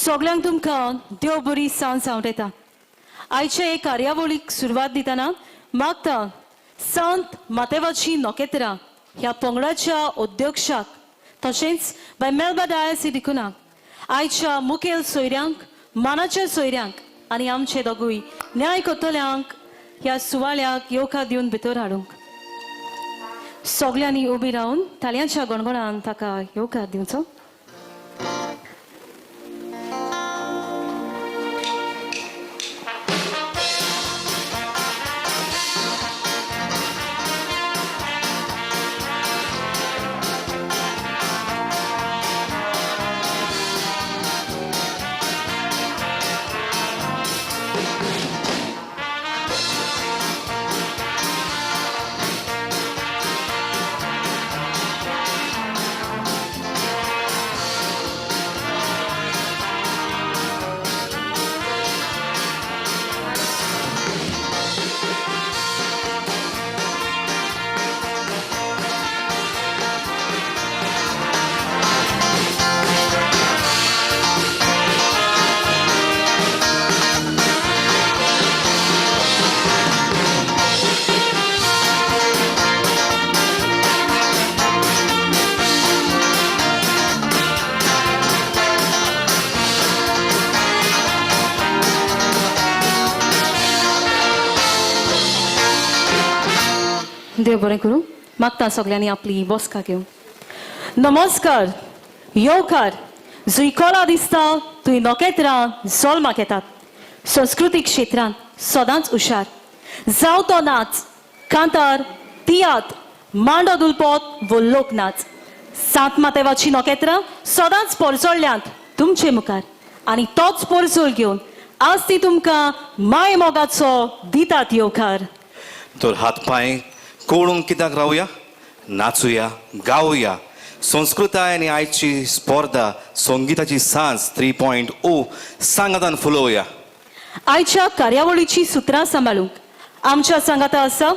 सगल्यांक तुमकां देव बरी सांज सांवटेता. आयचे हे कार्यावळीक सुरवात दितना मागता संत मातेवाची नखेत्रां ह्या पंगडाच्या अध्यक्षाक तशेंच बाय मेल्बा डायसी डिकुनाक, आयच्या मुखेल सोयऱ्यांक, मानाच्या सोयऱ्यांक आनी आमचे दोगूय न्याय करतल्यांक ह्या सुवाळ्याक येवकार दिवन भितर हाडूंक. सगल्यांनी उबी रावन ताळयांच्या गणगणान ताका येवकार दिवचो. देव बरें करूं. मागता सगल्यांनी आपली बसका घेवंक. नमस्कार, येवकार. जुंय कोला दिसता थंय नखेत्रां जल्माक येतात. संस्कृतीक क्षेत्रांत सदांच हुशार, जावं तो नाच, कांतार, तियात्र, मांडो, दुलपोत वो लोकनाच, सांत मातेवाची नखेत्रां सदांच परजळ्ळ्यांत तुमचे मुखार आनी तोच परजळ घेवन आज ती तुमकां माय मोगाचो दितात येवकार. तर हात पांय कवळूंक कित्याक रावया? नाचुया, गावया. संस्कृताय आनी आयची स्पर्धा संगीताची सांज 3.0 सांगातान फुलोवया. आयच्या कार्यावळीची सुत्रां सांबाळूंक आमच्या सांगाता आसा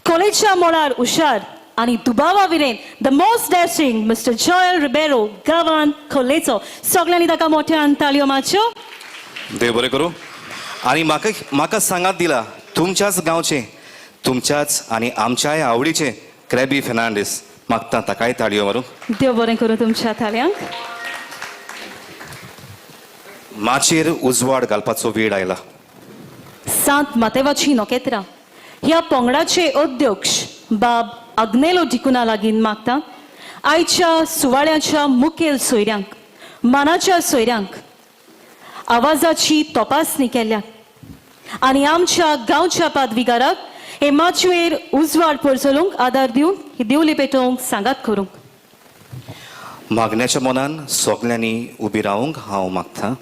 कॉलेजच्या मळार हुशार आनी दुबावा Viren the most dashing mister Joel Ribeiro, गांवान खोलेचो. सगळ्यांनी ताका मोठ्यान ताळयो मारच्यो. देव बरें करूं. आनी म्हाका म्हाका सांगात दिला तुमच्याच गांवचे, तुमच्याच आनी आमच्याय आवडीचे क्रॅबी फेर्नांडीस. मागता ताकाय ताळयो मारूंक. देव बरें करूं तुमच्या ताळयांक. माचयेर उजवाड घालपाचो वेळ आयला. सांत मातेवाची नखेत्रां ह्या पंगडाचे अध्यक्ष बाब आग्नेलो डिकुना लागीं मागता आयच्या सुवाळ्याच्या मुखेल सोयऱ्यांक, मानाच्या सोयऱ्यांक आवाजाची तपासणी केल्या आनी आमच्या गांवच्या पादविगाराक हे माचयेर उजवाड परजळूंक आदार दिवन ही दिवली पेटोवंक सांगात करूंक. मागण्याच्या मनान सगल्यांनी उबी रावंक हांव मागता.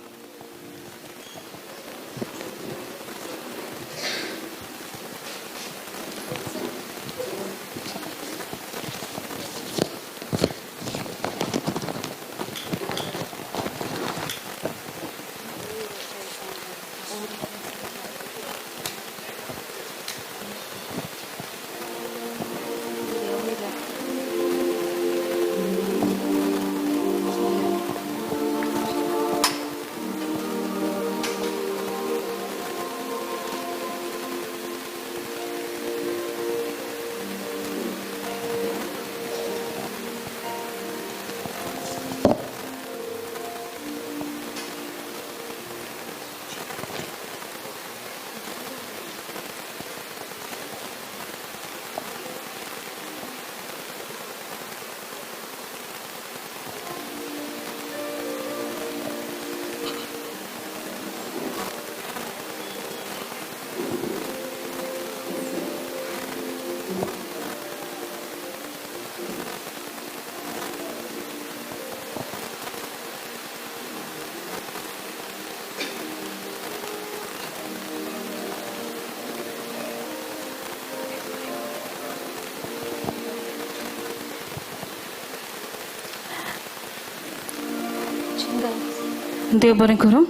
देव बरें करूं.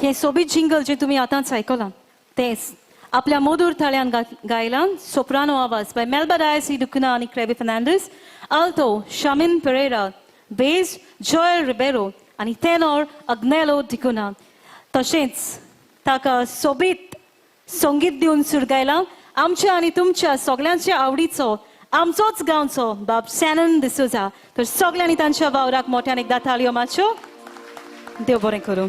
हें सोबीत जिंगल जें तुमी आतांच आयकलां तेंच आपल्या मधूर थाळ्यान गायलां सोप्रानो आवाज बाय मेल्बा डायस डिकुना आनी Creby Fernandes, alto Shamin Pereira, bass Joel Ribeiro आनी टेनॉर अग्नेलो डिकुना. तशेंच ताका सोबीत संगीत दिवन सुरगायलां आमच्या आनी तुमच्या सगल्यांच्या आवडीचो आमचोच गांवचो बाब सॅनन डिसोजा. तर सगल्यांनी तांच्या वावराक मोठ्यान एकदां ताळयो मारच्यो. देव बरें करूं.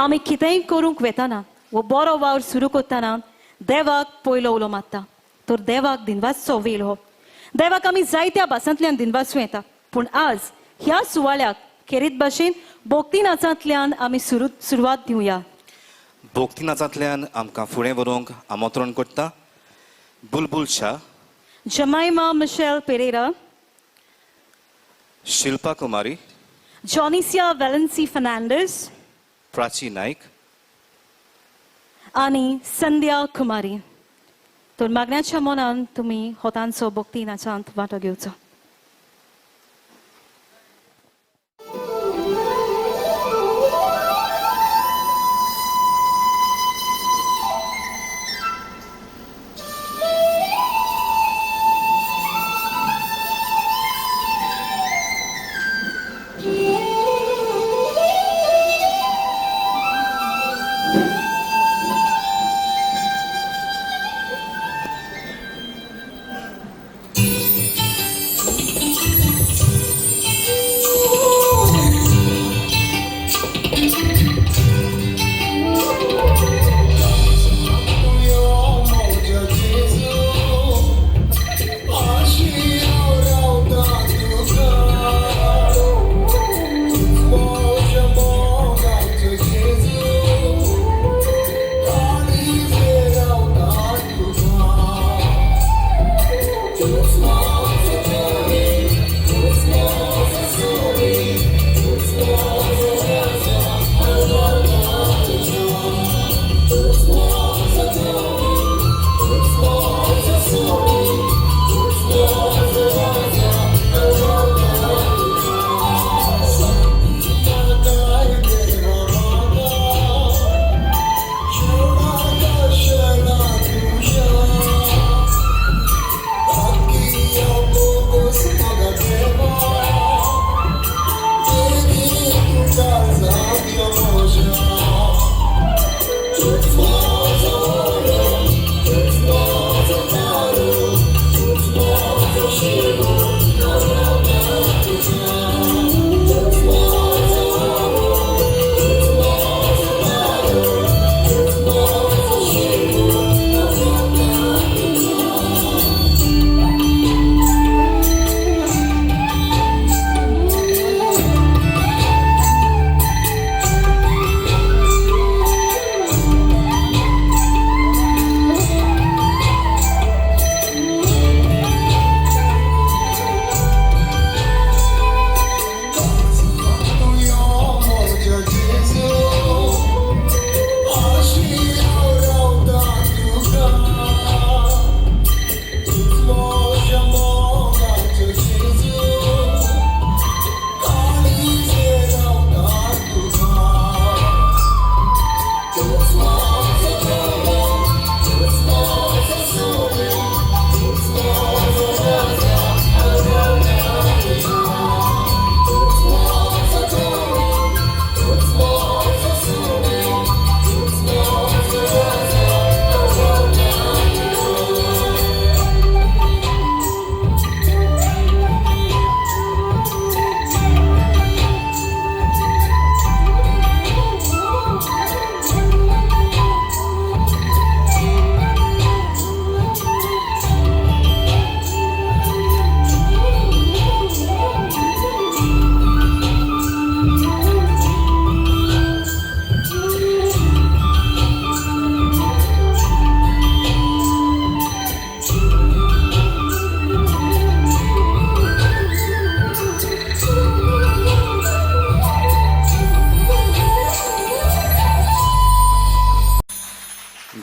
आमी कितेंय करूंक वेताना वो बरो वावर सुरू करतना देवाक पयलो उलो मारता. तर देवाक दिनवासचो वेळ हो. देवाक आमी जायत्या भासांतल्यान दिनवासूं येता, पूण आज ह्या सुवाळ्याक खेरीत भाशेन भक्ती नाचांतल्यान आमी सुरवात दिवया. भक्ती नाचांतल्यान आमकां फुडें व्हरूंक आमंत्रण करता Bulbul Shah, Jemima Michelle Pereira, Shilpa Kumari, Jonicia Valency Fernandes Prachi Naik आनी संध्या कुमारी. तर मागण्याच्या मनान तुमी हो तांचो भक्ती नाचांत वांटो घेवचो.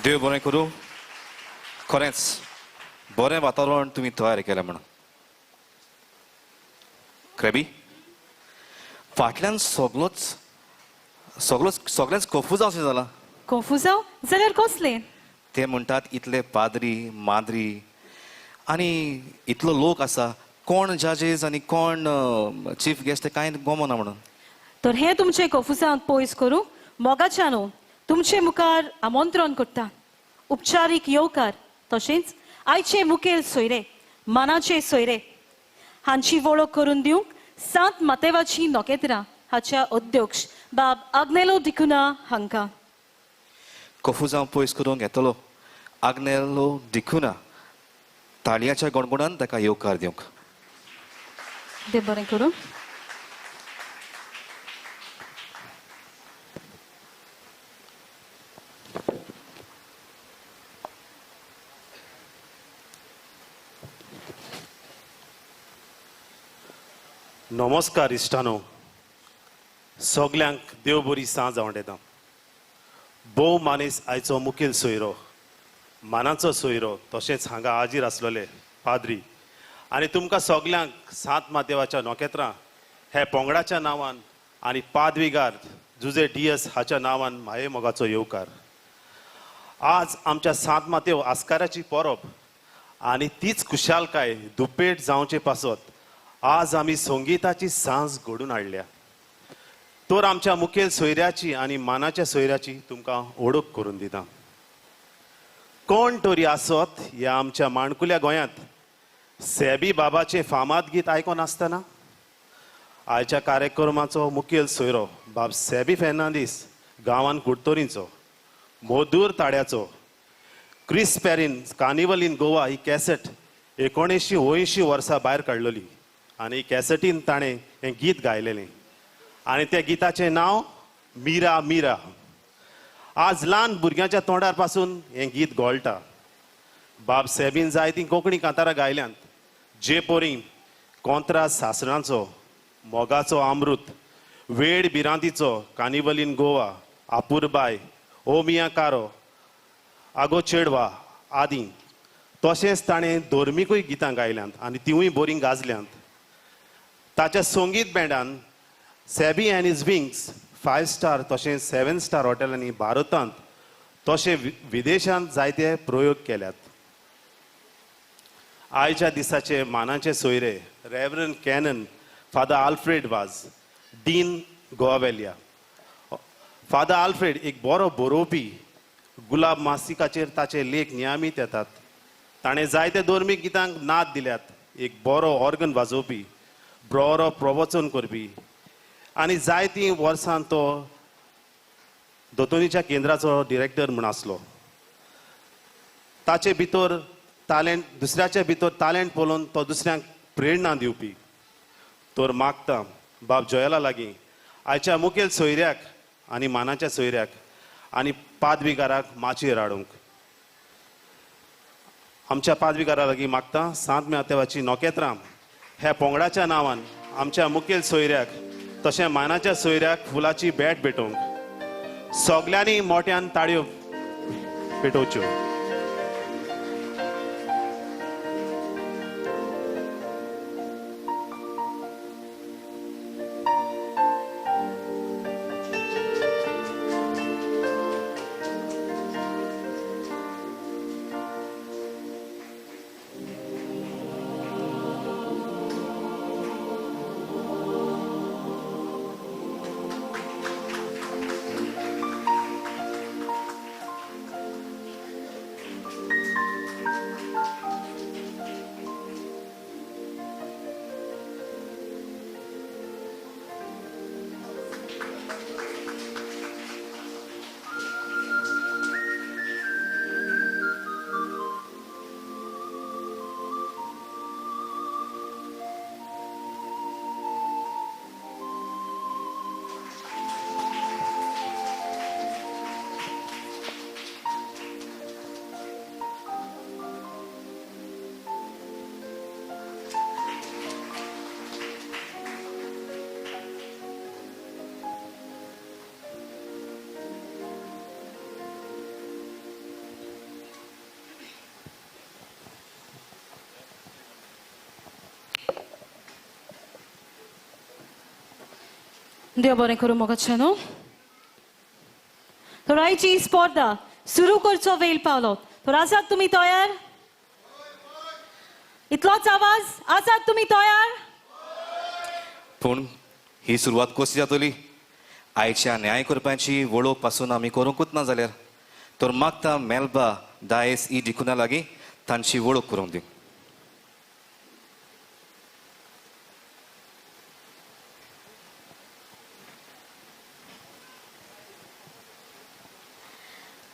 देव बरें करूं. खरेंच बरें वातावरण तुमी तयार केलें म्हणून. क्रेबी फाटल्यान सगलोच सगळोच सगळेंच कोफुजांव जालां. कोफुजांव जाल्यार कसलें? ते म्हणटात इतले पाद्री माद्री आनी इतलो लोक आसा, कोण जजेस आनी कोण चीफ गेस्ट कांय गोमना म्हणून. तर हें तुमचें कोफुजांव पयस करूंक मोगाच्यानो तुमचे मुखार आमंत्रण करता. उपचारीक येवकार तशेंच आयचे मुखेल सोयरे, मानाचे सोयरे हांची वळख करून दिवंक सांत मातेवाची नखेत्रां हाच्या अध्यक्ष बाब आग्नेलो डिकुना हांकां. कोफुजांव पयस करूंक येतलो आग्नेलो डिकुना, ताळयाच्या गणगुणान ताका येवकार दिवंक. देव बरें करूं. नमस्कार इश्टानो, सगल्यांक देव बरी सांज आवडटा. भोव मानेस आयचो मुखेल सोयरो, मानाचो सोयरो, तशेंच हांगा हाजीर आसलेले पाद्री आनी तुमकां सगल्यांक सांत मातेवाच्या नखेत्रां हे पोंगडाच्या नांवान आनी पादविगार जुजे डियस हाच्या नांवान माये मोगाचो येवकार. आज आमच्या सांत मातेव आस्काराची परब आनी तीच खुशालकाय दुपेट जावचे पासत आज आमी संगीताची सांज घडून हाडल्या. तर आमच्या मुखेल सोयऱ्याची आनी मानाच्या सोयऱ्याची तुमकां वळख करून दिता. कोण तरी आसत ह्या आमच्या माणकुल्या गोंयांत सेबी बाबाचें फामाद गीत आयकोन आसतना? आयच्या कार्यक्रमाचो मुखेल सोयरो बाब सेबी फेर्नांदीस, गांवान कुडतोरींचो, मधूर ताड्याचो. Chris Perry carnival in Goa ही कॅसेट 1980 वर्सां भायर काडलेली आनी कॅसेटीन ताणें हें गीत गायलेलें आनी त्या गिताचें नांव मीरा मीरा. आज ल्हान भुरग्यांच्या तोंडार पासून हें गीत घोळटा. बाब सेबीन जायतीं कोंकणी कांतारां गायल्यांत, जे पोरी, कोंत्रास सासणाचो, मोगाचो अमृत, वेड भिरांतीचो, कार्निवल इन गोवा, आपुरबाय, ओ मिया कारो, आगो चेडवा आदी. तशेंच ताणें धर्मिकूय गितां गायल्यांत आनी तिवूय बरीं गाजल्यांत. ताच्या संगीत बँडान Seby and his wings 5 star तशेंच 7 स्टार हॉटेलांनी भारतांत तशें विदेशांत जायते प्रयोग केल्यात. आयच्या दिसाचे मानाचे सोयरे reverend canon father Alfred Vaz, dean Goa वेलिया. फादर आल्फ्रेड एक बरो बरोवपी. गुलाब मासिकाचेर ताचे लेख नियमीत येतात. ताणें जायते धर्मीक गितांक नाद दिल्यात. एक बरो ऑर्गन वाजोवपी, बरो प्रवचन करपी आनी जायतीं वर्सां तो दोतोनीच्या केंद्राचो डिरेक्टर म्हूण आसलो. ताचे भितर तालेंट, दुसऱ्याचे भितर तालेंट पळोवन तो दुसऱ्यांक प्रेरणा दिवपी. तर मागता बाब जोयला लागीं आयच्या मुखेल सोयऱ्याक आनी मानाच्या सोयऱ्याक आनी पादविगाराक माचयेर हाडूंक. आमच्या पादविगारा लागीं मागता सांत मातेवाची नखेत्रां ह्या पोंगडाच्या नांवान आमच्या मुखेल सोयऱ्याक तशें मानाच्या सोयऱ्याक फुलाची भेट भेटोवंक. सगल्यांनी मोट्यान ताळयो पेटोवच्यो. देव बरें करूं मोगाच्यानो. तर आयची स्पर्धा सुरू करचो वेळ पावलो. तर आसात तुमी तयार? इतलोच आवाज, आसात तुमी तयार? पूण ही सुरवात कशी जातली? आयच्या न्याय करपाची वळख पासून आमी करूंकूच ना जाल्यार तर मागता मेल्बा दायस ई डिकुना लागीं तांची वळख करूंक दी.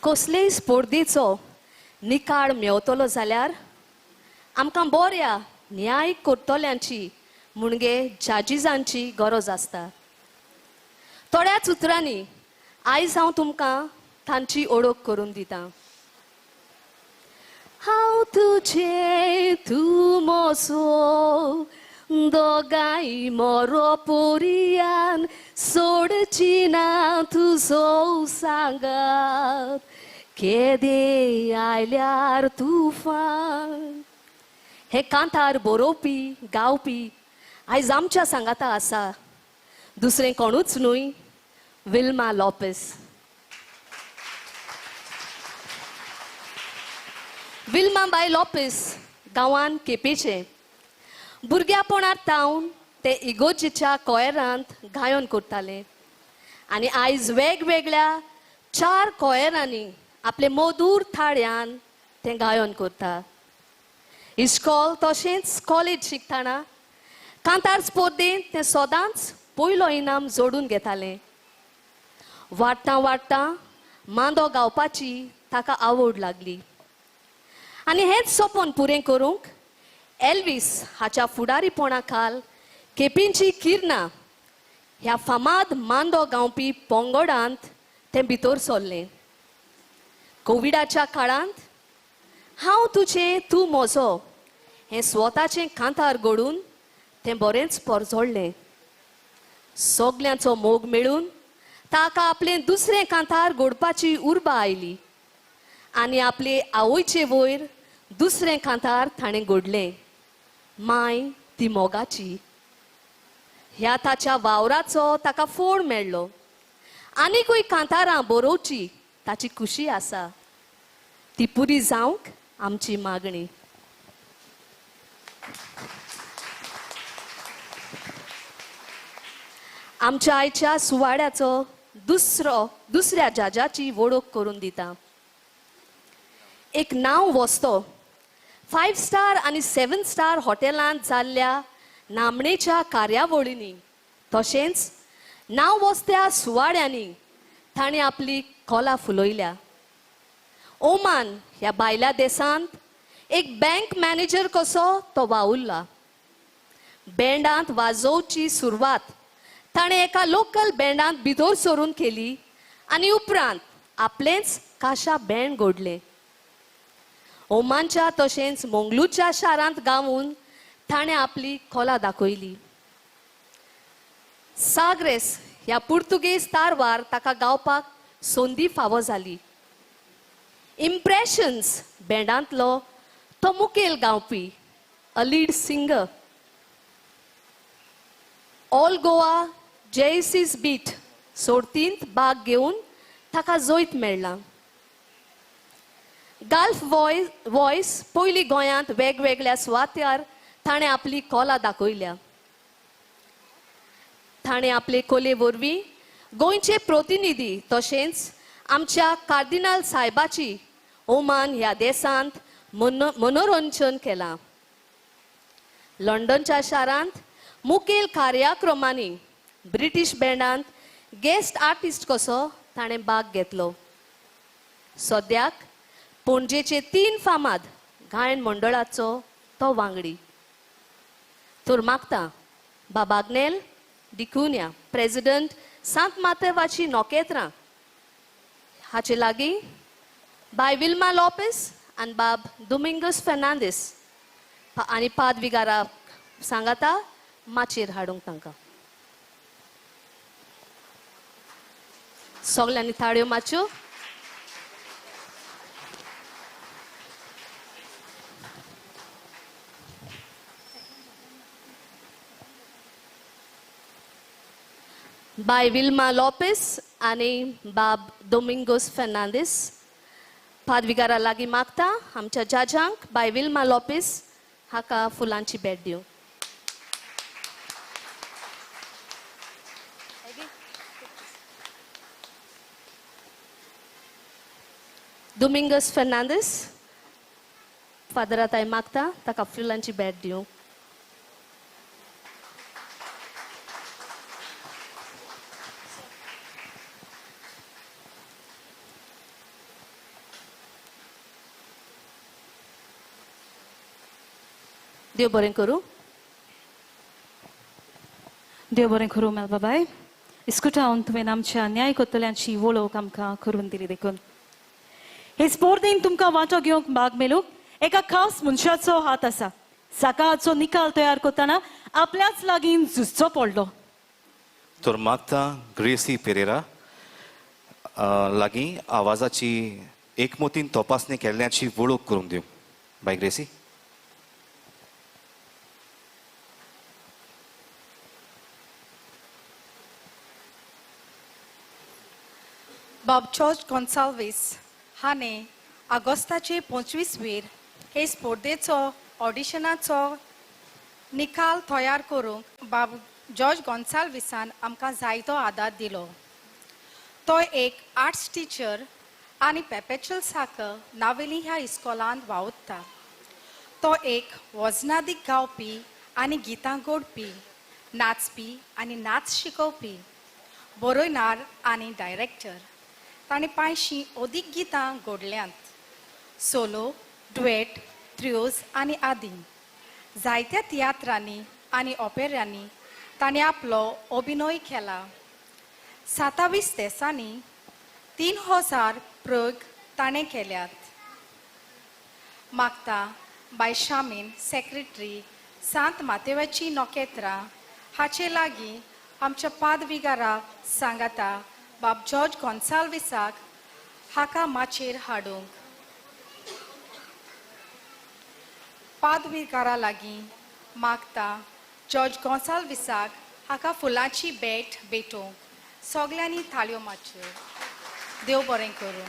कसलेय स्पर्धेचो निकाळ मेवतलो जाल्यार आमकां बऱ्या न्याय करतल्यांची म्हणजे जाजीजांची गरज आसता. थोड्याच उतरांनी आयज हांव तुमकां तांची ओळख करून दितां. हांव तुजें तूं म्हजो दोगांय मोरो पोरियान सोडची ना तुजो सांगात केदें आयल्यार तुफान. हे कांतार बरोवपी गावपी आयज आमच्या सांगाता आसा दुसरें कोणूच न्हय, विल्मा लोपेस. विल्मा बाय लोपेस गांवान केपेचें. भुरग्यापणार तावन ते इगोर्जेच्या कोयरांत गायन करताले आनी आयज वेगवेगळ्या 4 कोयरांनी आपले मधूर थाळ्यान तें गायन करता. इश्कोल तशेंच कॉलेज शिकतना कांतार स्पर्धेंत तें सदांच पयलो इनाम जोडून घेतालें. वाडटां वाडटां मांदो गावपाची ताका आवड लागली आनी हेंच सपन पुरें करूंक एल्वीस हाच्या फुडारीपणा खाल केपींची किरणां ह्या फामाद मांदो गावपी पोंगोडांत तें भितर सरलें. कोविडाच्या काळांत हांव तुजें तूं म्हजो हें स्वताचें कांतार घडून तें बरेंच परजोडलें. सगल्यांचो मोग मेळून ताका आपलें दुसरें कांतार घडपाची उर्बा आयली आनी आपले आवयचे वयर दुसरें कांतार ताणें घडलें, माय ती मोगाची. ह्या ताच्या वावराचो ताका फोड मेळ्ळो. आनीकूय कांतारां बरोवची ताची खुशी आसा. ती पुरी जावंक आमची मागणी. आमच्या आयच्या सुवाळ्याचो दुसऱ्या जाजाची वळख करून दिता. एक नांव वस्तो 5 स्टार आनी 7 स्टार हॉटेलांत जाल्ल्या नामणेच्या कार्यावळींनी तशेंच नांव वस्त्या सुवाळ्यांनी ताणें आपली कोला फुलयल्या. ओमान ह्या भायल्या देशांत एक बँक मॅनेजर कसो तो वावुरला. बँडांत वाजोवची सुरवात ताणें एका लोकल बँडांत भितर सरून केली आनी उपरांत आपलेंच काशा बँड घडलें. ओमानच्या तशेंच मंगळूरच्या शारांत गावून ताणें आपली कोला दाखयली. साग्रेस ह्या पुर्तुगेज तारवार ताका गावपाक संदी फावो जाली. इम्प्रेशन्स बँडांतलो तो मुखेल गावपी, a lead singer. All Goa Jaycees beat सोडतींत भाग घेवन ताका जैत मेळ्ळां. गाल्फ वॉयस पयलीं गोंयांत वेगवेगळ्या सुवात्यार ताणें आपली कोला दाखयल्या. ताणें आपले कोले वरवीं गोंयचे प्रतिनिधी तशेंच आमच्या कार्दिनाल सायबाची ओमान ह्या देशांत मनोरंजन केलां. लंडनच्या शारांत मुखेल कार्यक्रमांनी ब्रिटीश बँडांत गेस्ट आर्टिस्ट कसो ताणें भाग घेतलो. सद्याक पणजेचे 3 फामाद गायन मंडळाचो तो वांगडी. तर मागता बाब आग्नेल डिकुन्या प्रेजिडंट सांत मातेवाची नोकेत्रां हाचे लागीं बाय विल्मा लोपेस आनी बाब दुमिंगस फेर्नांदीस आनी पादविगारा सांगाता माचयेर हाडूंक तांकां. सगल्यांनी ताळयो मारच्यो. बाय विल्मा लोपेस आनी बाब दोमिंगोस फेर्नांदीस. पादविगारा लागीं मागता आमच्या जाजांक बाय विल्मा लोपेस हाका फुलांची भेट दिवं. दोमिंगस फेर्नांदीस फादरा ताई मागता ताका फुलांची भेट दिवं. देव बरें करूं. देव बरें करूं मेलबा बाय. इस्कुटावन तुवें आमच्या न्याय करतल्यांची वळख आमकां करून दिली देखून हे स्पर्धेन तुमकां वांटो घेवंक भाग मेळूंक एका खास मनशाचो हात आसा. साकाचो निकाल तयार करतना आपल्याच लागीं झुजचो पडलो. तर मागता ग्रेसी पेरेरा लागीं आवाजाची एकमतीन तपासणी केल्ल्याची वळख करूंक दिवं. बाय ग्रेसी. बाब जॉर्ज गोन्साल्वीस हाणें ऑगस्टाचे 25 वीर हे स्पर्धेचो ऑडिशनाचो निकाल तयार करूंक बाब जॉर्ज गोन्साल्वीसान आमकां जायतो आदार दिलो. तो एक आर्ट्स टिचर आनी पेपेचल साकर नावेली ह्या इस्कॉलांत वावुरता. तो एक वजनादीक गावपी आनी गितां गोडपी, नाचपी आनी नाच शिकोवपी, बरयणार आनी डायरेक्टर. ताणें 500 अदीक गितां घडल्यांत, सोलो, डुएट, त्रियोज आनी आदी. जायत्या तियात्रांनी आनी ऑपेरांनी ताणें आपलो अभिनय केला. 27 देसांनी 3000 प्रयोग ताणें केल्यात. मागता बाय शामीन सेक्रेटरी सांत मातेवाची नोकेत्रां हाचे लागीं आमच्या पादविगाराक सांगाता बाब जॉर्ज गोन्साल्वीसाक हाका माचयेर हाडूंक. पादविगारा लागीं मागता जॉर्ज गोन्साल्वीसाक हाका फुलांची भेट भेटोवंक. सगल्यांनी थाळयो मारच्यो. देव बरें करूं.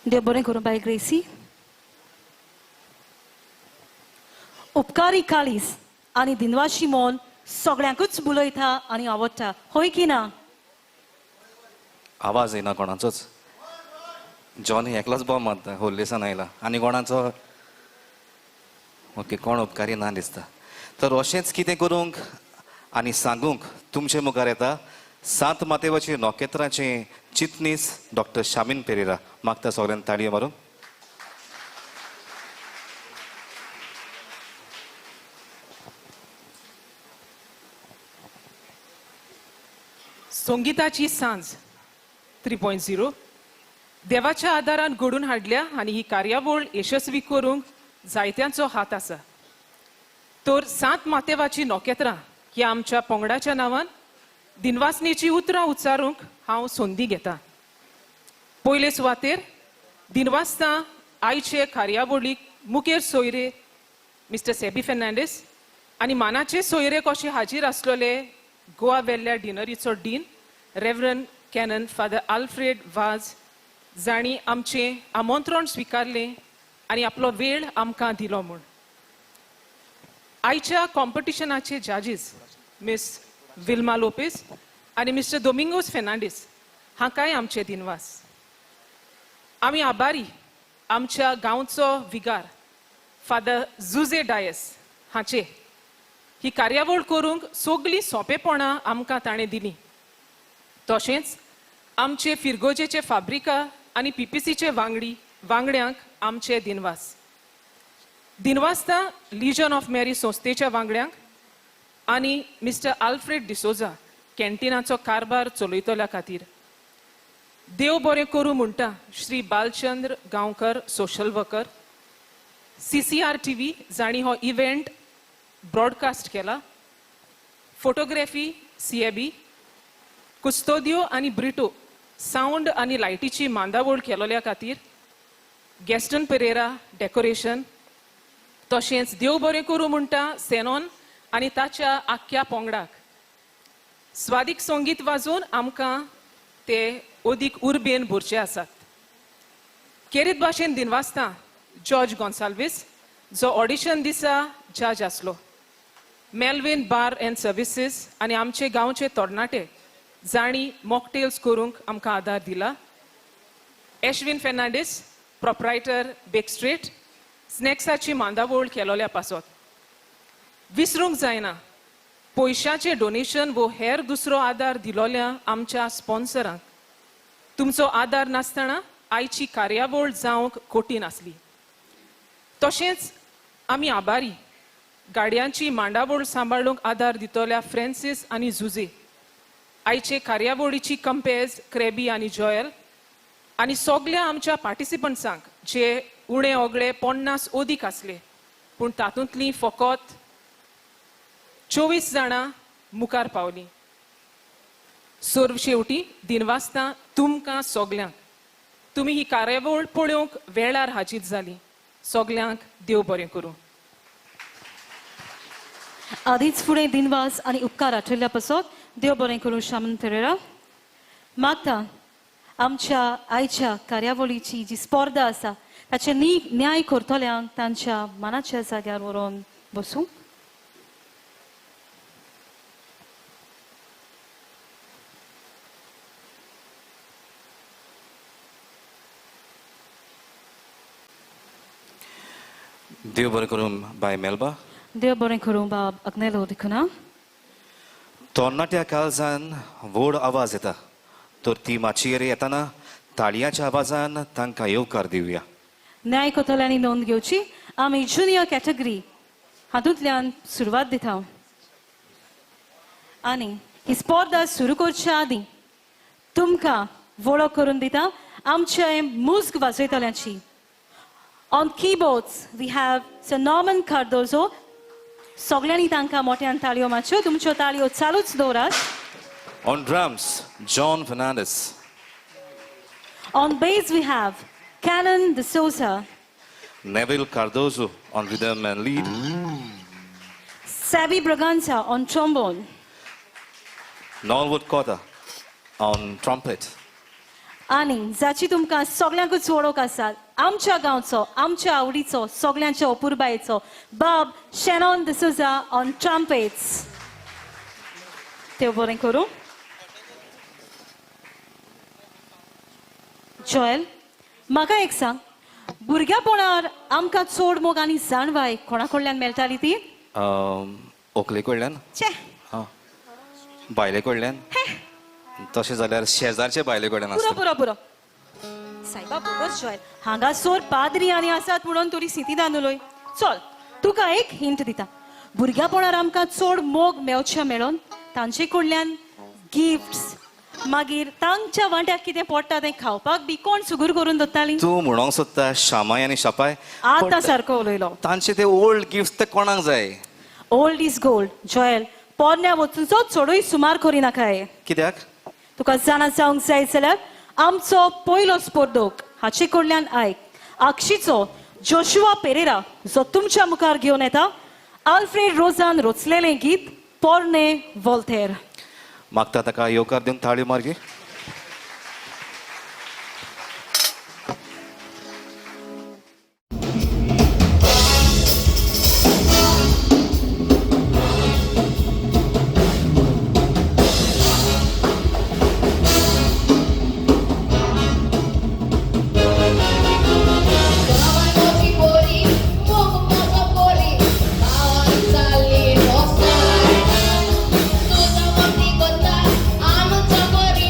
देव बरें करूं बाय ग्रेसी. उपकारी काळीज आनी दिनवाशी मन सगळ्यांकूच बुलयता आनी आवडटा, हय की ना? आवाज येना कोणाचोच. जॉनी एकलोच बॉम्ब मारता होल्लेसान आयला आनी कोणाचो ओके कोण उपकारी ना दिसता. तर अशेंच कितें करूंक आनी सांगूंक तुमचे मुखार येता सांत मातेवाची नखेत्रांचे चितनीस डॉक्टर शामीन पेरेरा. मागता सगळ्यांनी ताळयो मारूंक. संगीताची सांज 3.0 देवाच्या आदारान घडून हाडल्या आनी ही कार्यावळ यशस्वी करूंक जायत्यांचो हात आसा. तर सांत मातेवाची नखेत्रां ह्या आमच्या पंगडाच्या नांवान दिनवासनेची उतरां उच्चारूंक हांव संदी घेता. पयले सुवातेर दिनवासता आयचे कार्यावळीक मुखेल सोयरे मिस्टर सेबी फेर्नांडीस आनी मानाचे सोयरे कशे हाजीर आसलेले Goa वेल्ल्या डिनरीचो dean reverend canon father Alfred Vaz जांणी आमचें आमंत्रण स्विकारलें आनी आपलो वेळ आमकां दिलो म्हूण. आयच्या कॉम्पिटिशनाचे जजीस मिस विल्मा लोपेस आनी मिस्टर दोमिंगोस फेर्नांडीस हांकांय आमचे दिनवास. आमी आभारी आमच्या गांवचो विगार फादर जुजे डायस हांचे. ही कार्यावळ करूंक सगळीं सोंपेपणां आमकां ताणें दिलीं. तशेंच आमचे फिरगोजेचे फाब्रिका आनी पीपीसीचे वांगडी वांगड्यांक आमचे दिनवास. दिनवासता लिजन ऑफ मॅरी संस्थेच्या वांगड्यांक आनी मिस्टर आल्फ्रेड डिसोजा कॅन्टिनाचो कारभार चलयतल्या खातीर. देव बरें करूं म्हणटा Shri Balchandra Gaonkar social worker, CCR TV जांणी हो इव्हेंट ब्रॉडकास्ट केला, फोटोग्राफी सीएबी. कुस्तोदियो आनी ब्रिटो सावंड आनी लायटीची मांदावळ केलोल्या खातीर, गॅस्टन पेरेरा डेकोरेशन, तशेंच देव बरें करूं म्हणटा सेनॉन आनी ताच्या आख्ख्या पोंगडाक. स्वादीक संगीत वाजोवन आमकां ते अदीक उर्बेन भरचे आसात. केरीत भाशेन दिनवासता जॉर्ज गोन्साल्वीस, जो ऑडिशन दिसा जज आसलो, मेलवीन बार अँड सर्विसीस आनी आमचे गांवचे तरणाटे जांणी मॉकटेल्स करूंक आमकां आदार दिला, Eshwin Fernandes, proprietor bake street, स्नॅक्साची मांदावळ केलोल्या पासत. विसरूंक जायना पयशाचें डोनेशन वो हेर दुसरो आदार दिलोल्या आमच्या स्पॉन्सरांक. तुमचो आदार नासतना आयची कार्यावळ जावंक कठीण आसली. तशेंच आमी आभारी गाडयांची मांडावळ सांबाळूंक आदार दितल्या फ्रेन्सीस आनी जुजे, आयचे कार्यावळीची कंपेज क्रेबी आनी जॉयल, आनी सगल्या आमच्या पार्टिसिपंट्सांक जे उणे ओगळे 50 अदीक आसले, पूण तातूंतलीं फकत 24 जाणां मुखार पावलीं. सर्व शेवटी दिनवासता तुमकां सगल्यांक, तुमी ही कार्यावळ पळोवंक वेळार हाजीर जाली. सगल्यांक देव बरें करूं. आदींच फुडें दिनवास आनी उपकार आठयल्ल्या पासत देव बरें करूं शामन फेरेरा. मागता आमच्या आयच्या कार्यावळीची जी स्पर्धा आसा ताचे नी न्याय करतल्यांक तांच्या मनाच्या जाग्यार व्हरोन बसूं. देव बरें करूं बाय मेल्बा. देव बरें करूं बाब अग्नेलो डिकुना. तरणाट्या काळजान व्हड आवाज येता, तर ती माचयेर येताना ताळयांच्या आवाजान तांकां येवकार दिवया. न्याय करतल्यांनी नोंद घेवची, आमी ज्युनियर कॅटेगरी हातूंतल्यान सुरवात दिता आनी ही स्पर्धा सुरू करच्या आदीं तुमकां वळख करून दिता आमचे मुज्ग वाजयतल्यांची. On keyboards we have sir Norman Cardozo. सगळ्यांनी तांकां मोठ्यान ताळयो मारच्यो. तुमच्यो ताळयो चालूच दवरात. On drums John Fernandes. On bass we have Canon D'Souza. Neville Cardozo on rhythm and lead. Sabi Braganza on trombone. Norwood Kota on trumpet. आनी जाची तुमकां सगल्यांकूच वळख आसा, आमच्या गांवचो, आमच्या आवडीचो, सगल्यांच्या अपुरबायेचो बाब शेनॉन डिसोजा ऑन ट्रम्पेट्स. देव बरें करूं. जॉयल, म्हाका एक सांग, भुरग्यापणार आमकां चड मोग आनी जाणवाय कोणा कडल्यान मेळटाली ती? व्हंकले कडल्यान. छे. हां, बायले कडल्यान. तशें जाल्यार शेजारचे बायले कडल्यान पुरो आसता. पुरो पुरो सायबा, बोगस. जॉयल, हांगासर पाद्री आनी आसात म्हणून तुरी सिंतिदान उलय. चल, तुका एक हिंट दिता. भुरग्यापणार आमकां चड मोग मेवचे मेळोन तांचे कडल्यान गिफ्ट्स, मागीर तांच्या वांट्याक कितें पडटा तें खावपाक बी कोण सुगूर करून दवरताली? तूं म्हणोंक सोदता शामाय आनी शापाय. आतां सारको उलयलो. तांचे ते ओल्ड गिफ्ट ते कोणाक जाय? Old is gold Joel. पोरण्या वचूनचो चडूय सुमार करिनाकाय. कित्याक? तुका जाणा जावंक जाय जाल्यार आमचो पयलो स्पर्धक हाचे कडल्यान आयक. आक्षीचो जोशुआ पेरेरा, जो तुमच्या मुखार घेवन येता आल्फ्रेड रोजान रचलेलें गीत पोरणे वोल्तेर. मागता ताका येवकार दिवन थाळी मारगी. गांवाची बोरी मोग म्हजो बोरी गांवान जाल्ली रोसाय तुजो मोठी कोता आमचो बोरी.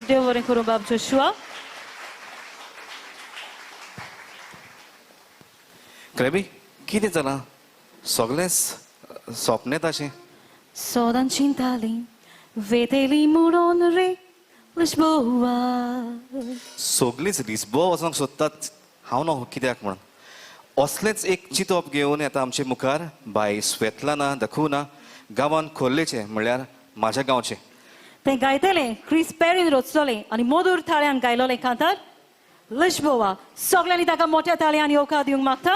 देव बरें करूं बाब जोशुआ. क्रेबी, कितें जालां? सगळेंच सोंपनेत अशें. सदां चिंताली वेतेली म्हणून रे लिस्बोआ. सगळींच लिस्बोआ वचोंक सोदतात, हांव न्हू कित्याक म्हणून. असलेंच एक चिंतप घेवन येता आमचे मुखार बाय स्वेतलाना दखुना, गांवान खोर्लेचें, म्हणल्यार म्हाज्या गांवचें. तें गायतलें क्रिस पेरीन रचलोलें आनी मधूर थाळ्यान गायलोलें कांतार लिस्बोआ. सगळ्यांनी ताका मोठ्या ताळ्यान येवकार दिवंक मागता.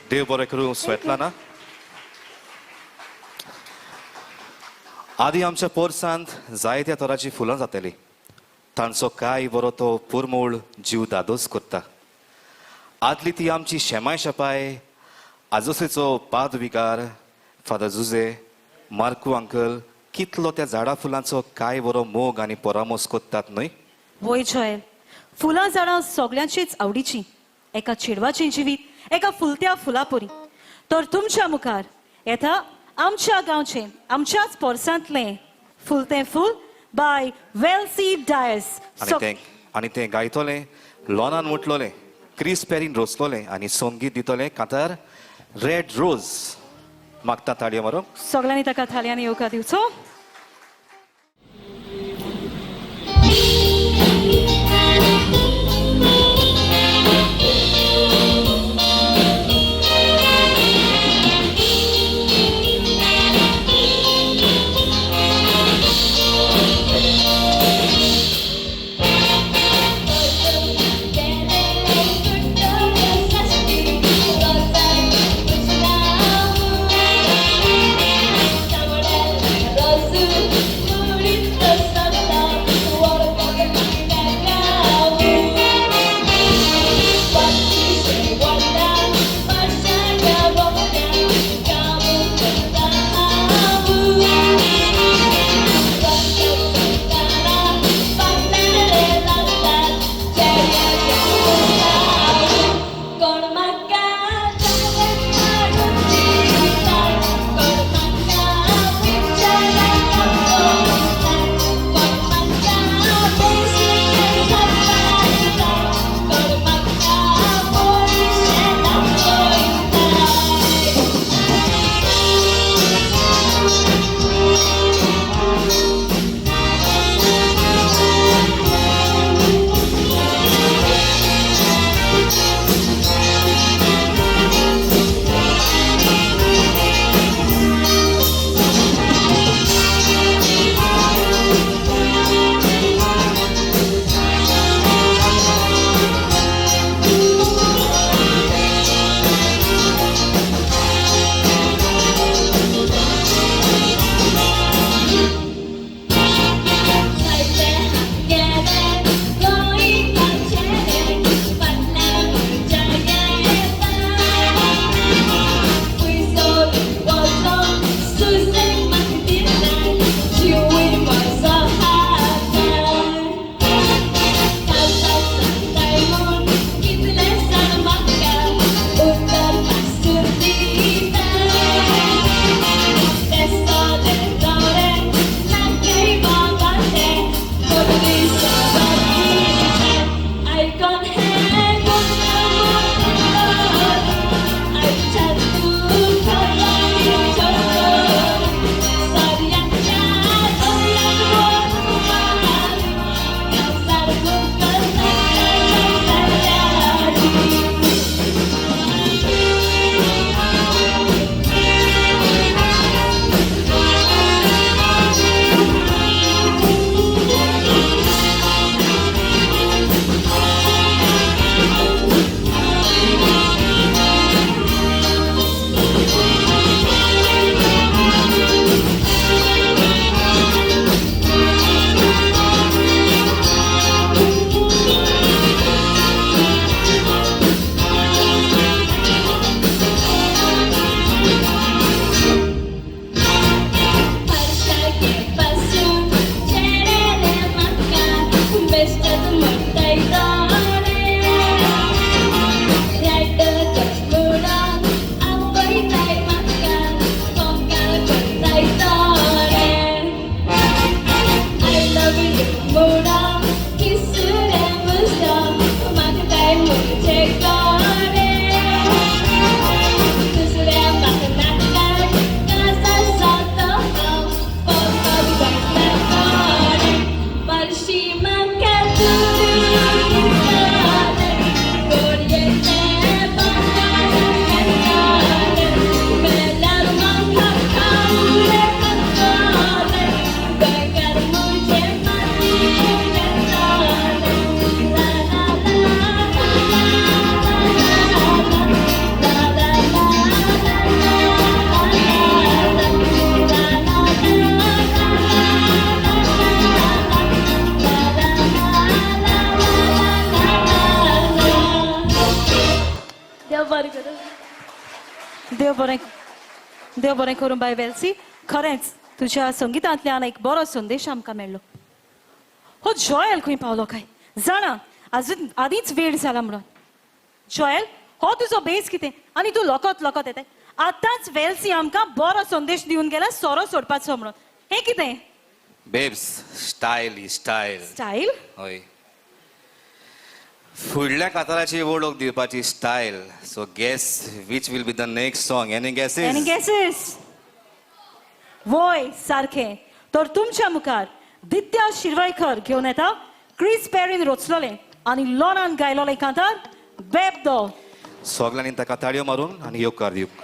देव बरें करूं स्वेतलाना. आदी आमच्या पोरसांत जायत्या तरांची फुलां जातालीं. तांचो काय बरो तो पुरमूळ जीव दादोस करता. आदली ती आमची शेमाय शेपाय, आजोसेचो पाद विकार फादर जुजे मार्कू अंकल कितलो त्या झाडां फुलांचो काय बरो मोग आनी परामोस करतात न्हय? वय जॉयल, फुलां झाडां सगल्यांचीच आवडीची. एका चेडवाचें जिवीत एका फुलत्या फुलापरी. तर तुमच्या मुखार येता आमच्या गांवचें आमच्याच पोरसांतलें फुलतें फूल बाय वेल्सी डायस. आनी ते गायतोले लॉनान मुटलोले क्रिस पेरीन रोसलोले आनी संगीत दितोले कांतार रेड रोज. मागता ताळयो मारूंक. सगळ्यांनी ताका थाळयांनी येवकार दिवचो. देव बरें करूं. देव बरें, देव बरें करूं बाय वेल्सी. खरेंच तुज्या संगितांतल्यान एक बरो संदेश आमकां मेळ्ळो. हो जॉयल खंय पावलो काय जाणा, अजून आदींच वेळ जाला म्हणून. जॉयल, हो तुजो बेस कितें आनी तूं लकत लकत येताय. आतांच वेलसी आमकां बरो संदेश दिवन गेला सोरो सोडपाचो म्हणून. हें कितें? बेब्स, स्टायल ही स्टायल. स्टायल? हय, फुडल्या काताराची वळख दिवपाची style. So guess which will be the next song? Any guesses? Any guesses? वय सारखें. तर तुमच्या मुखार दित्या शिरवयकर घेवन येता क्रिस पेरीन रचलोलें आनी लॉनान गायलोलें कांतार बेबदो. सगल्यांनी ताका ताळयो मारून आनी येवकार दिवंक.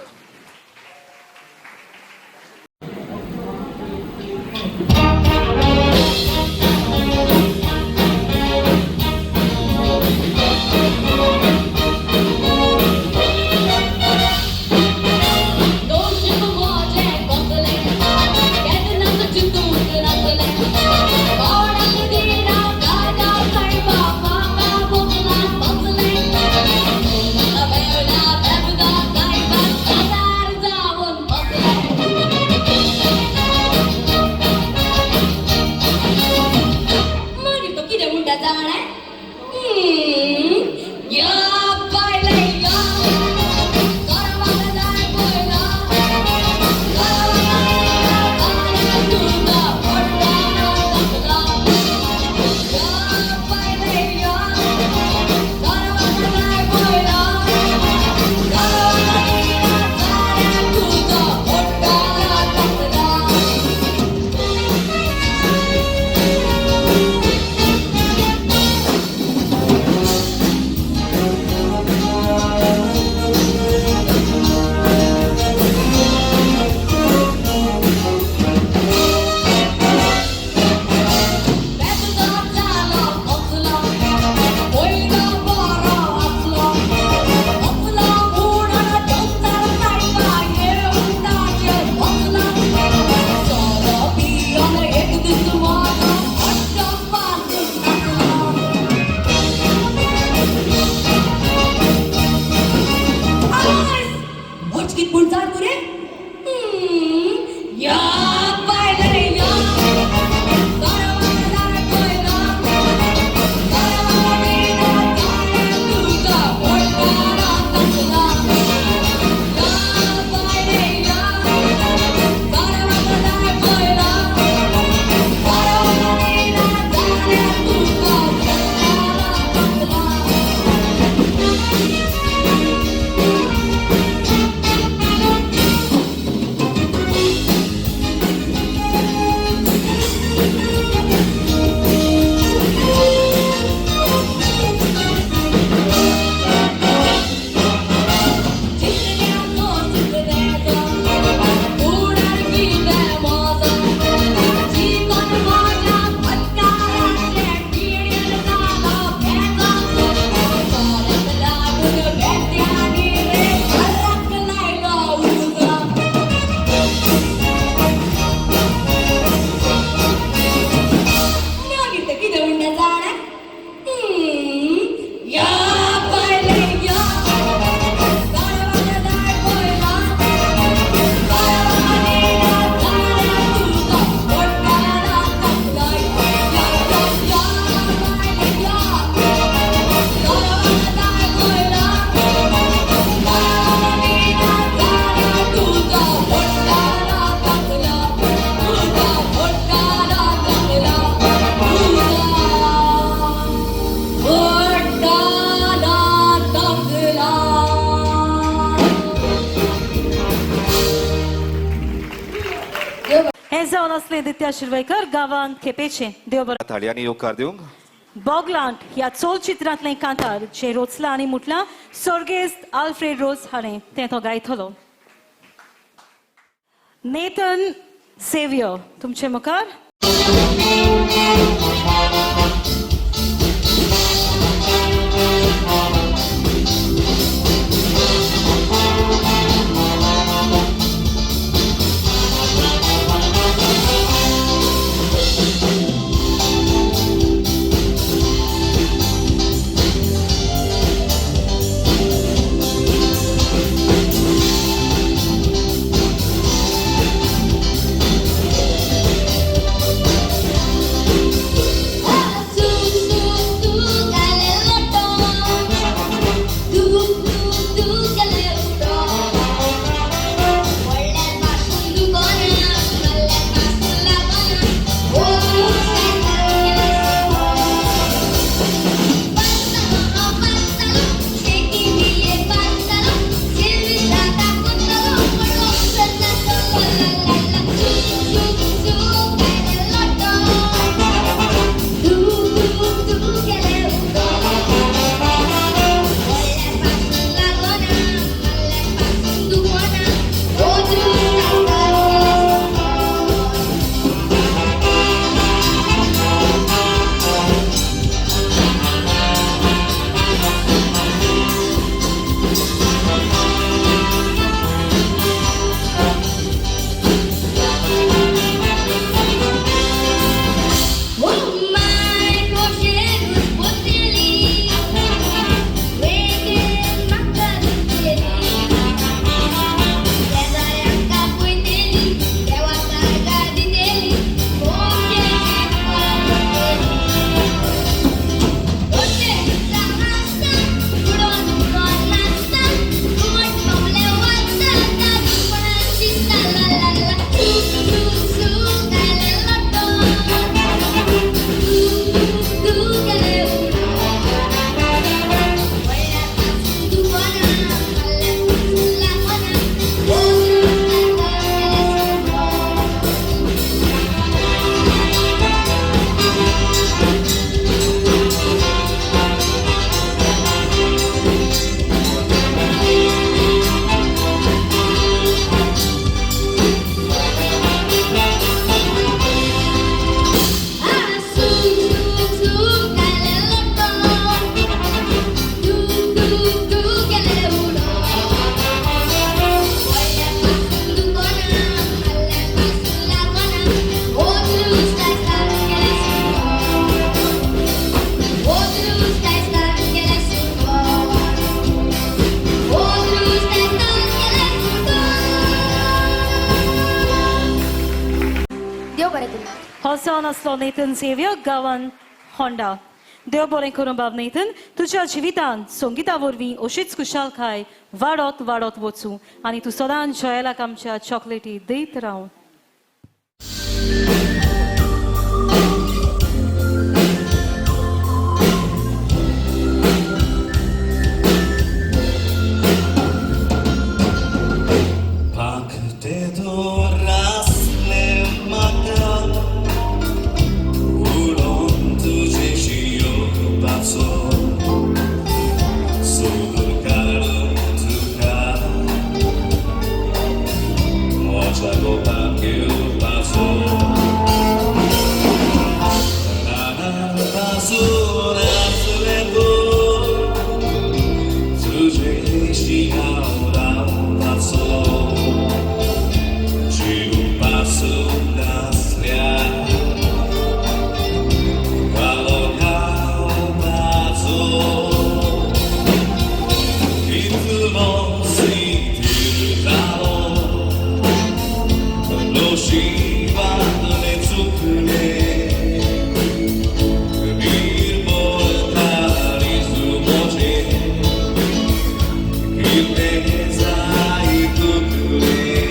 दोश म्हजें कसलें, केन्नाच चिंतूंक नासलें, कोणाक दिना काजा सायबा म्हाका बोगलान बसलें, म्हाका मेळना बेबदा सायबा काजार जावन बसलें. मागीर तो कितें म्हणटा जाणा? या बायले या, घरा जाय पयला, तुका पोटान तकला. या बायले या, घरा जाय पयला, तुका पोटान तकला. बेबदा जालो कसलो, पयलो बरो आसलो, कसलो म्हणून दोनचार सायबा येवन ताचेर बसलो, सोरो पिवन एक दीस म्हजो हट्ट बांदून नाचलो. आवयस! अचकीत पूण जाण मरे? या बायले या, घरा पयला, तुका पोटान तकला. या बायले या, घरा पयला, तुका पोटान तकला. चिंतन्याचो चिंतन्याचो, उडार कितें म्हजो, चिंतन म्हज्या फटकाराचें पिडेर जालो बेजो, सोऱ्याक लागून बेट्यांनी रे घराक लायलो उजो. मागीर तें कितें म्हणटा जाणा? या बायले या, घरा जाय पयला, तुका पोटान तकला. या या या बायले या, घरा जाय पयला, तुका पोटान तकला, तुका पोटान तकला, तुका पोटान तकला. हें जावन आसलें दित्या शिरवयकर गांवांत केपेचें. देव बरें. ताळयांनी येवकार दिवंक. बोगलांट ह्या चलचित्रांतलें कांतार जें रचलां आनी म्हटलां सर्गेस्त आल्फ्रेड रोज हाणें, तें तो गायतलो. नेथन सेवियर तुमचे मुखार. Oh! जातली. हो जावन आसलो नेथन झेवियर, गांवान होंडा. देव बरें करूं बाब नेथन, तुज्या जिवितान संगिता वरवीं अशीच खुशालकाय वाडत वाडत वचूं आनी तूं सदांच जॉयलाक आमच्या चॉकलेटी दीत राव. पाखते दोरासले म्हाका उडोवन तुजेशी येवपाचो सोदून काडून तुका म्हज्या गोपाक घेवपाचो रानान पासून आसलें तूं तुजेशी हांव रावपाचो जीव नासल्या वालो खावपाचो कितलो सिथिर जालो नशिबांतलें चुकलें निर्मळ काळीज म्हजें कितें जाय तुकलें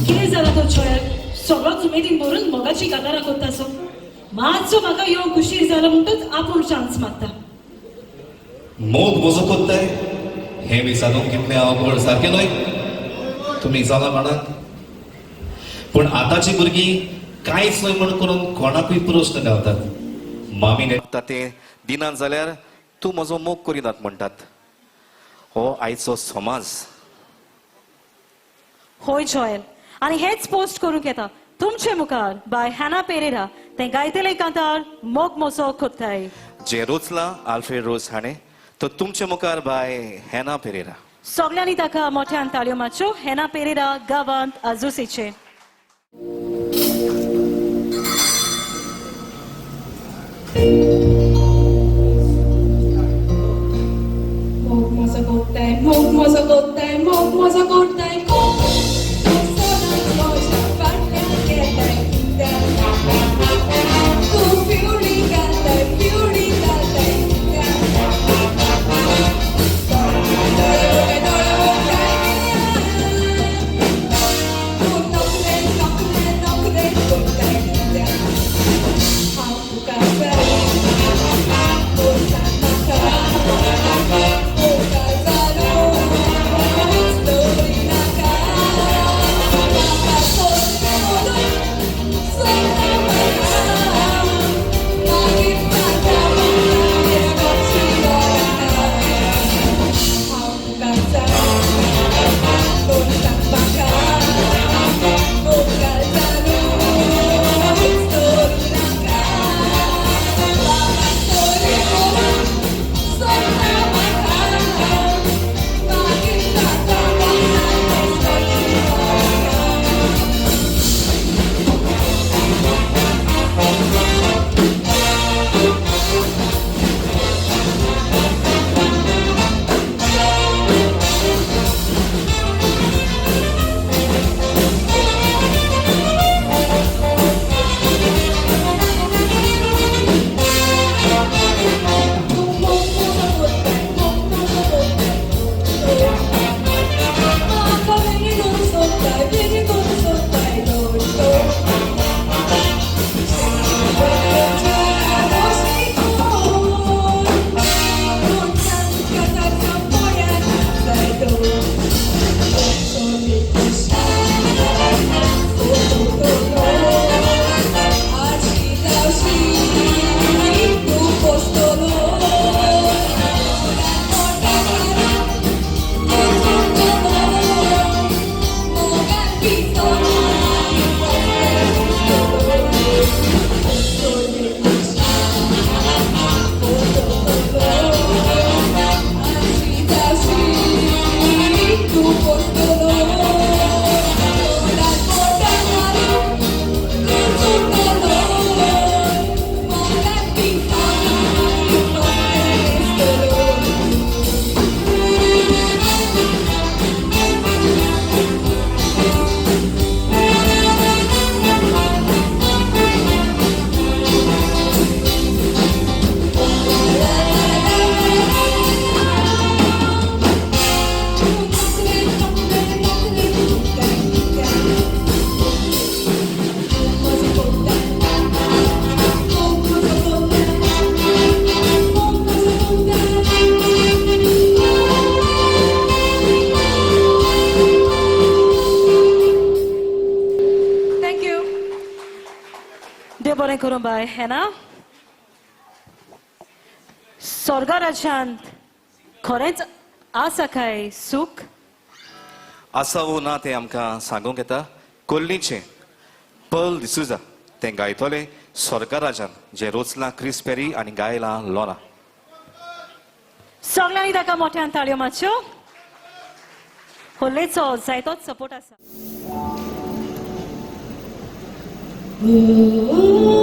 कितें जाला तो जॉयल, सगळोच उमेदीन भरून मोगाची कातारां करता सो मातसो म्हाका येवंक उशीर जाला म्हणटच आपूण चान्स मागता. मोग म्हजो कोत्ताय हें विचारूंक कितलें अवघड सारकें न्हय? तुमी जालां म्हणात, पूण आतांची भुरगीं कांयच न्हय म्हण करून कोणाकूय प्रस्न घालतात. मामी नेता ते दिनात जाल्यार तूं म्हजो मोग करिनात म्हणटात. हो आयचो समाज. होय जॉयल, आनी हेच पोस्ट करूंक येता तुमचे मुखार बाय हॅना पेरेरा, तें गायतलें कांतार मोग मोसो कोत्ताय, जें रोचलां आल्फ्रेड रोज हाणें, तर तुमचे मुखार बाय हॅना पेरेरा. सगल्यांनी ताका मोठ्यान ताळयो मारच्यो. हॅना पेरेरा, गांवांत आजुसीचे. मोग म्हजो कोत्ताय, मोग म्हजो कोत्ताय, मोग म्हजो कोत्ताय, कोण तूं सदांच म्हज्या फाटल्यान येताय कित्याक? तूं पिवळी घालताय, पिवळी घालताय कित्याक? दोळे मोठे, दोळे मोठे, तूं नकरे नकरे नकरे कोत्ताय कित्याक? हांव तुका जाय, तूं सांग म्हाका. बाय हेना. स्वर्गराज्यांत खरेंच आसा काय सूख? आसा वो ना तें आमकां सांगूंक येता. कोल्लीचें पर्ल डिसुजा तें गायतलें स्वर्गराजान, जें रोचलां क्रिस पेरी आनी गायलां लोना. सगळ्यांनी ताका मोठ्यान ताळयो मारच्यो. होल्लेचो जायतोच सपोर्ट आसा. Ooh.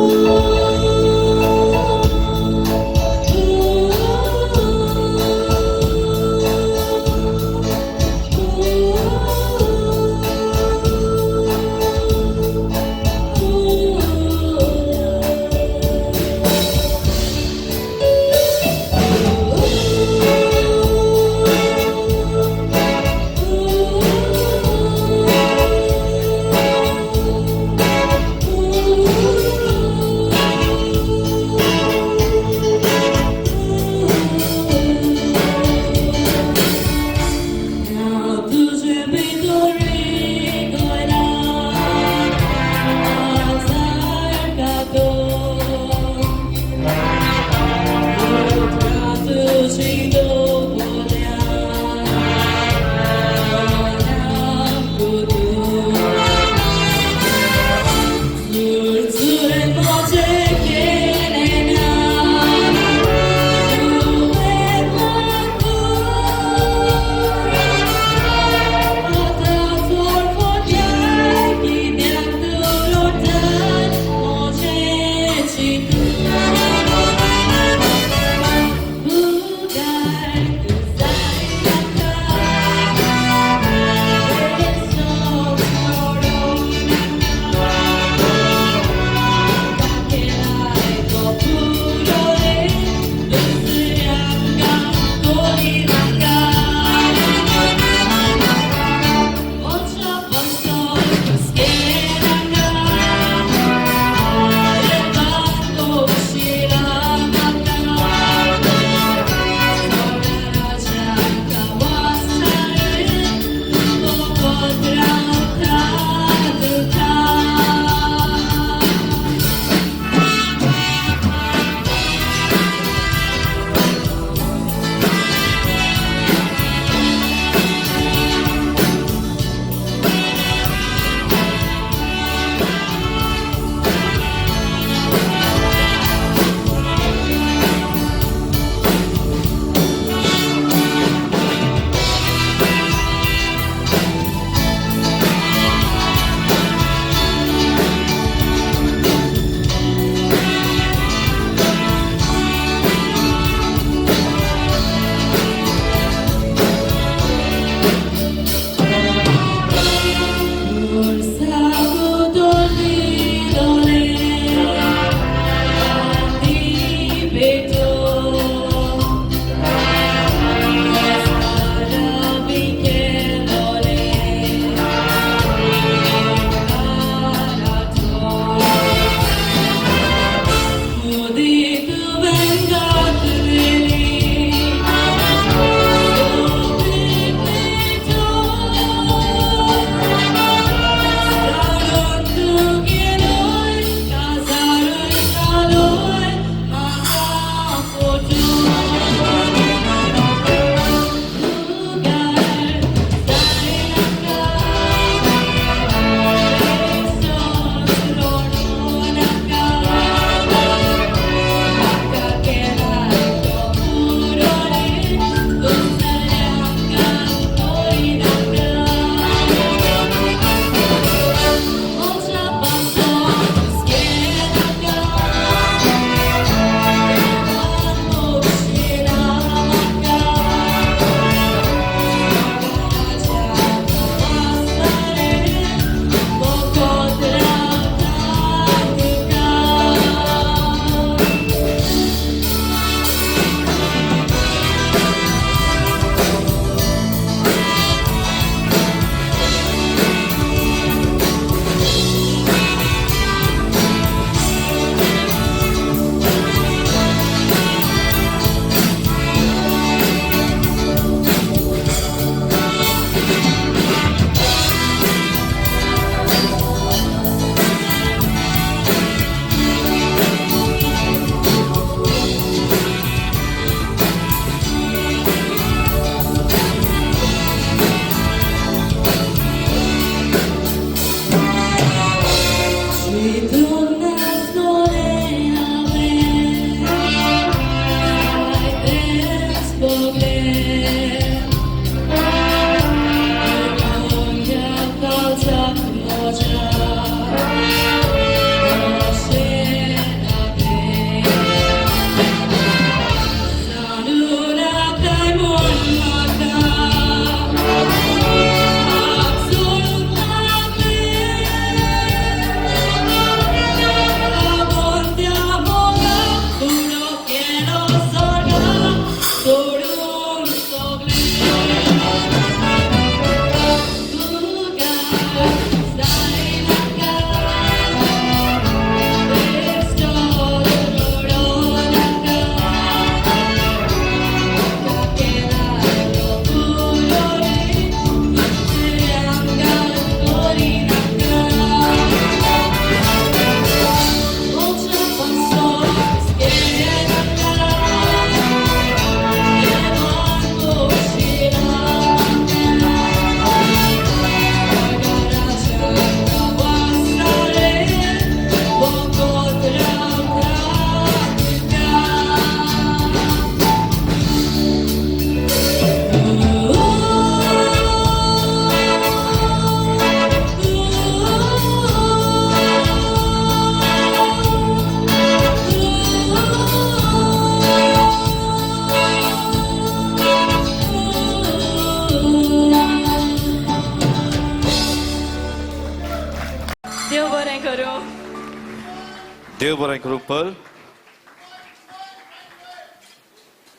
देव बरें करूं पर्ल.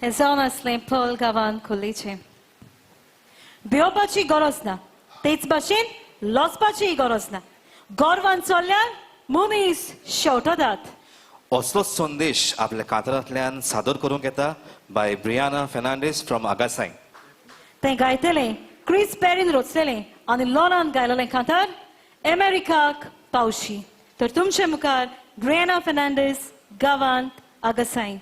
हें जावन आसलें पर्ल गांवान खोर्लेचें. भिवपाची गरज ना, तेच भाशेन लजपाचीय गरज ना. गर्वान चल्ल्यार मनीस शेवटतात. असलोच संदेश आपल्या कातरांतल्यान सादर करूंक येता बाय ब्रियाना फेर्नांडीस फ्रॉम आगासाय. तें गायतलें क्रिस पेरीन रचलेलें आनी लॉनान गायलेलें कांतार अमेरिकाक पावशी. तर तुमचे मुखार ब्रियाना फेर्नांडीस, गांवांत आगासाय.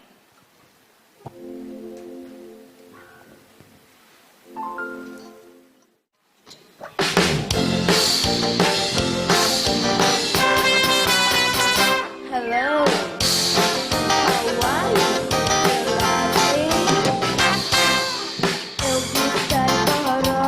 Hello. How are you? Eu gostei para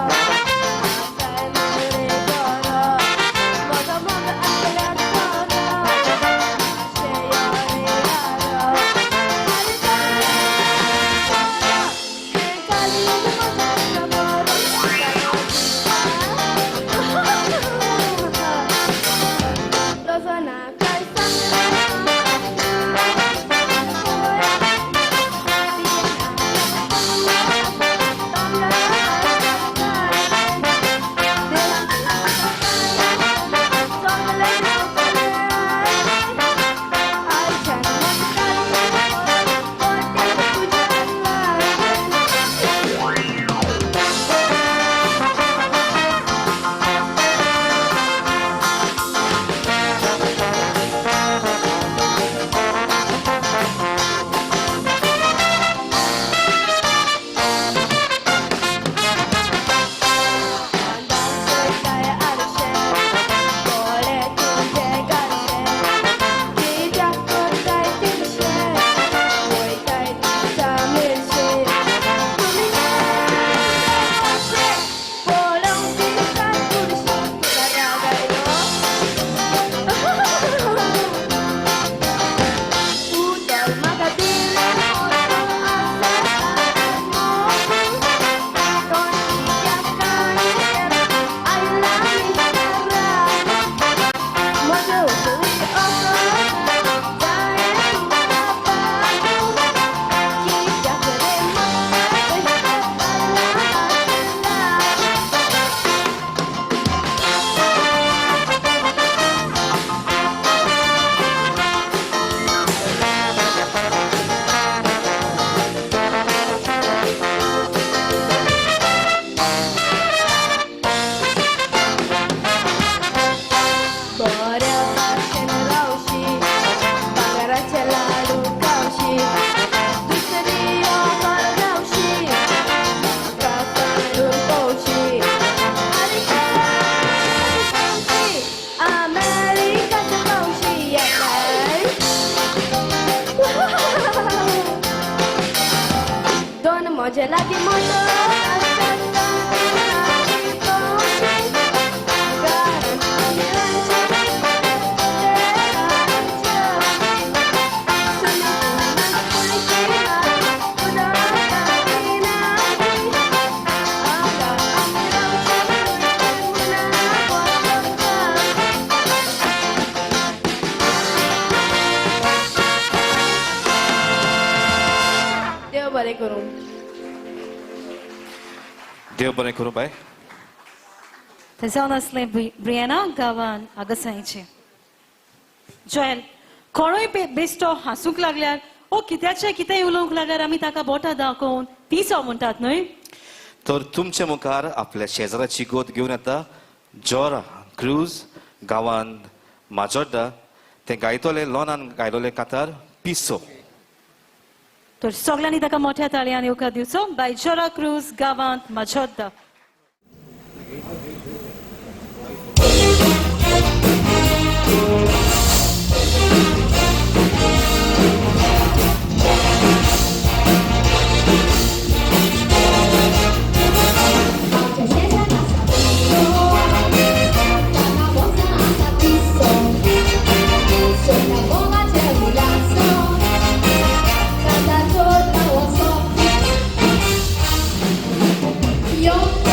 Rosana, म्हजे लागीं देव बरें करूं. देव बरें करूं बाय. थंय जावन आसलें ब्रियाना गांवान आगसायचें. जोएल, कोणूय बेश्टो हांसूंक लागल्यार ओ कित्याचें कितेंय उलोवंक लागल्यार आमी ताका बोटां दाखोवन पिसो म्हणटात न्हय. तर तुमचे मुखार आपल्या शेजाराची गोत घेवन येता जोरा क्रूज गांवान माजोड्डा. तें गायतोले लॉनान गायलोले कातार पिसो. तर सगळ्यांनी ताका मोठ्या ताळयान येवकार दिवचो बाय जोरा क्रूज, गांवांत माजोड्डा. Yo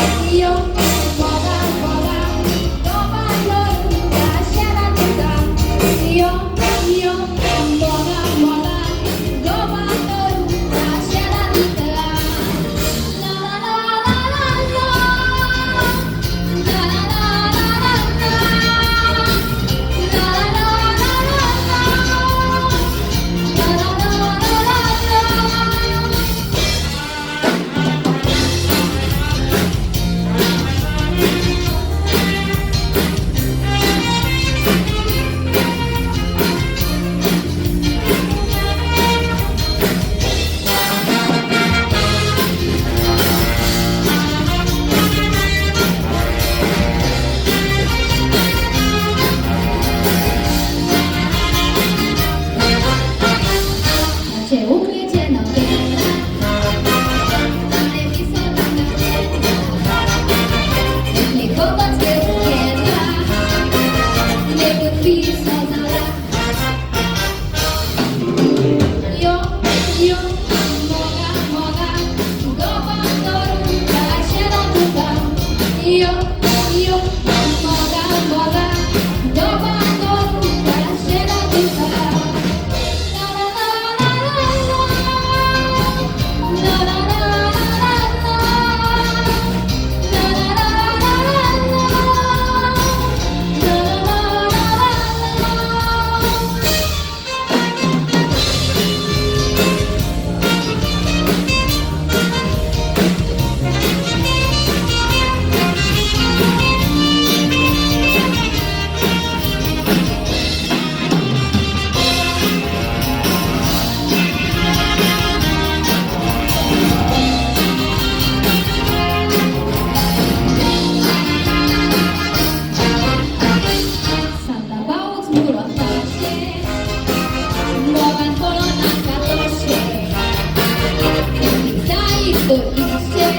इतशें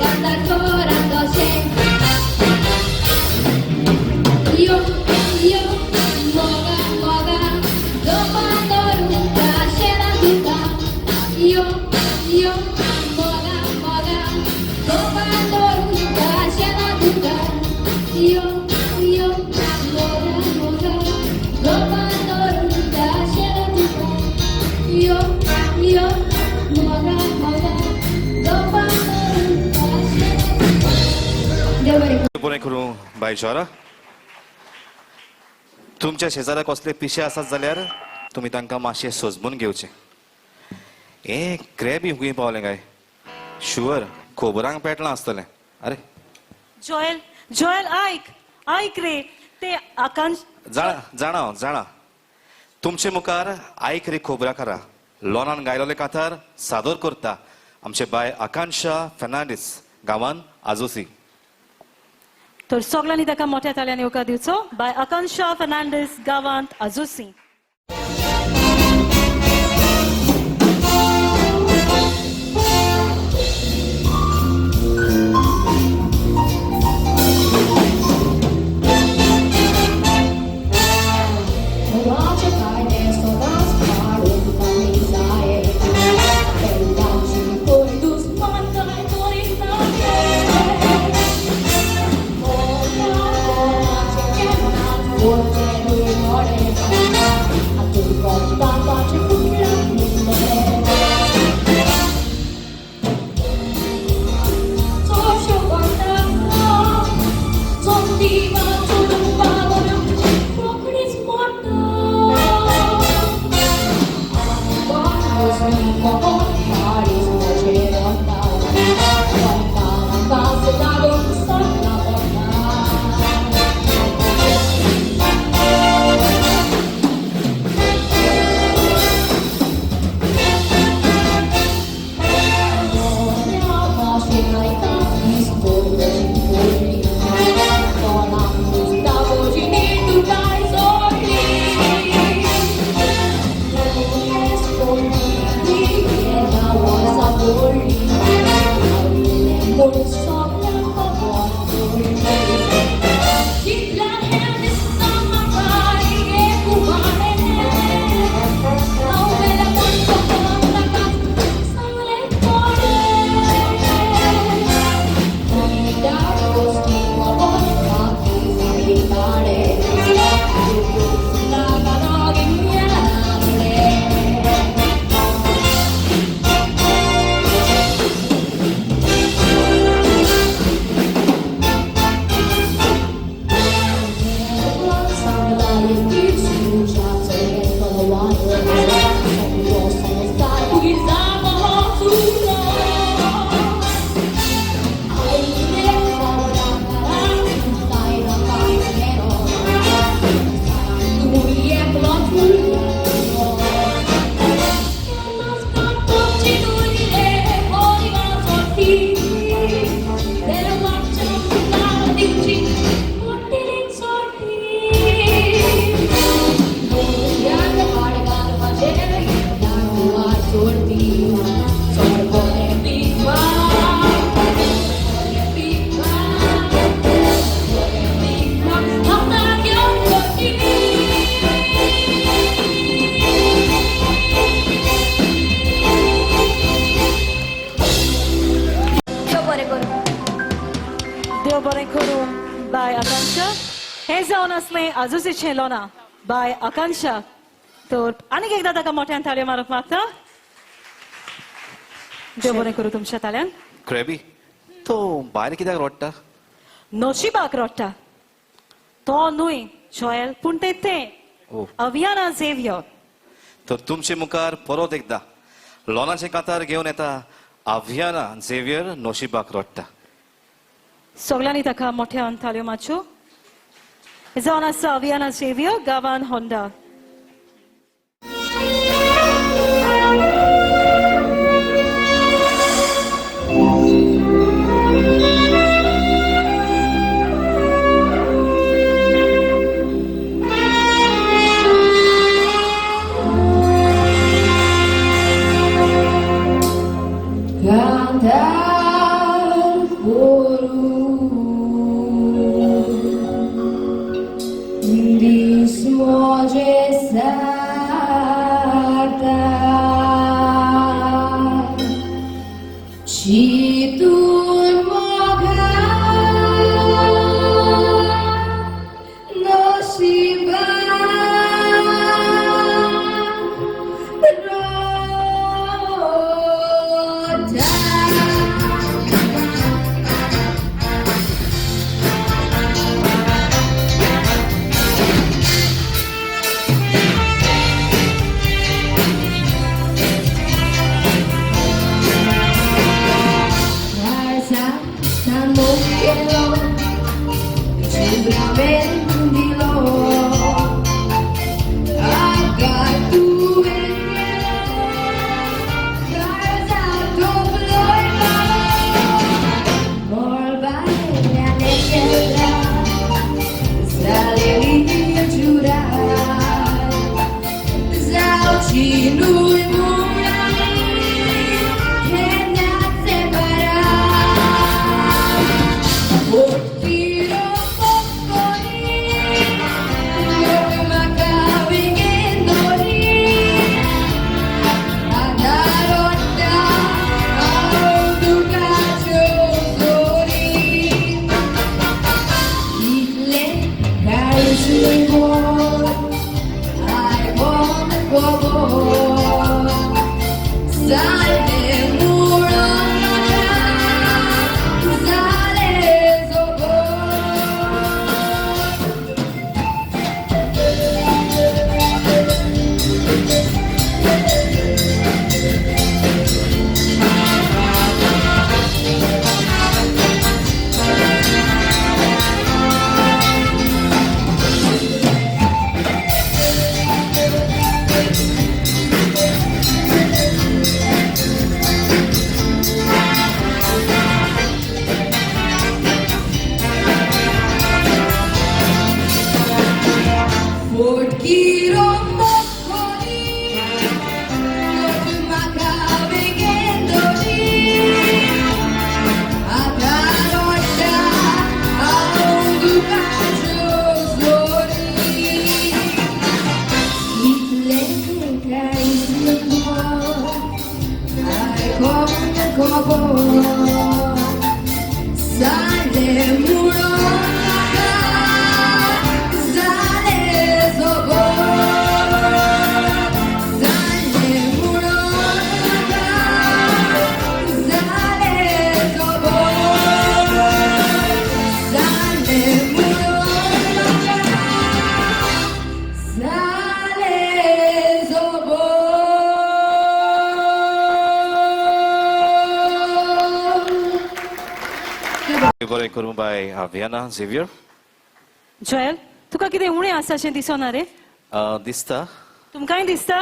जाता चोरा तशें यो यो मोगा मोगा दोपा दवरूंक शेणां दिता यो यो मोगा मोगा दोपा दवरूंक शेणां दिता यो यो मोगा मोगा दोपा दवरूंक शेणां दिता यो यो मोगा मोगा दोपा दवरूंक शेणां दिता. देव बरें करूं. बरें करूं बाय जोरा. तुमच्या शेजाऱ्याक कसले पिशे आसात जाल्यार तुमी तांकां मातशें सजमून घेवचें. हे क्रॅबी खंय पावलें काय? शुअर खबरांक पेटलां आसतलें. अरे जोएल, जोएल आयक, आयक रे, ते आकांश. जाणा जाणा हांव, जाणा. तुमचे मुखार आयक रे खोबराकारा लोनान गायलोले कांतार सादर करता आमचे बाय आकांक्षा फेर्नांडीस, गांवान आजोसी. तर सगळ्यांनी ताका मोठ्या ताळ्यान येवकार दिवचो, बाय आकांक्षा फर्नांडीस, गांवांत आजोसी. मोगाचे कांटे सदांच काडून कमी जाय तेन्नाची कोण दुस्मान काय करिना. मोगाचे केन्नाच वचचें न्हय मोडें हातूंत कोत्ताचे फुटलां मुंबय. चडश्यो कोत्ता चोंदी वा चडुपा रोखडीच मोडटा. देव बरें करूं. देव बरें करूं बाय आकांक्षा. हें जावन आसलें आजोसीचें लोना बाय आकांक्षा. तर आनीक एकदां ताका मोठ्यान ताळयो मारूंक मागता. देव बरें करूं तुमच्या ताळ्यान. क्रॅबी, तो भायर कित्याक रडटा? नशिबाक रडटा तो न्हय जोएल, पूण तें तें ओ. अभियाना झेवियर. तर तुमचे मुखार परत एकदां लोनाचें कांतार घेवन येता आव्याना झेवियर, नशिबाक रडटा. सगळ्यांनी ताका मोठ्यान ताळयो मारच्यो. जावन आसा अभियाना झेवियर, गांवान होंडा. चिंतून मोगा नशिबा रोता. बरें करूं बाय आवियाना झेवियर. जोएल, तुका कितें उणें आसा अशें दिसना रे? दिसता. तुमकांय दिसता?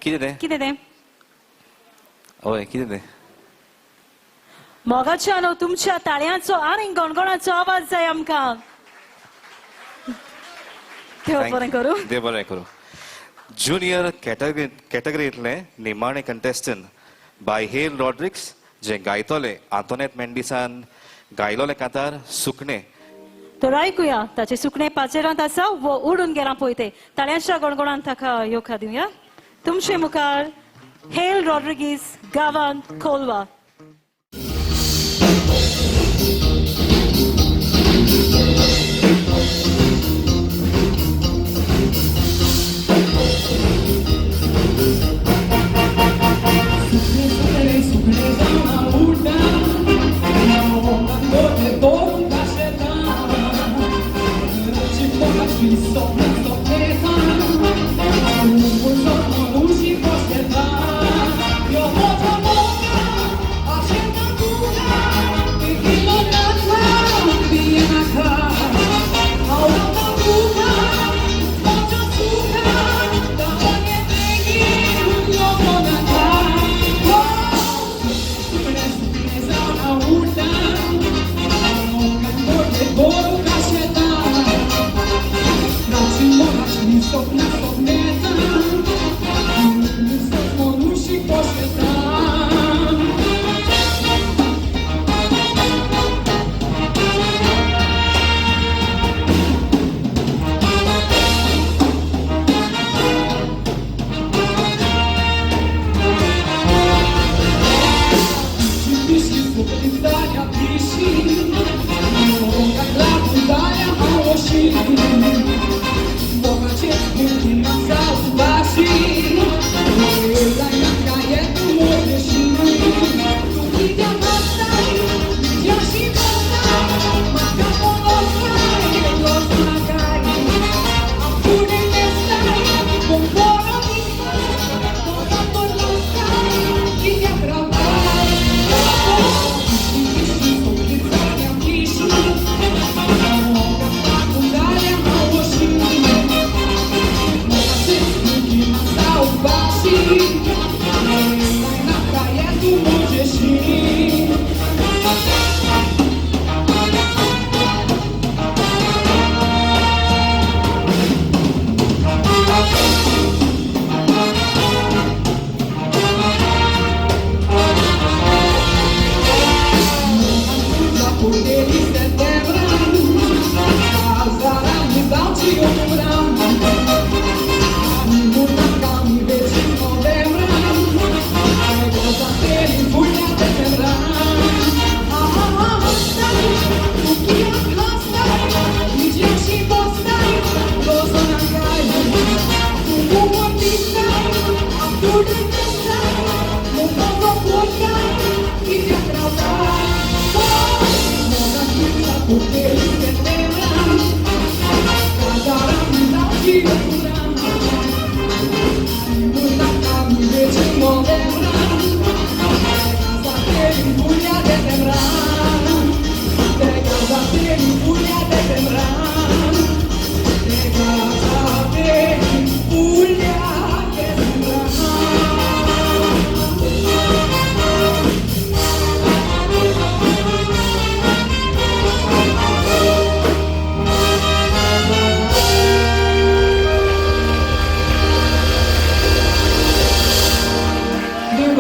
कितें तें? कितें तें? हय, कितें तें? मोगाच्या न्हू तुमच्या ताळयांचो आनी गणगणाचो आवाज जाय आमकां. देव बरें करूं. देव बरें करूं. ज्युनियर कॅटेगरींतलें निमाणें कंटेस्टंट बाय हेल रॉड्रिक्स जे गायतले आंतोनेत मेंडिसान गायलोले कांतार सुकणें. तर आयकुया ताचे सुकणें पाचेरांत आसा वो उडून गेलां पळय तें. ताळयांच्या गणगणान ताका येवकार दिवया. तुमचे मुखार हेल रॉड्रिगीस, गांवान कोलवा.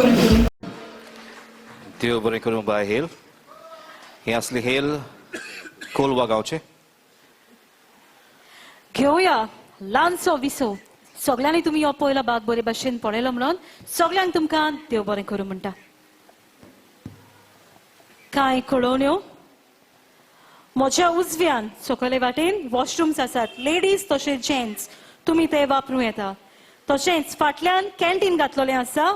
बरें करूं. देव बरें करूं बाय हेल. हें आसलें हेल कोलवा गांवचें. घेवया ल्हानसो विसव. सगल्यांनी तुमी हो पयलो भाग बरे भाशेन पळयलो म्हणून सगल्यांक तुमकां देव बरें करूं म्हणटा. कांय कळोवण्यो. म्हज्या उजव्यान सकयले वाटेन वॉशरुम्स आसात, लेडीज तशेंच जेंट्स, तुमी ते वापरूं येता. तशेंच फाटल्यान कॅन्टीन घातलेलें आसा.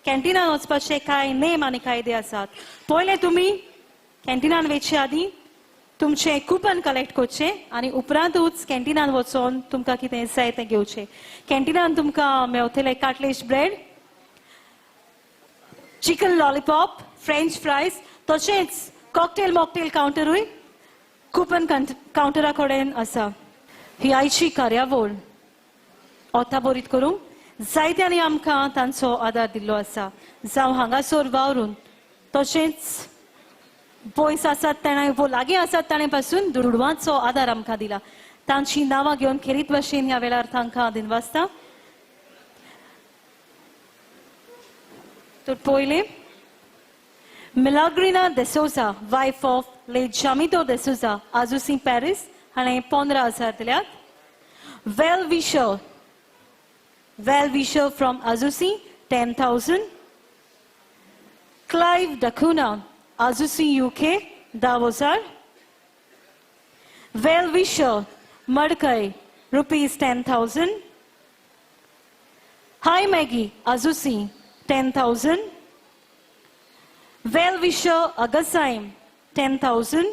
कॅन्टिनान वचपाचे कांय नेम आनी कायदे आसात. पयलें तुमी कॅन्टिनान वचचे आदीं तुमचें कुपन कलेक्ट करचें आनी उपरांतूच कॅन्टिनान वचोन तुमकां कितें जाय तें घेवचें. कॅन्टिनान तुमकां मेवतले काटलेश bread, chicken lollipop, French fries, तशेंच कॉकटेल मॉकटेल कावंटरूय कुपन कावंटरा कडेन आसा. ही आयची कार्यावळ ओताबोरीत करूंक जायत्यांनी आमकां तांचो आदार दिल्लो आसा, जावं हांगासर वावरून तशेंच पयस आसात ताणें वो लागीं आसात ताणें पासून दुडवांचो आदार आमकां दिला. तांची नांवां घेवन खेरीत भाशेन ह्या वेळार तांकां दिनवासता. तर पयलें Milagrina D'Souza, wife of late Jamito D'Souza, Azossi Paris, हाणें 15,000 दिल्यात. Well wisher from Azossi 10,000. Clive D'Cunha, Azossi UK 10,000. Well wisher Madkai rupees 10,000. Hi Maggie Azossi 10,000. Well wisher Agassaim 10,000.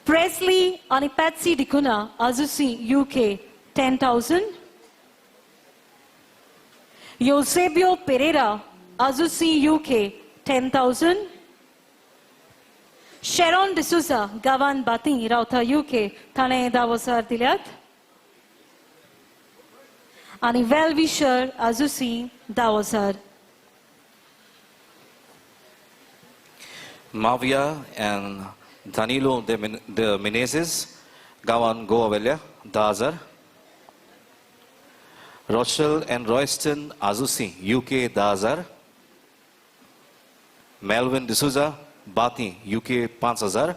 Presley आनी पॅट्सी डिकुना आजुसी UK 10,000. Eusebio Pereira Azossi UK 10,000. Sharon D'Souza गावान बाती रावता UK ताणें 10,000 दिल्यात. आनी वेल विशर आजुसी 10,000. माविया एंड दानिलो the Menezes गांवान गोवा वेल्या 10,000. Rochelle and Royston Azossi UK 10,000. Melvin D'Souza Batim UK 5,000.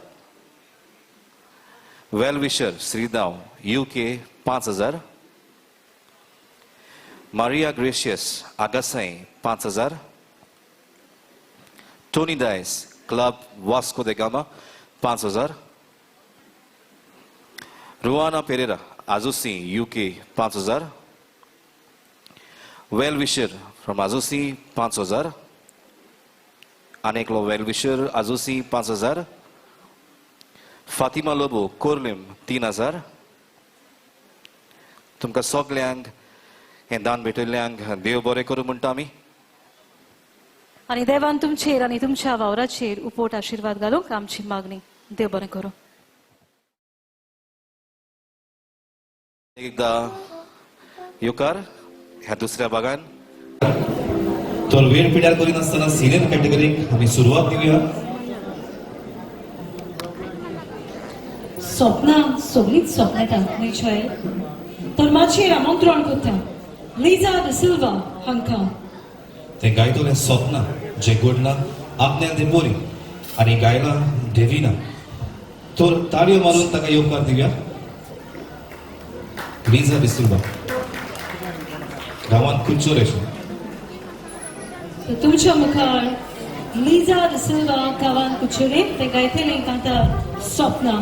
Well wisher श्रीदाव UK 5,000. Maria Gracious Agassaim 5,000. Tony Dias club Vasco da Gama 5,000. Ruana Pereira Azossi UK 5,000. Well wisher from Azossi 5,000. आनी एकलो वेल wisher आजुसी 5,000. Fatima Lobo कोर्लीम 3,000. तुमकां सगल्यांक हें दान भेटयल्ल्यांक देव बरें करूं म्हणटा आमी. आनी देवान तुमचेर आनी तुमच्या वावराचेर उपोट आशिर्वाद घालूंक आमची मागणी. देव बरें करूं. एकदां येवकार ह्या दुसऱ्या भागान. तर वेळ पिड्यार करिनासतना सिनियर कॅटेगरीक आमी सुरवात दिवया. स्वप्नां सगळींच स्वप्नां येता न्हय जॉयल? तर मातशें आमंत्रण करता लिजा डिसिल्वा हांकां. तें गायतलें स्वप्नां जें घडलां आपण्याक तें बरी आनी गायलां डेविना. तर ताळयो मारून ताका येवकार दिवया. लिजा डिसिल्वा गांवांत कुच्चोरेशें. तुमच्या मुखार लिजा डिसिल्वा गांवांत कुचोरे ते गायतलें कांतार स्वप्नां.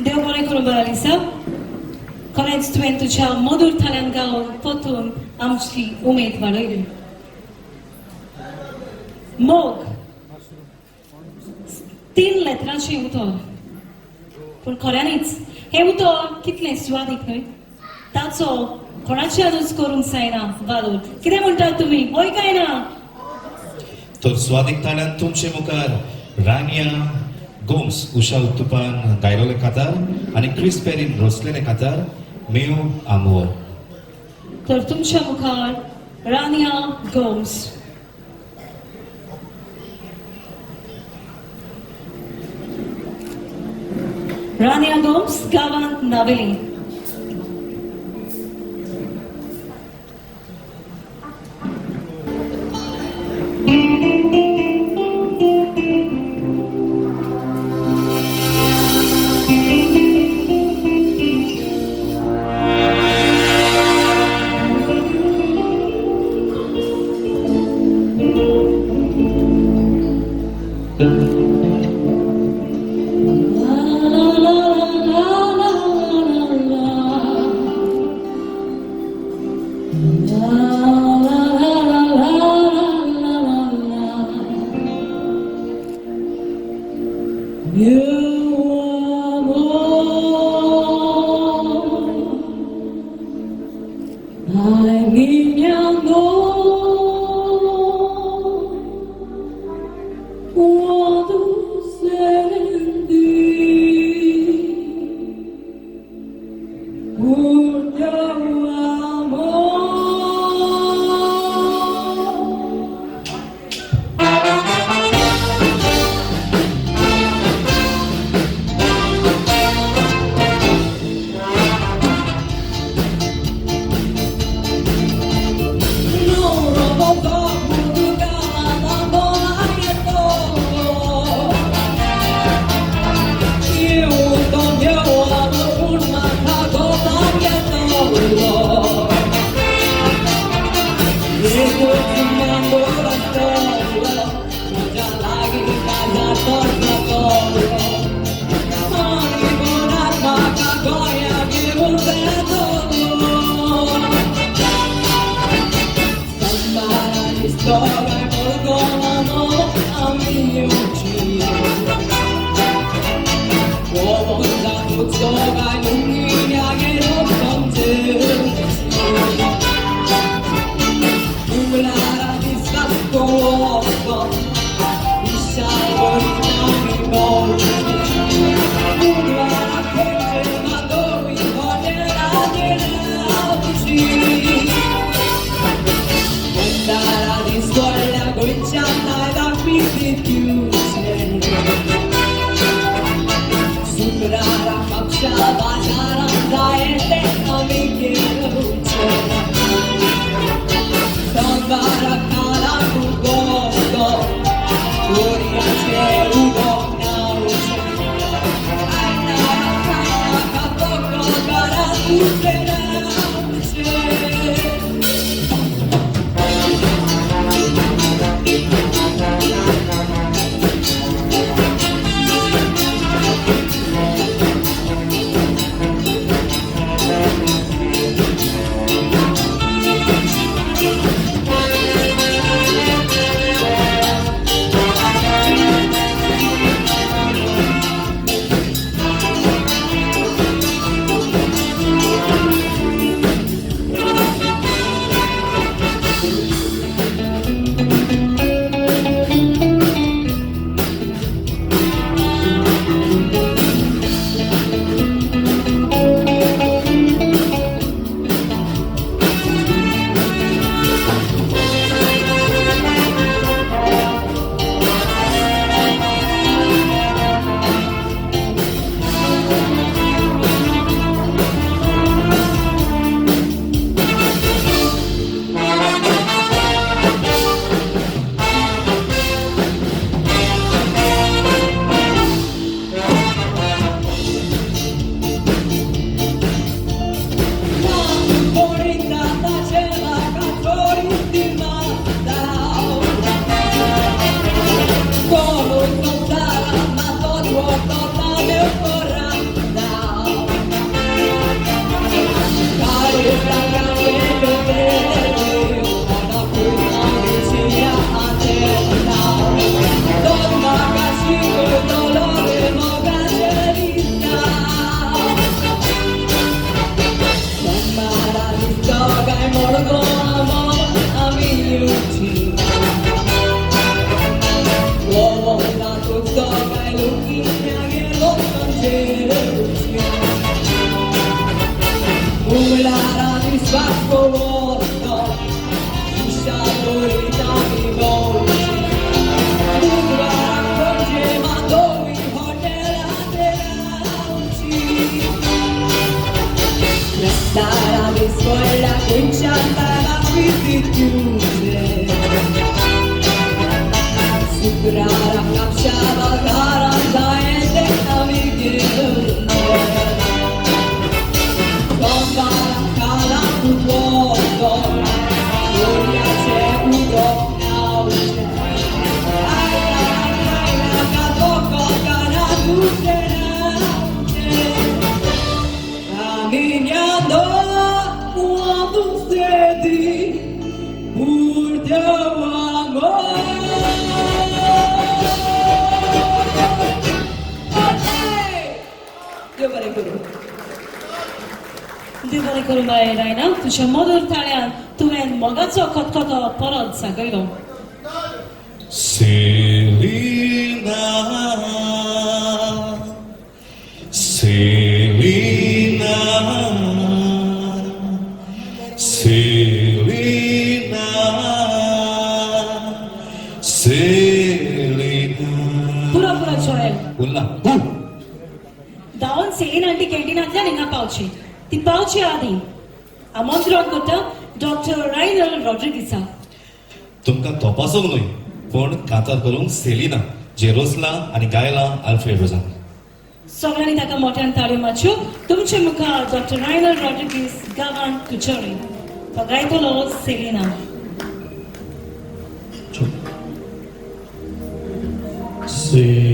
देव बरें करूं बरालिसा. खरेंच तुवें तुज्या मधूर थाल्यान गावन परतून आमची उमेद वाडयली. मोग 3 लेटरांचें उतर, पूण खऱ्यांनीच हें उतर कितलें सुवादीक न्हय? ताचो कोणाच्यानूच करूंक जायना वालोर. कितें म्हणटात तुमी, हय काय ना? तर स्वादीक ताळ्यान तुमचे मुखार रानिया गोम्स उषा उत्तुपान गायलोले कातार आनी क्रिस पेरीन रचलेले कातार मेव आमोर. तर तुमच्या मुखार रानिया गोम्स. रानिया गोम्स, गांवांत Navelim. Ay, niña, no. Cuando sentí por tu amor. A minha dor quando cedi por teu बरें करूं बाय रायना, तुज्या मधूर ताळ्यान तुवें मोगाचो खतखतो परत जागयलो. Selena, Selena, Selena, Selena. पुरो पुरो जोएल. उरला. धांवन सेलीन आंटी कॅन्टिनांतल्यान हिंगा पावची. ती पावचे आदीं आमंत्रण करता डॉक्टर रायनल रॉड्रिगीसाक. तुमकां तपासूंक न्हय पूण कांतार करूंक सेलिना जे रोसलां आनी गायलां आल्फ्रेड रोजान. सगळ्यांनी ताका मोठ्यान ताळयो मारच्यो. तुमचे मुखार डॉक्टर रायनल रॉड्रिगीस गांवान तुजोरी. तो गायतलो Selina. Selena,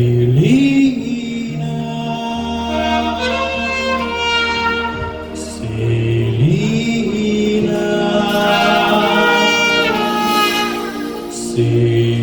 Selena, Selena, Selena.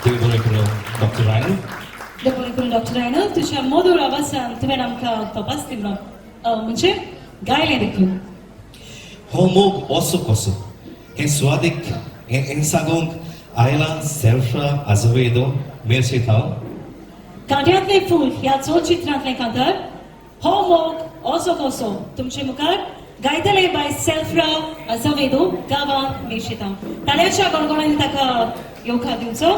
देव बरें करूं डॉक्टर रायनल. देव बरें करूं डॉक्टर रायनल, तुज्या मधूर आवाजान तुवें आमकां तपासली म्हणजे गायलें देखून. हो मोग असो कसो हें सुवादीक हें सांगूंक आयलां सेल्फ्रा आजवेदो मेरशे थाव. कांट्यांतलें फूल ह्या चलचित्रांतलें कांतार हो मोग असो कसो तुमचे मुखार गायतले बाय सेल्फ्रा आजवेदो गांवांत मेरशे थाव. ताळ्याच्या गणगणांनी ताका येवकार दिवचो.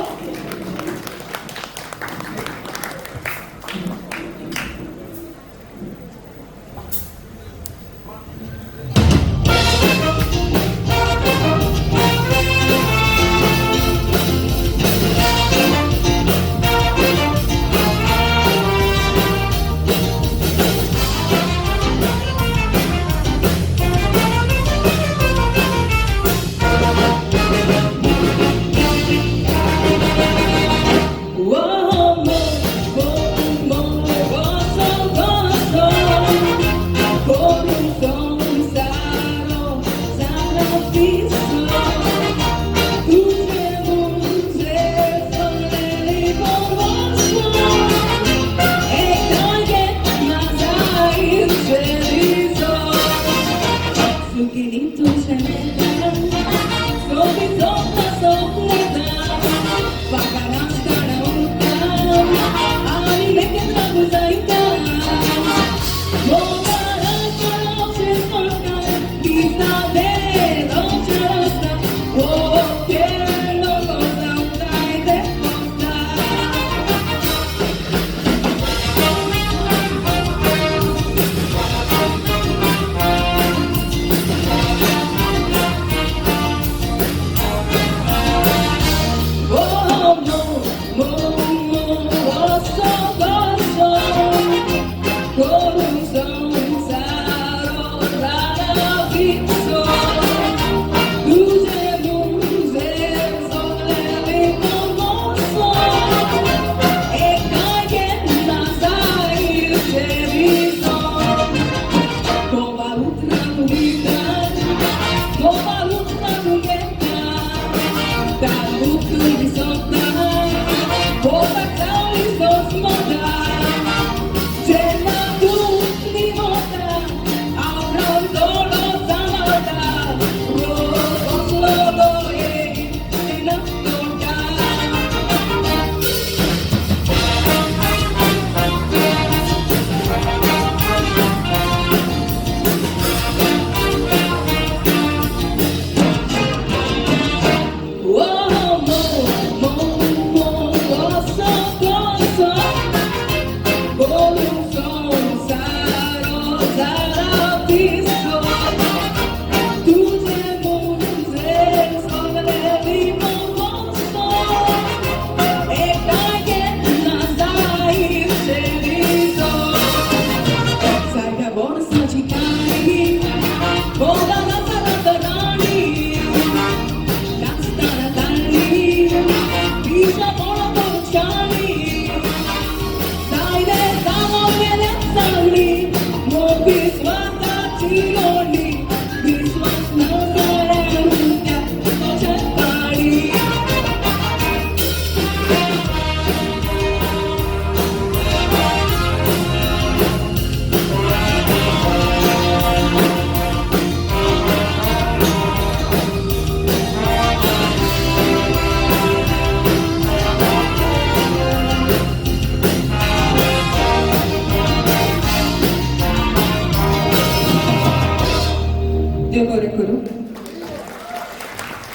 देव बरें करूं.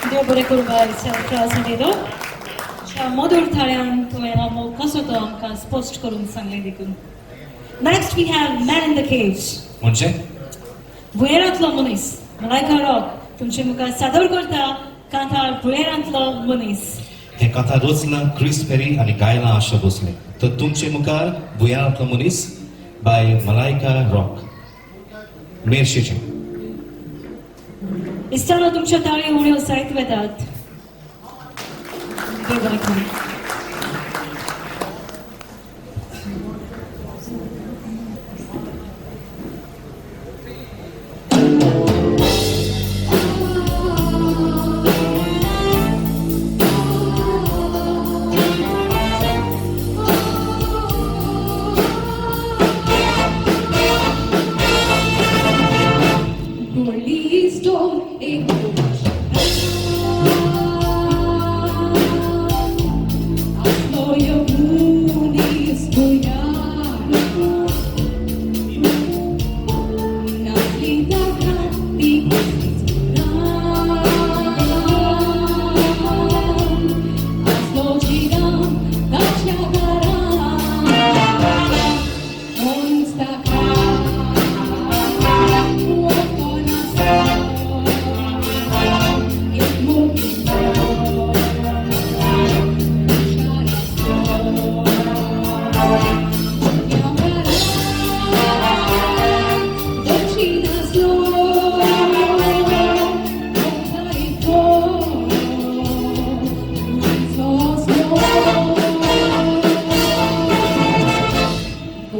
देव बरें करूं बाय सेल्फ्राज मधुर थाळ्यान तुवें हो मोग कसो तो आमकां स्पश्ट करून सांगलें देखून. Next we have man in the cage. म्हणजे भुंयेरांतलो मनीस मलायका रॉक तुमचे मुखार सादर करता कांतार भुंयेरांतलो मनीस. हे कथा रचना क्रिस पेरी आनी गायला आशा भोसले. तर तुमचे मुखार भुंयारांतलो मनीस बाय मलायका रॉक मेरशेचें. इश्टानो तुमच्यो ताळयो उण्यो जायत वेतात. देव बरें करूं.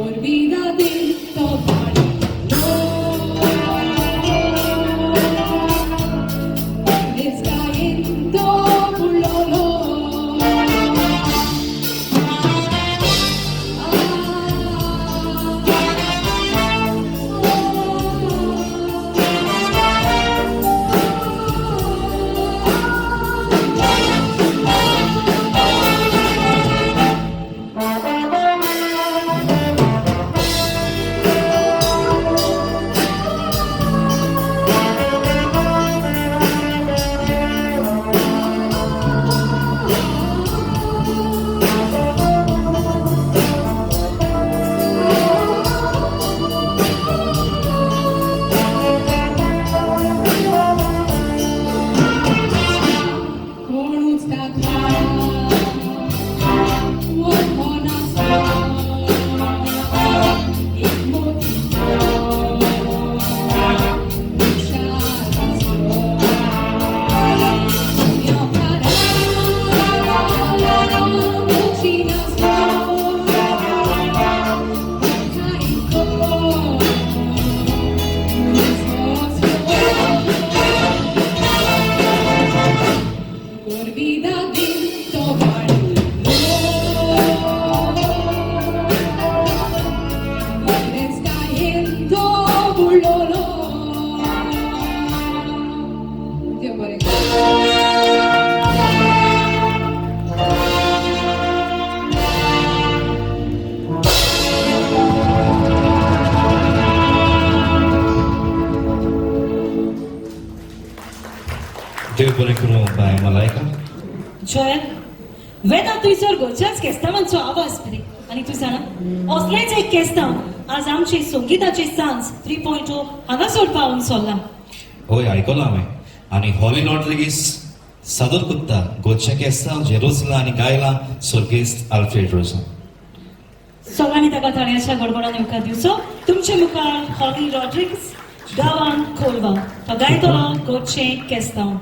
Olvida. जोयल वेदा थंयसर घरच्याच केस्तांवांचो आवाज पळय आनी तूं जाणा असलेंच एक केस्तांव आज आमची संगीताची सांज 3.0 हांगासर पावून सोल्ला. हय आयकलां हांवें आनी हॉली रॉड्रिगीस सादर करता गोंयचें केस्तांव जें रचलां आनी गायलां सर्गेस्त आल्फ्रेड रोजा. सगळ्यांनी ताका ताळयांच्या गडगडान येवकार दिवचो. तुमचे मुखार हॉली रॉड्रिग्स गांवान कोलवा तो गायतलो गोंयचें केस्तांव.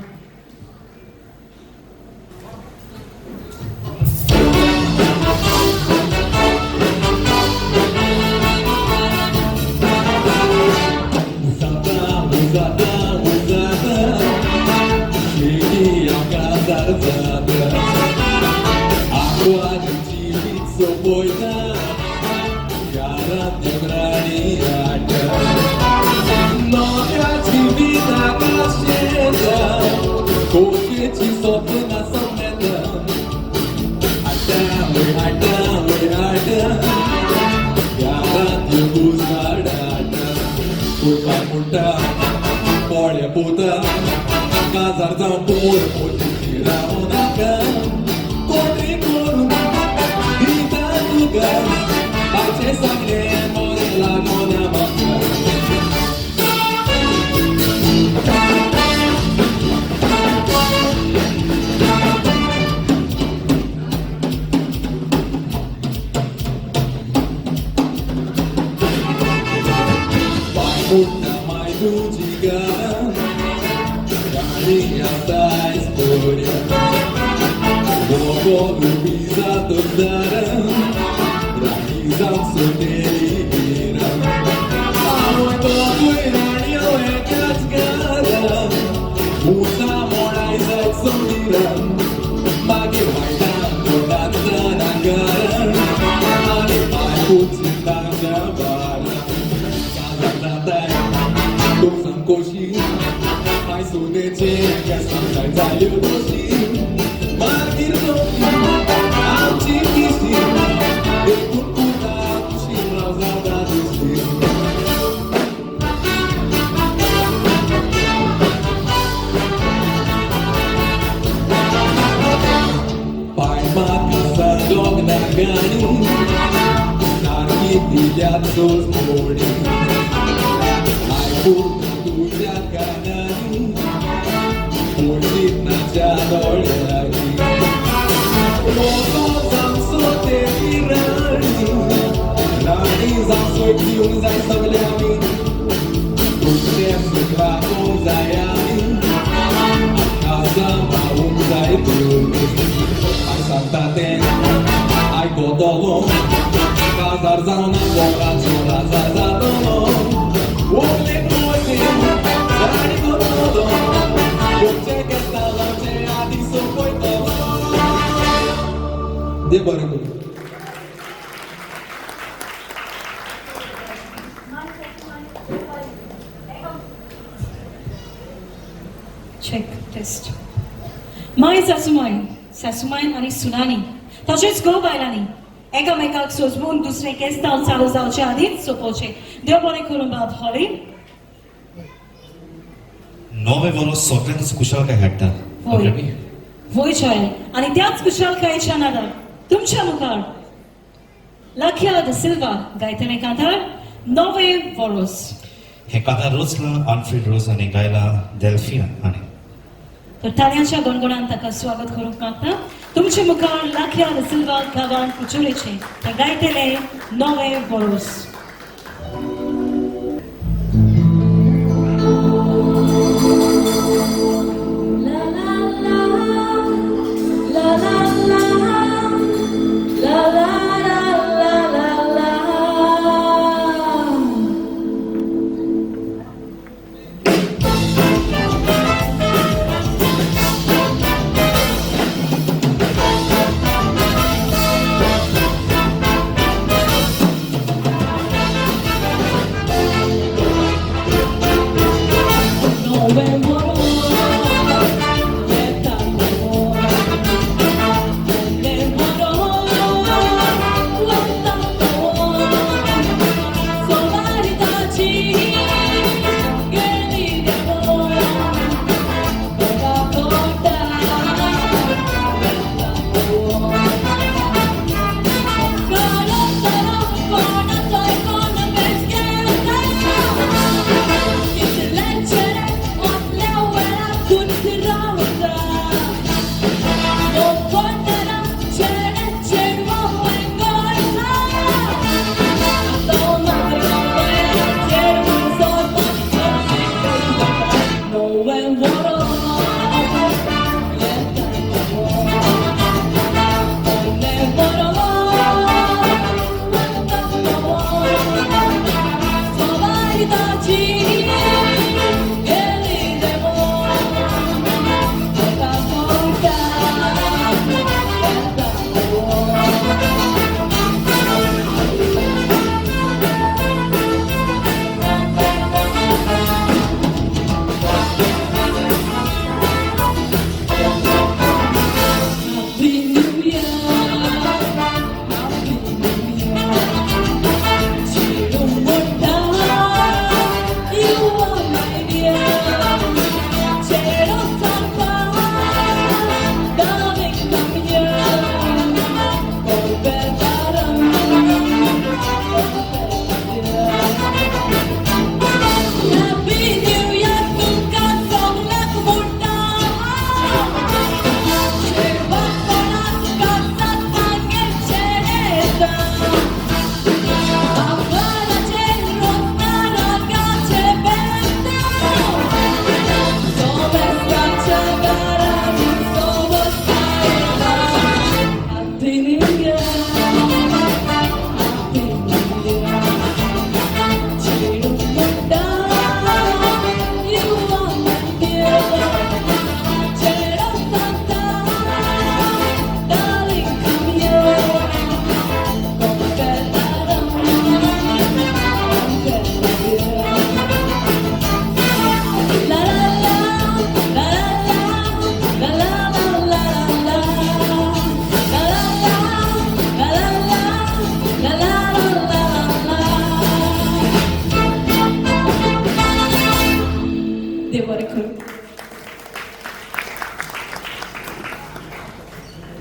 Check test. My सासूमाय सासूमायन आनी सुनानी तशेंच घोव बायलांनी एकामेकाक सोजमून दुसरें केस्तांव चालू जावचे आदींच सोंपोवचें. देव बरें करूं बाब हॉली. नवें वर्स सगळ्यांकच कुशळकाय हाडटा. वय वय जॉयल आनी त्याच कुशळकायेच्या नादार तुमच्या मुखार लख्या the Silva गायतलें कांतार नवें वर्स. हें कांतार रचलां आल्फ्रेड रोज आनी गायलां डेल्फिना हाणें. तर ताळयांच्या गणगणान ताका स्वागत करूंक मागता. तुमचे मुखार लाख्या the Silva गांवान कुचोरेचें ते गायतले नवें वर्स.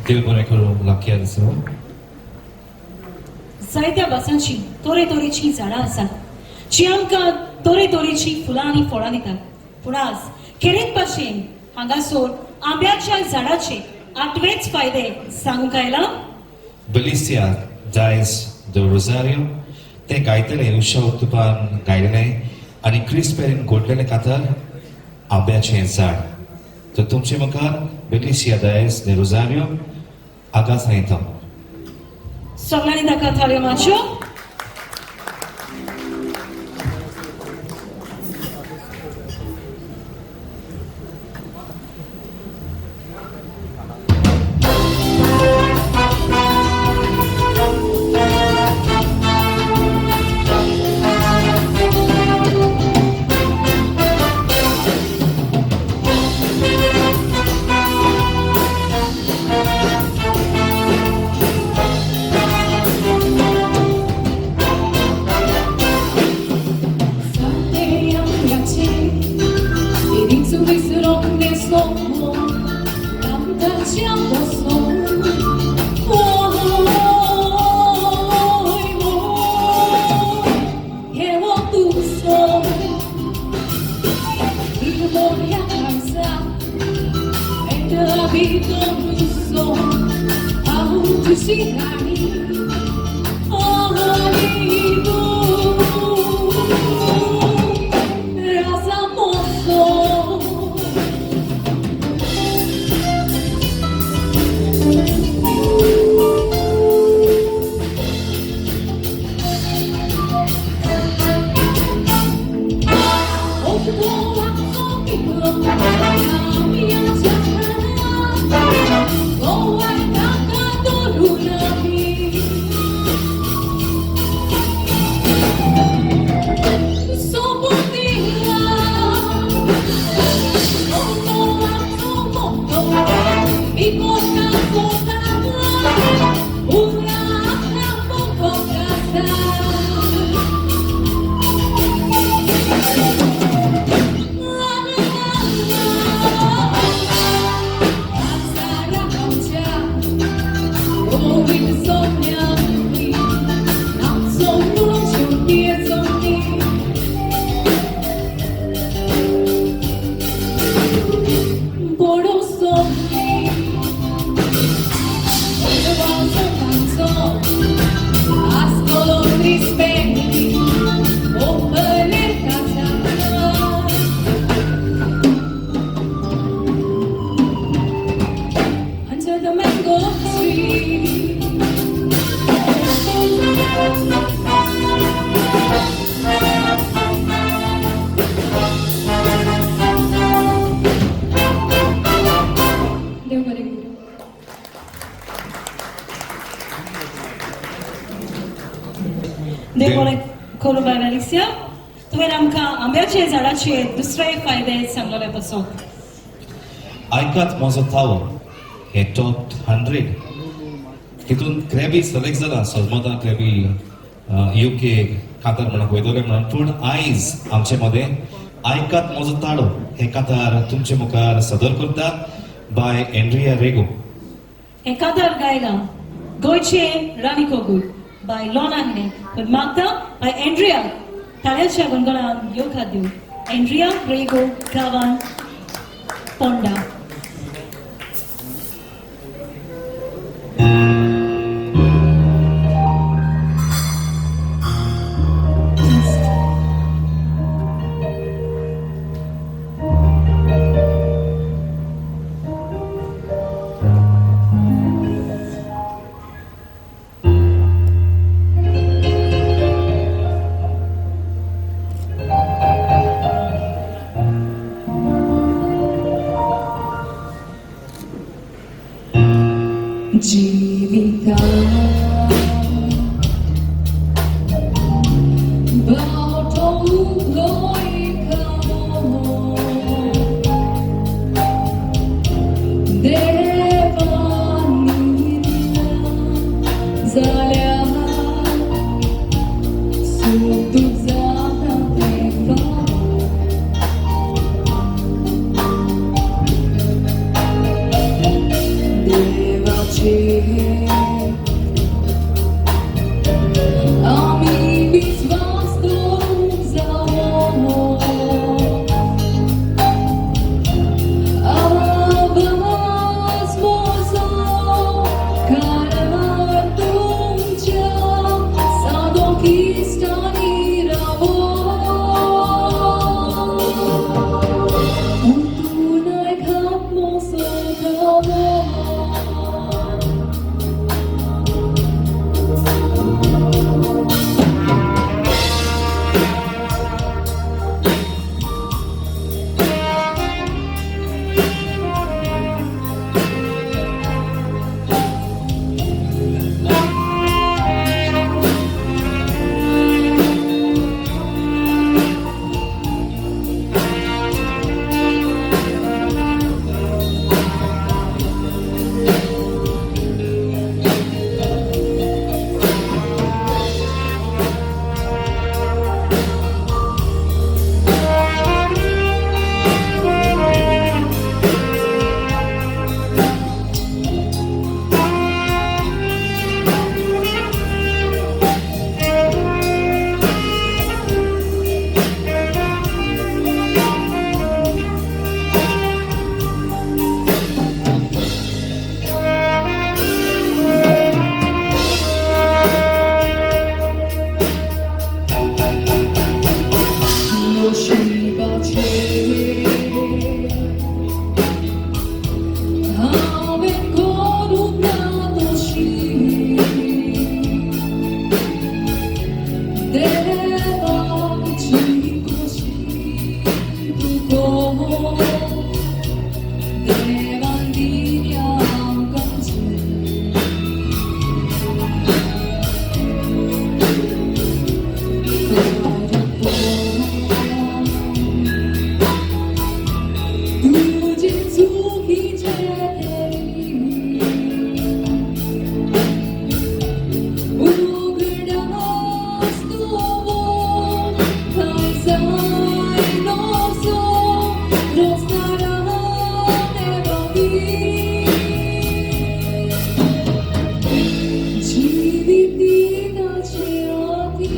देव बरें करूं लाखी आसा. जायत्या भासांची तरेतरेचीं झाडां आसात जी आमकां तरेतरेचीं फुलां आनी फळां दितात. पूण आज खेरीत भाशेन हांगासर आंब्याच्या झाडाचे आठवेच फायदे सांगूंक आयला बेलिसिया डायस the Rosario तें गायतलें उषा उत्तुपान गायलेलें आनी क्रिस पेरीन घोडलेलें कातार आंब्याचें झाड. तर तुमचे मुखार बेलिसिया डायस the Rosario आगास येता. सगळ्यांनी ताका थाळयो मारच्यो. तुवें आमकां आंब्याचे झाडाचे दुसरे फायदे सांगलेले पसून. आयकात म्हजो तावो हे टॉप 100 तितून क्रॅबी सिलेक्ट जाला. सजमता क्रॅबी युके कातार म्हणून वयतले म्हणून, पूण आयज आमचे मदें आयकात म्हजो ताळो हे कातार तुमचे मुखार सदर करता बाय एंड्रिया रेगो. हे कातार गायला गोंयचे राणी कोगूळ बाय लोना हिणे, पूण मागता बाय एंड्रिया ताळ्याच्या गणगणान येवकार दिवं. एंड्रिया रेगो, गांवान पोंडा. जीविता आमी विस्वास दवरूंक जावो आवाज म्हजो कानार तुमच्या सादो क्रिस्तांनी रावो उतून घात मोसो गावो. हांवें करूंक ना तशी देवाची खोशी तुका देवान दिल्या आमकां. तुझी चुकीचे तरी उगडास तूं थंय जायनोसो रोजगारा देवादी जिवितीनाचे आदी.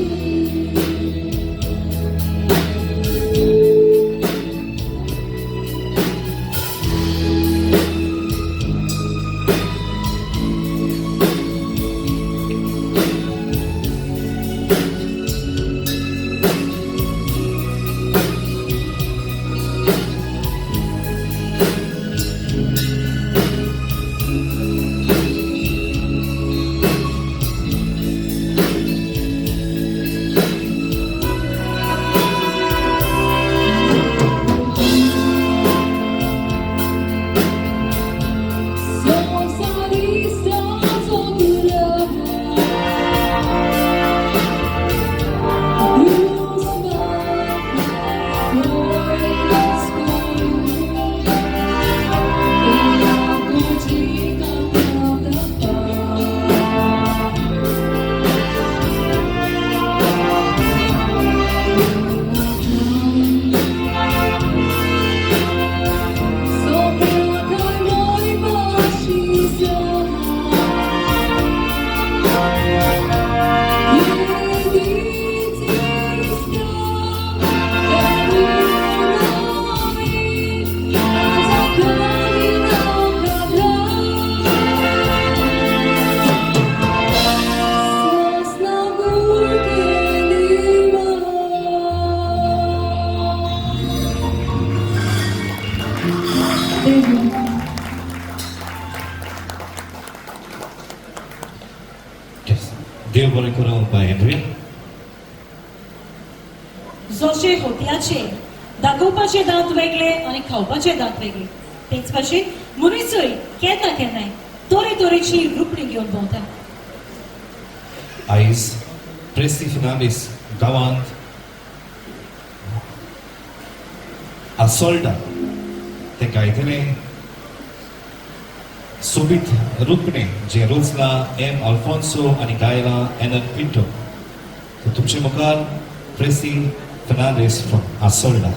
देव बरें करूं बाय एंड्रिया. जशे होतयाचे दाखोवपाचे दांत वेगळे आनी खावपाचे दांत वेगळे, तेच भाशेन मनीसय केन्ना केन्नाय तरेतरेची रुपणी घेवन भोंवता. आयज प्रेसी फर्नांडीस गांवांत आसोल्डा ते गायतले सोबीत रुपणें जें रचलां एम आल्फोन्सो आनी गायलां एनन पिंटो. तर तुमचे मुखार प्रेसी फर्नांडीस फ्रॉम आसोल्डा.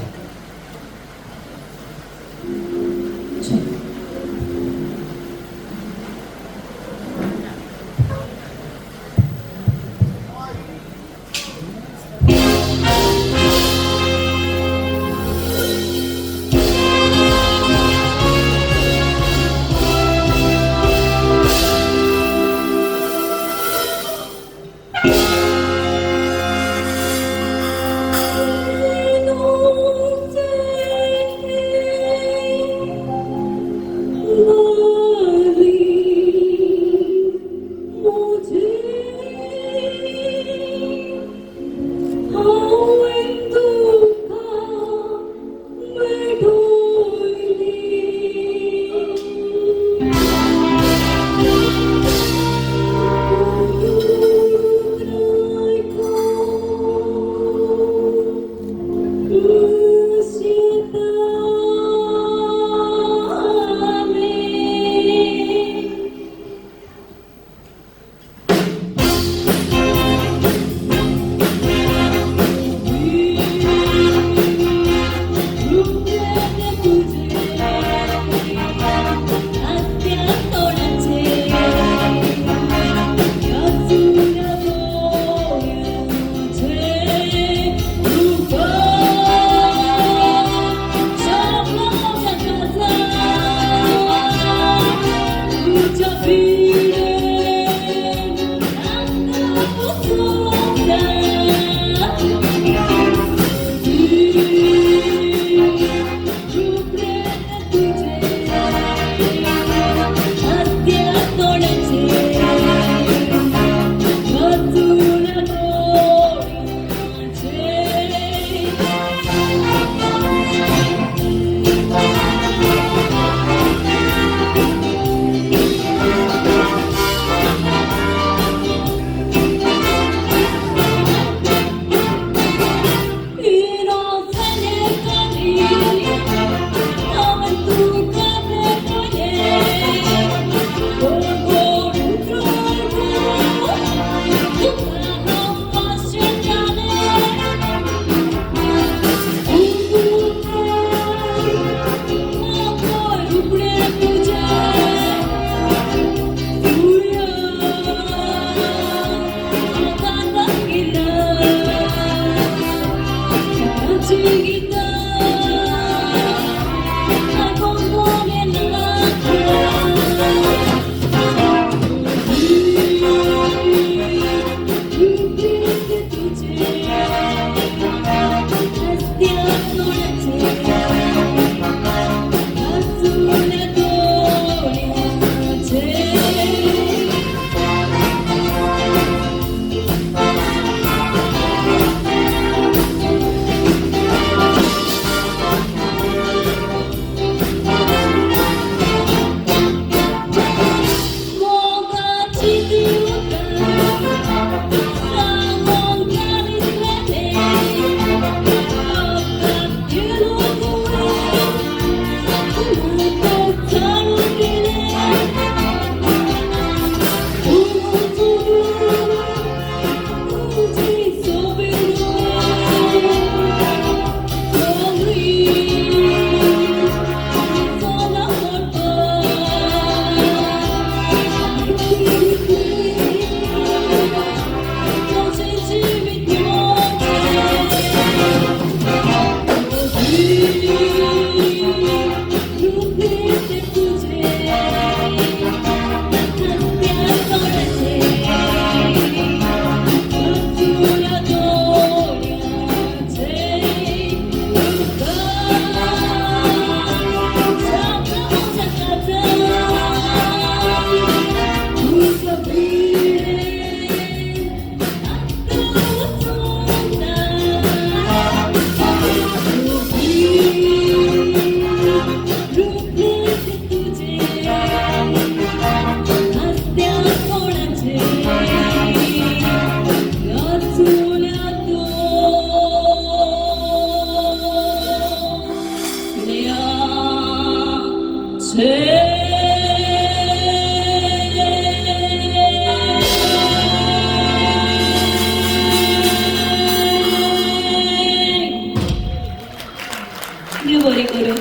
देव बरें करूं.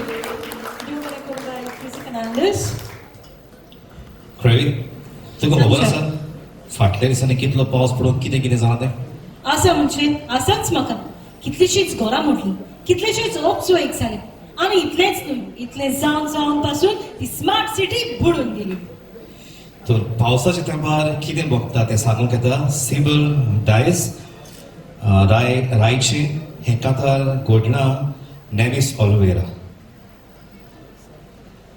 देव बरें करूं बाय क्रिसी फर्नांडीस. खळी तुका खबर आसा फाटल्या दिसांनी कितलो पावस पडून कितें कितें जालां तें? आसा म्हणजे आसाच म्हाका. कितलीशीच घरां मोडली, कितलेशेच अपसोयक जाले आनी इतलेंच न्हय, इतलें जावन जावन पासून ती स्मार्ट सिटी बुडून गेली. तर पावसाच्या तेंपार कितें भोगता तें सांगूंक येता. सिबल डायस राय रायचे हें कातार घडलां नेवीस ऑलिवेरा.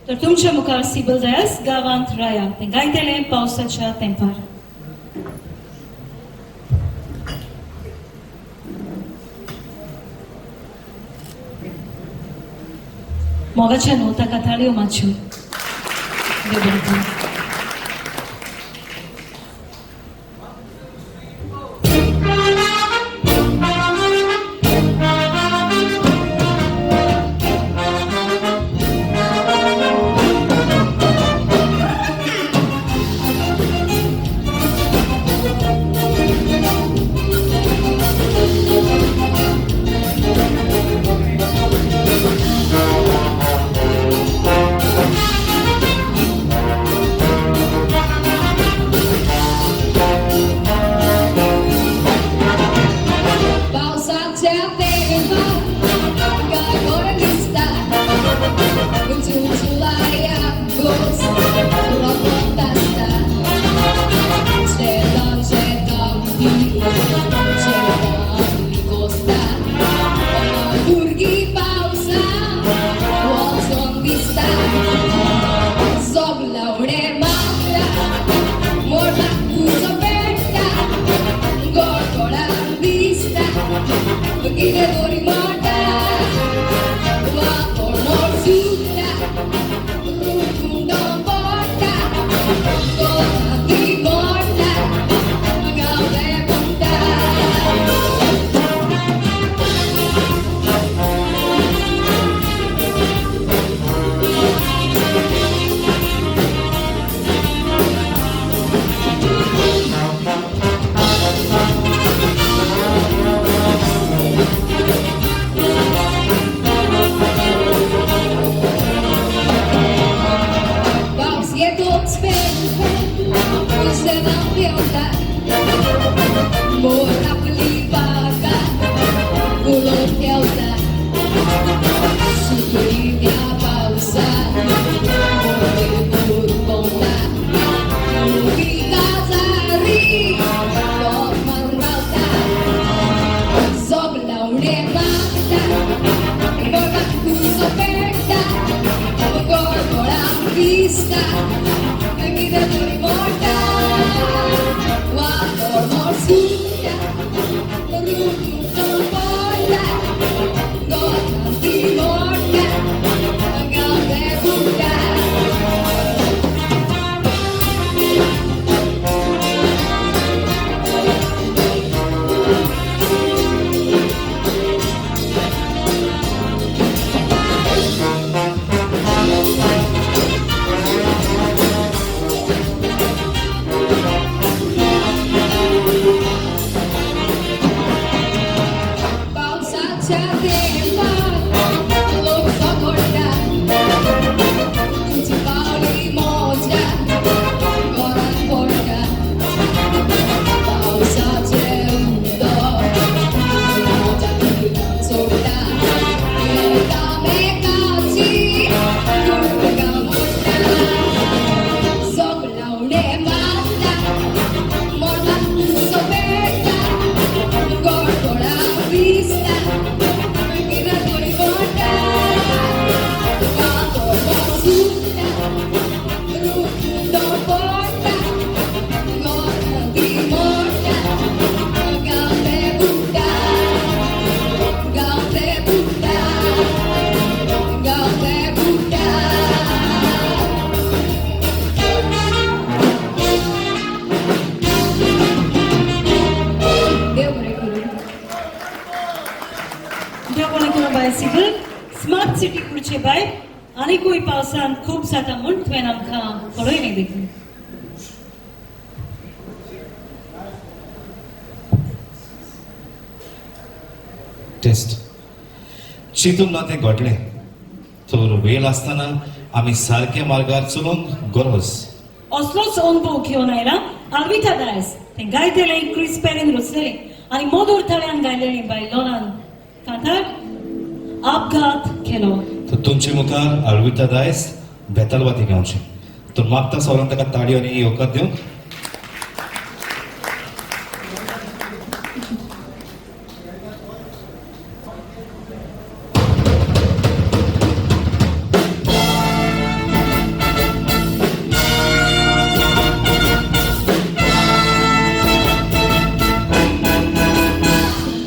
तर तुमच्या मुखार सिबल डायस गांवांत राया तें गायतलें पावसाच्या तेंपार. मोगाच्या न्हू ताका ताळयो मारच्यो. देव बरें करूं. कितें तरी म्हणटा वाकोड सुट्टा रुकुंडो पडटा गोंयांती मोडटा गांवले पडटा. पावस येतोच उसना पेवता मोर आपली बागा फुलोवन ठेवता सुकणी त्या पावसात मोरे मोर पोवता मुगी काजारी टोप मारून रावता सगळा उडे मारता गोडाक कुसो पेट्टा गोड दिसता कितें तरी मोडटा वादळ मोड सुट्टा रुकुटो पडटा गोंयांती मोडटा गांवले बुडटा. पावसाच्या तेंपार लोक झगडटा तुजी पावली मजा घरांत पडटा पावसाचें उदक मजा सोडटा एकामेकाची गुडगां मोडटा सगळा उडे मारता मोडा कुसो पेट्टा गोडगोडा दिसता कितें तरी म्हणटा वादळ सुट्टा रुकुंडो पडटा गोंयांती मोडटा गांवले बुडटा गांवले बुडटा गांवले बुडटा. देव बरें करूं. देव बरें करूं बाय सिबल. स्मार्ट सिटी कुडचे बाय आनीकूय पावसान खूब जाता म्हूण तुवें आमकां कळयलें देखून. टेस्ट चिंतून ना तें घडलें तर वेळ आसतना आमी सारक्या मार्गार चलूंक गरज. असलोच अनुभव घेवन आयला आल्विता दायस. तें गायतलें क्रिस पेरीन रचलेलें आनी मधूर ताळ्यान गायलेलें बाय लोनान कांतार अपघात केलो. तर तुमचे मुखार आल्विता दायस बेतालवाती गावची. तर मागता सगळ्यांक ताका ताळयो आनी येवकार दिवंक.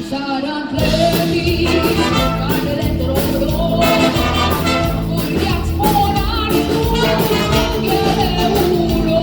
संवसारांतले काडले रोडो भुरग्याक मोरान तूं गेले उडो.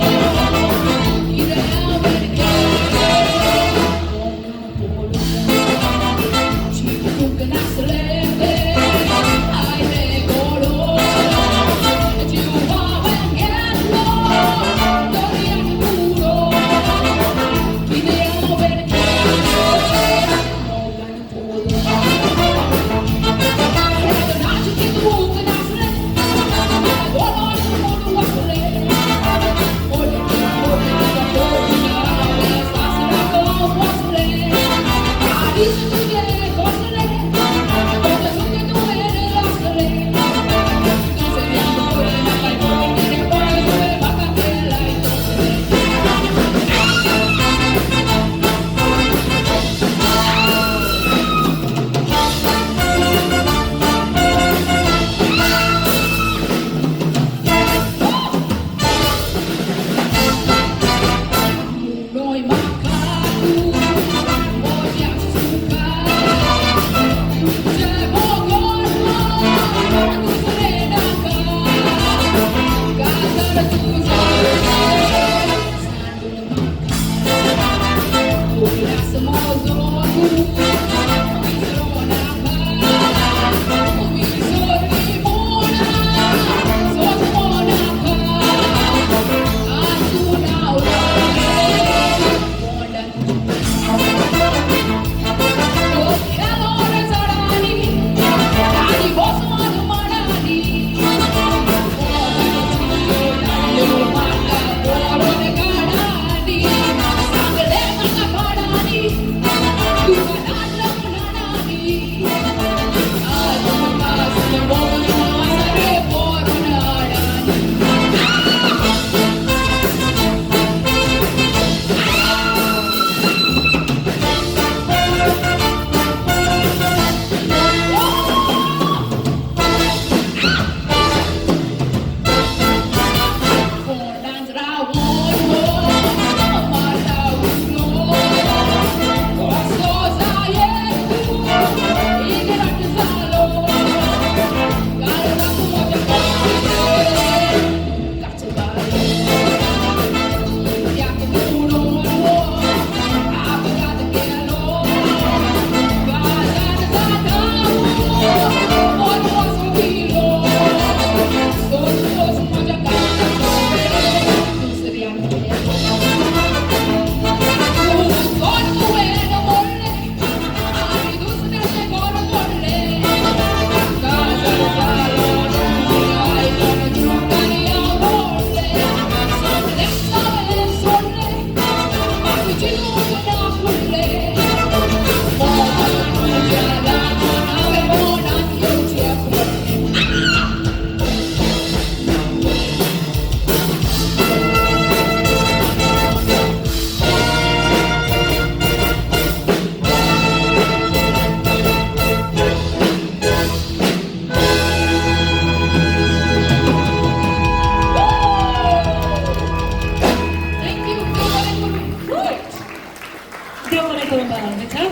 Melba बेटा.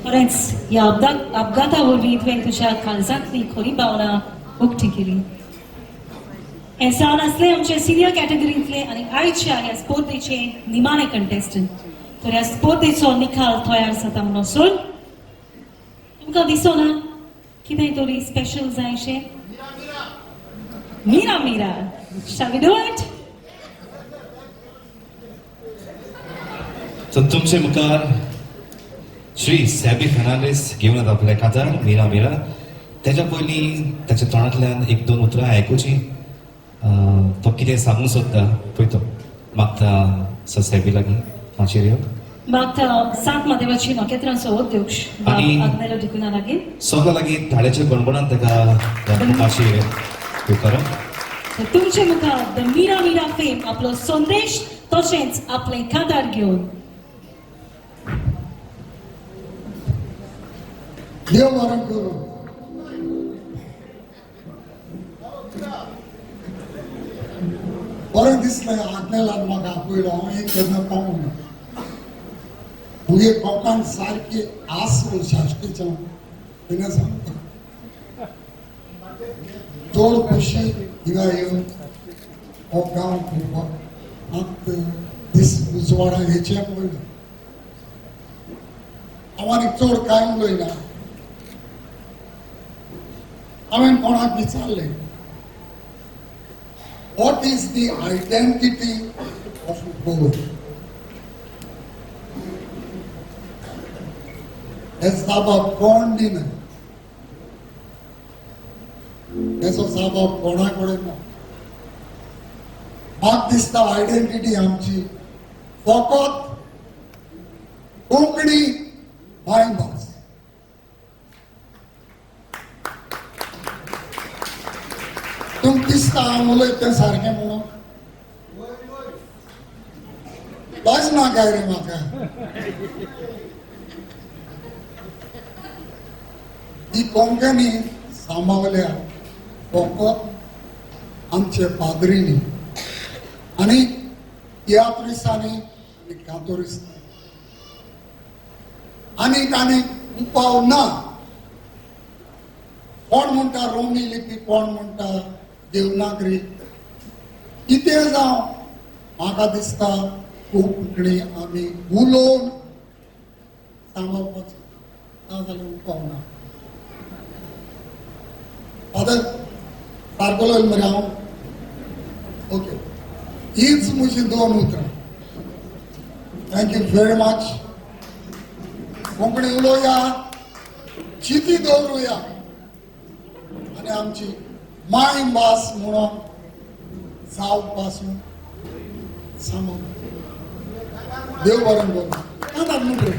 खरेंच ह्या अपघाता वरवीं तुवें तुज्या काळजांतली खोली भावना उक्ती केली. हें जावन आसलें आमचे सिनियर कॅटेगरींतले आनी आयच्या ह्या स्पर्धेचे निमाणे कंटेस्टंट. तर ह्या स्पर्धेचो निकाल तयार जाता म्हणसर तुमकां दिसना कितें तरी special जायशें? Mira Mira. Shall we do it? So तुमचे मुखार श्री सॅबी फर्नांडीस घेवन येता आपल्या कातार मिरा मिरा. तेज्या पयलीं ताच्या तोंडांतल्यान एक दोन उतरां आयकुची. तो कितें सांगूंक सोदता पळय तो मागता सर सॅबी लागीं माचयेर यो. मागता सांत मादेवाची नखेत्रांचो अध्यक्ष आनी- आग्नेलो डिकुना लागीं. सगळ्या लागीं थाळ्याच्या गणगणान ताका माचयेर येवकारप. तर तुमचे मुखार the Mira Mira fame आपलो संदेश तशेंच आपलें कातार घेवन. देव बरें करूं. बरें दिसलें आग्नेलान म्हाका आपयलो. हांव एक केन्ना पावूंक ना. मुगे कोंकण सारकी आस साश्टीचो तिणें सांगता चड खोशी हिंगा येवन हो गांव पळोवपाक मात दीस उजवाडा हेचें पळयलें. हांव आनी चड कांय उलयना. हांवें कोणाक विचारलें, what is the identity of Goa? हे जाबाब कोण दिना. हेचो जाबाब कोणा कडेन ना. म्हाका दिसता आयडेंटिटी आमची फकत कोंकणी मायभास. तुमकां दिसता हांव उलयता तें सारकें म्हणून? लज ना काय रे म्हाका? ही कोंकणी सांबावल्या फकत आमचे पाद्रींनी आनी तियात्रिस्तांनी आनी कातोरिस्तांनी. आनीक आनीक उपाव ना. कोण म्हणटा रोमी लिपी, कोण म्हणटा देवनागरी, कितें जावं म्हाका दिसता कोंकणी आमी उलोवन सांबाळपाचो ना जाल्यार उपाव ना. फादर सारको उलयलो मरे हांव? ओके, हीच म्हजी दोन उतरां. Thank you very much. Konkani उलोवया, चिती दवरुया आनी आमची मायभास म्हणून जावपासून सांगू. देव बरें करूं. आतां म्हणटा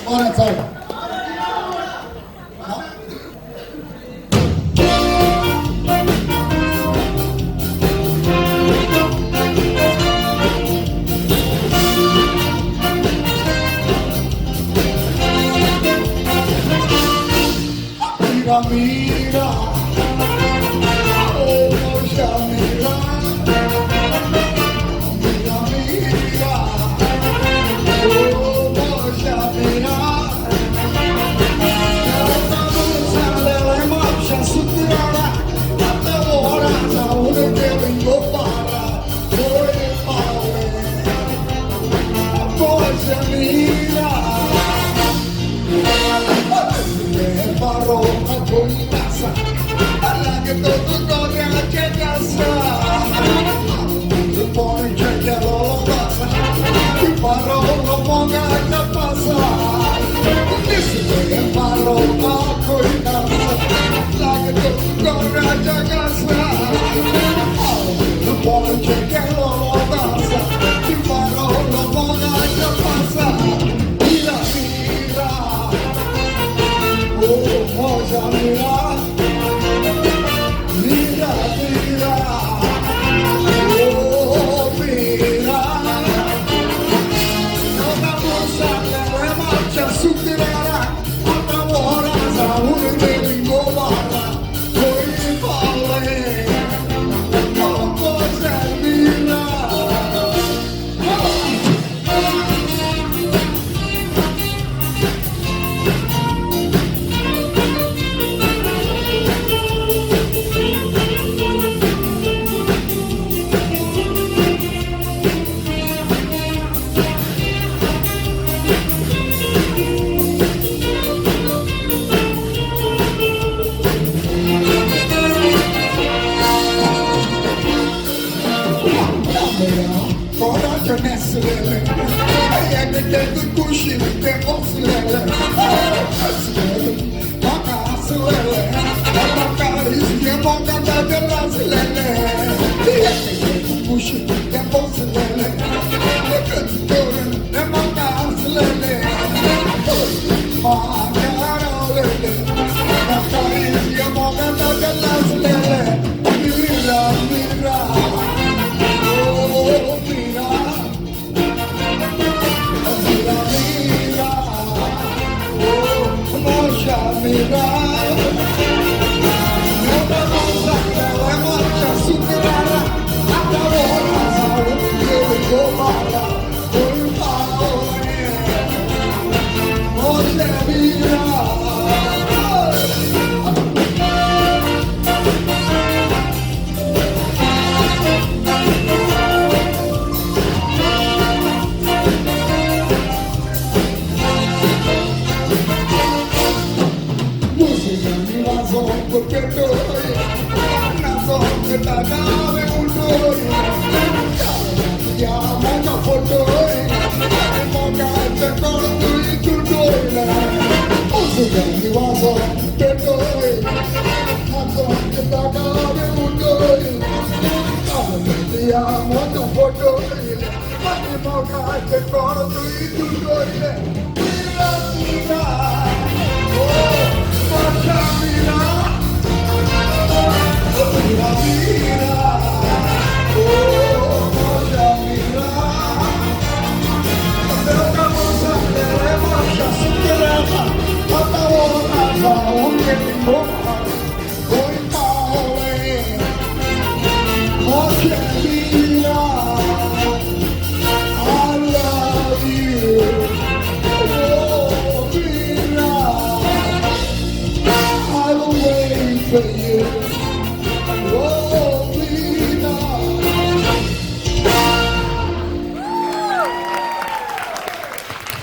बरें चल. Mira, mira, oh Moshe, mira, mira, mira, oh Moshe, mira.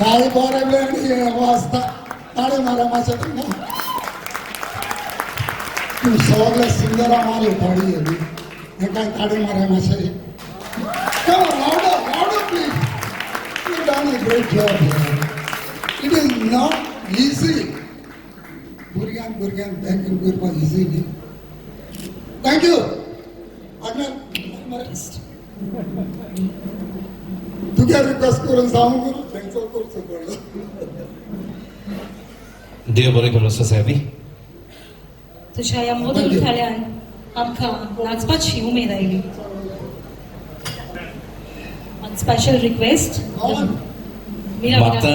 काय बरें बेण हें वाजता ताळे मारा मातशें तांकां तूं सगळे सिंगरां मारले ताळी हेवी हें काय ताळे मारा मातशें. Come on, louder, louder please. You've done a great job here. It is not easy. भुरग्यांक भुरग्यांक बँकींग करपाक इजी न्ही. Thank you. तुगे रिक्वेस्ट करून सांगू थंयचो करचो पडलो. देव बरें करूं साहेबी. तुझ्या ह्या मधूर थाळ्यान आमकां नाचपाची उमेद आयली. स्पेशल रिक्वेस्ट मागता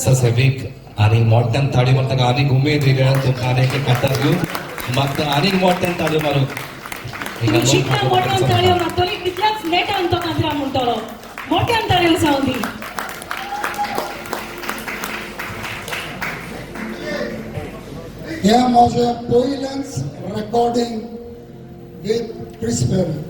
साहेबीक आनी मोठ्यान ताळयो मारता आनीक उमेद येयल्या तुमकां आनीक एक कांतार दिवंक मागता आनीक मोठ्यान ताळयो मारूंक. तुमी जितल्या मोठ्यान ताळयो मारतली तितल्याच नेटान तो कांतरा म्हणटलो. मोठ्यान ताळयो जावं दी. हें म्हजें पयलेंच recording with Chris Perry.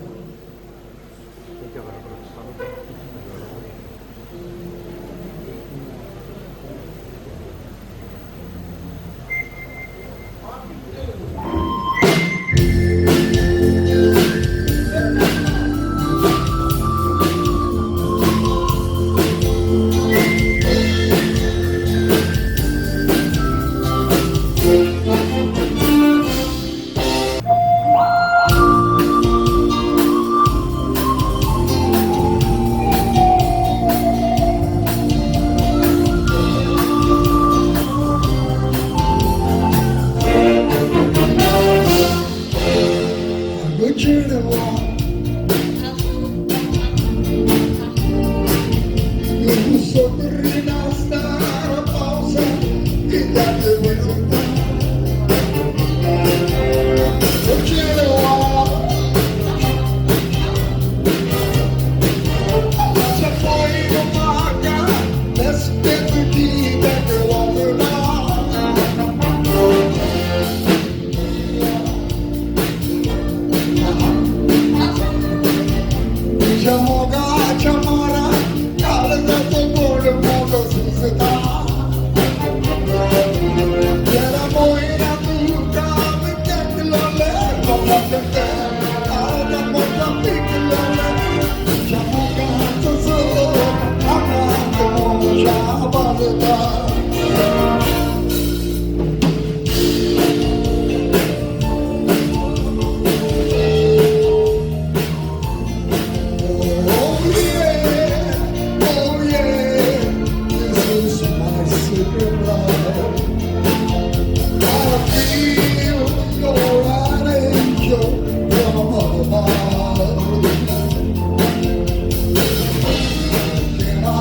Can I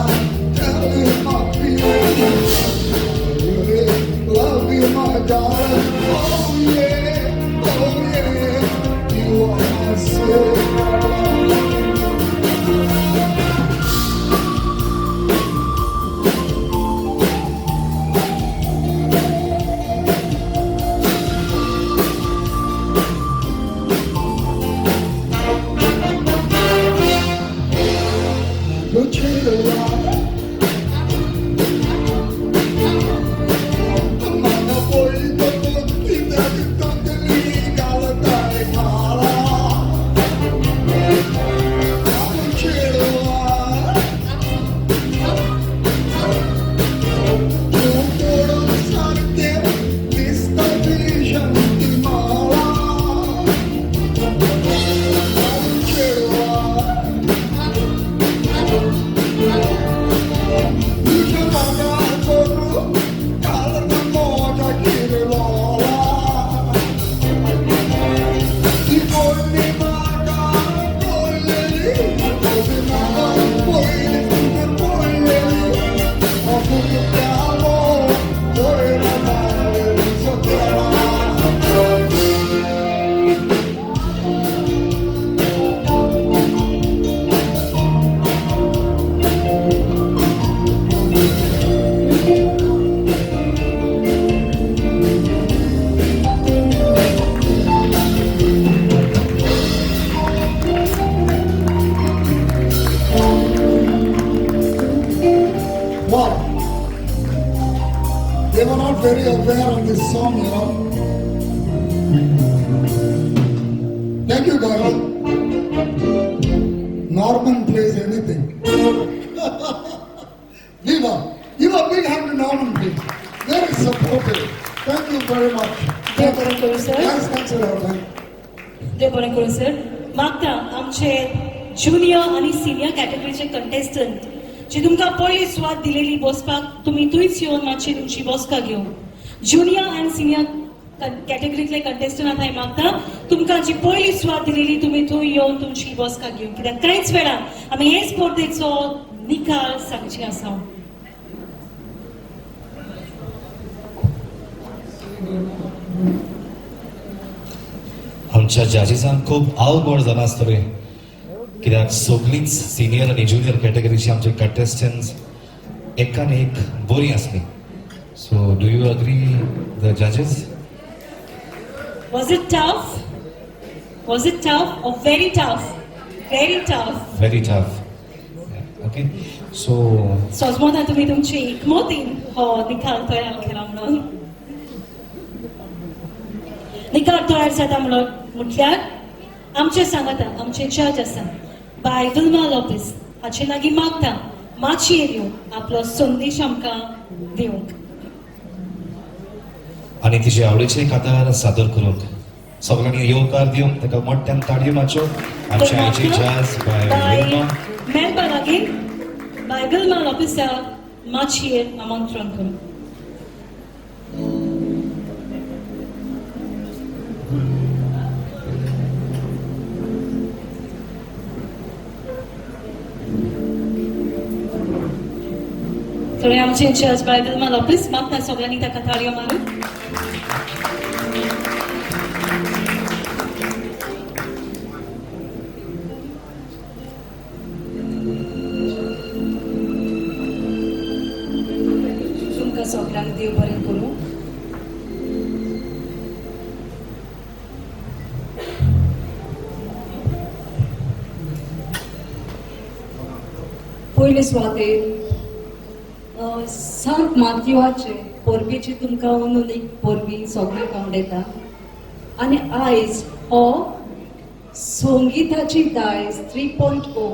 tell you my feelings? I really love you, my darling. Oh yeah, you are my silver. Wow. They were not very aware of this song, you know. Thank you, Gaurav. Norman plays anything. Viva. Give a big hand to Norman, please. Very supportive. Thank you very much. देव बरें करूं sir. Thanks, thanks a lot. Thank you. देव बरें करूं sir. मागता आमचे junior आनी senior कॅटेगरीचे contestant जी तुमकां पयली सुवात दिलेली बसपाक, तुमी थंयच येवन मातशी तुमची बसका घेवन. ज्युनियर आनी सिनियर कॅटेगरीतले कंटेस्टंट आतां हांवें मागता, तुमकां जी पयली सुवात दिलेली तुमी थंय येवन तुमची बसका घेवन, कित्याक कांयच वेळान आमी हे स्पर्धेचो निकाल सांगचे आसा. आमच्या जजीसांक खूब अवघड जालां आसतलें, कित्याक सगळींच सिनियर आनी ज्युनियर कॅटेगरीची आमचे कंटेस्टंट्स एकान एक बरी आसली. So do you agree, the judges? Was it tough? Was it tough or very tough? Very tough. Very tough. Okay, so सोजमोता तुमी तुमची एकमतीन हो निकाल तयार केला म्हणून. निकाल तयार जाता म्हणून म्हटल्यार आमचे सांगाता आमचे जज आसा बाय विल्मा लोपेस, हाचे लागीं मागता माचयेर येवन आपलो संदेश आमकां दिवंक आनी तिचे आवडीचे कातार सादर करूंक. सगळ्यांनी येवकार दिवंक ताका मोठ्यान ताळयो मारच्यो, आमचे आयची जज बाय विल्मा. मेलबा लागीं बाय विल्मा लोपेसाक माचयेर आमंत्रण करूं. थोडे आमचे जज बाय विल्मा लोपेस, मागता सगळ्यांनी ताका ताळयो मारून. तुमकां सगळ्यांक देव बरें करूं. पयले सुवातेर सांत माथ्युआचे परबेची तुमकां अंदून एक परबी सगळ्यांक आवडटा आनी आयज हो संगिताची दायज 3.0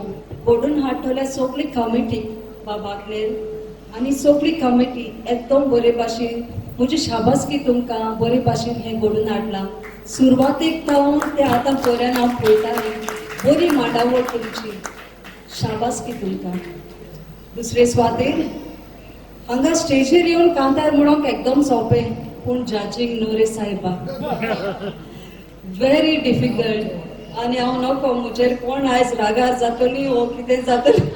घडोवन हाडटल्या सगळे कमिटीक बाबाकनेर आनी सगळी कमिटी एकदम बरे भाशेन म्हजी शाबासकी तुमकां बरे भाशेन हें घडोवन हाडलां. सुरवातेक जावन ते आतां पर्यंत हांव पळयतालें, बरी मांडावळ तुमची, शाबासकी तुमकां. दुसरे सुवातेर हांगा स्टेजीर येवन कांतार म्हणूंक एकदम सोंपें, पूण जजींग न्हू रे सायबा, व्हेरी डिफिकल्ट. आनी हांव नको म्हजेर कोण आयज रागार जातली वो कितें जातली.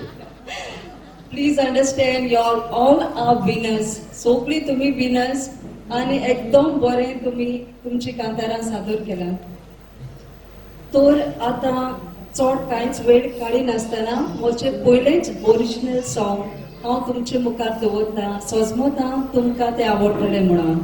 Please understand, you all are winners. सगळीं तुमी विनर्स आनी एकदम बरें तुमी तुमची कांतारां सादर केला. तर आतां चड कांयच वेळ काडिनासतना म्हजें पयलेंच ओरिजिनल सॉंग हांव तुमचे मुखार दवरता. सजमता तुमकां तें आवडटलें म्हणून.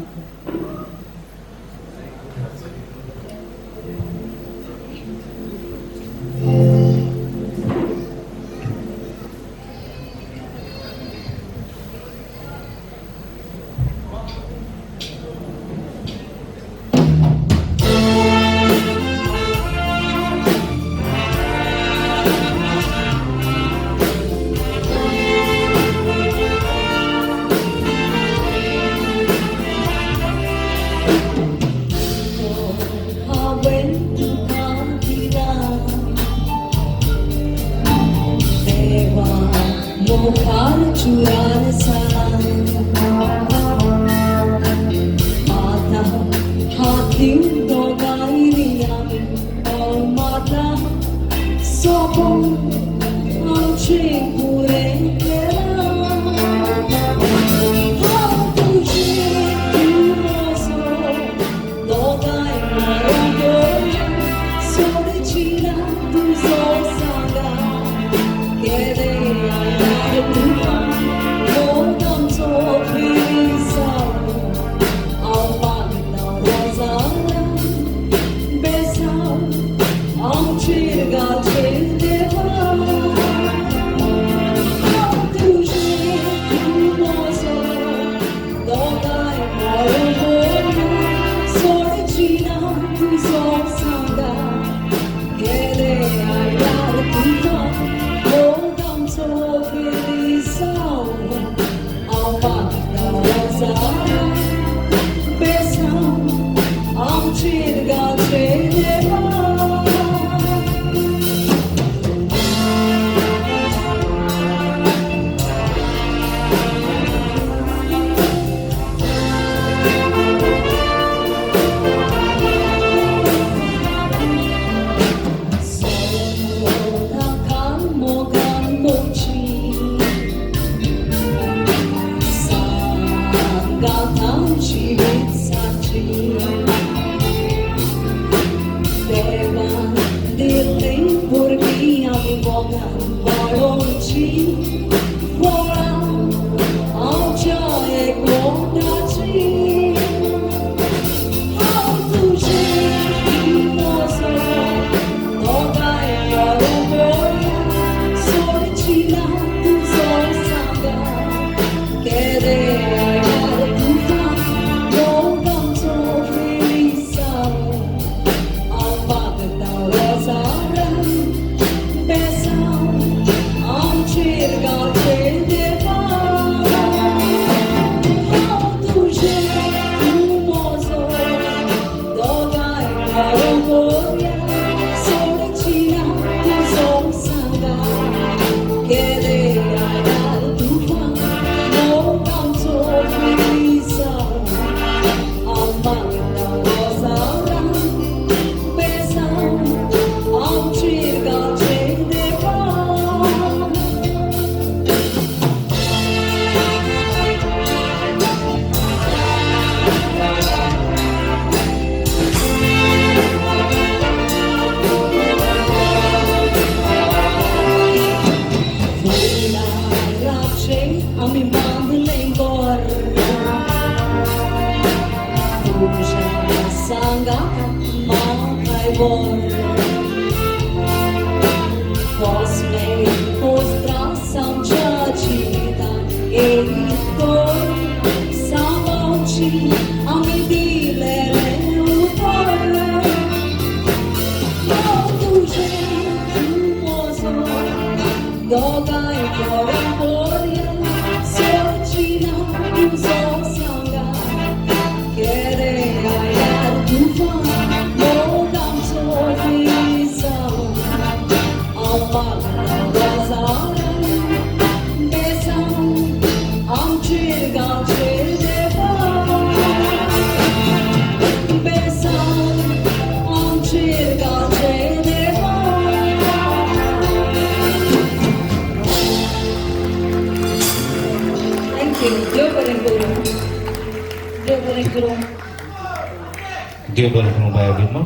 देव बरें करूं बाय विल्मा.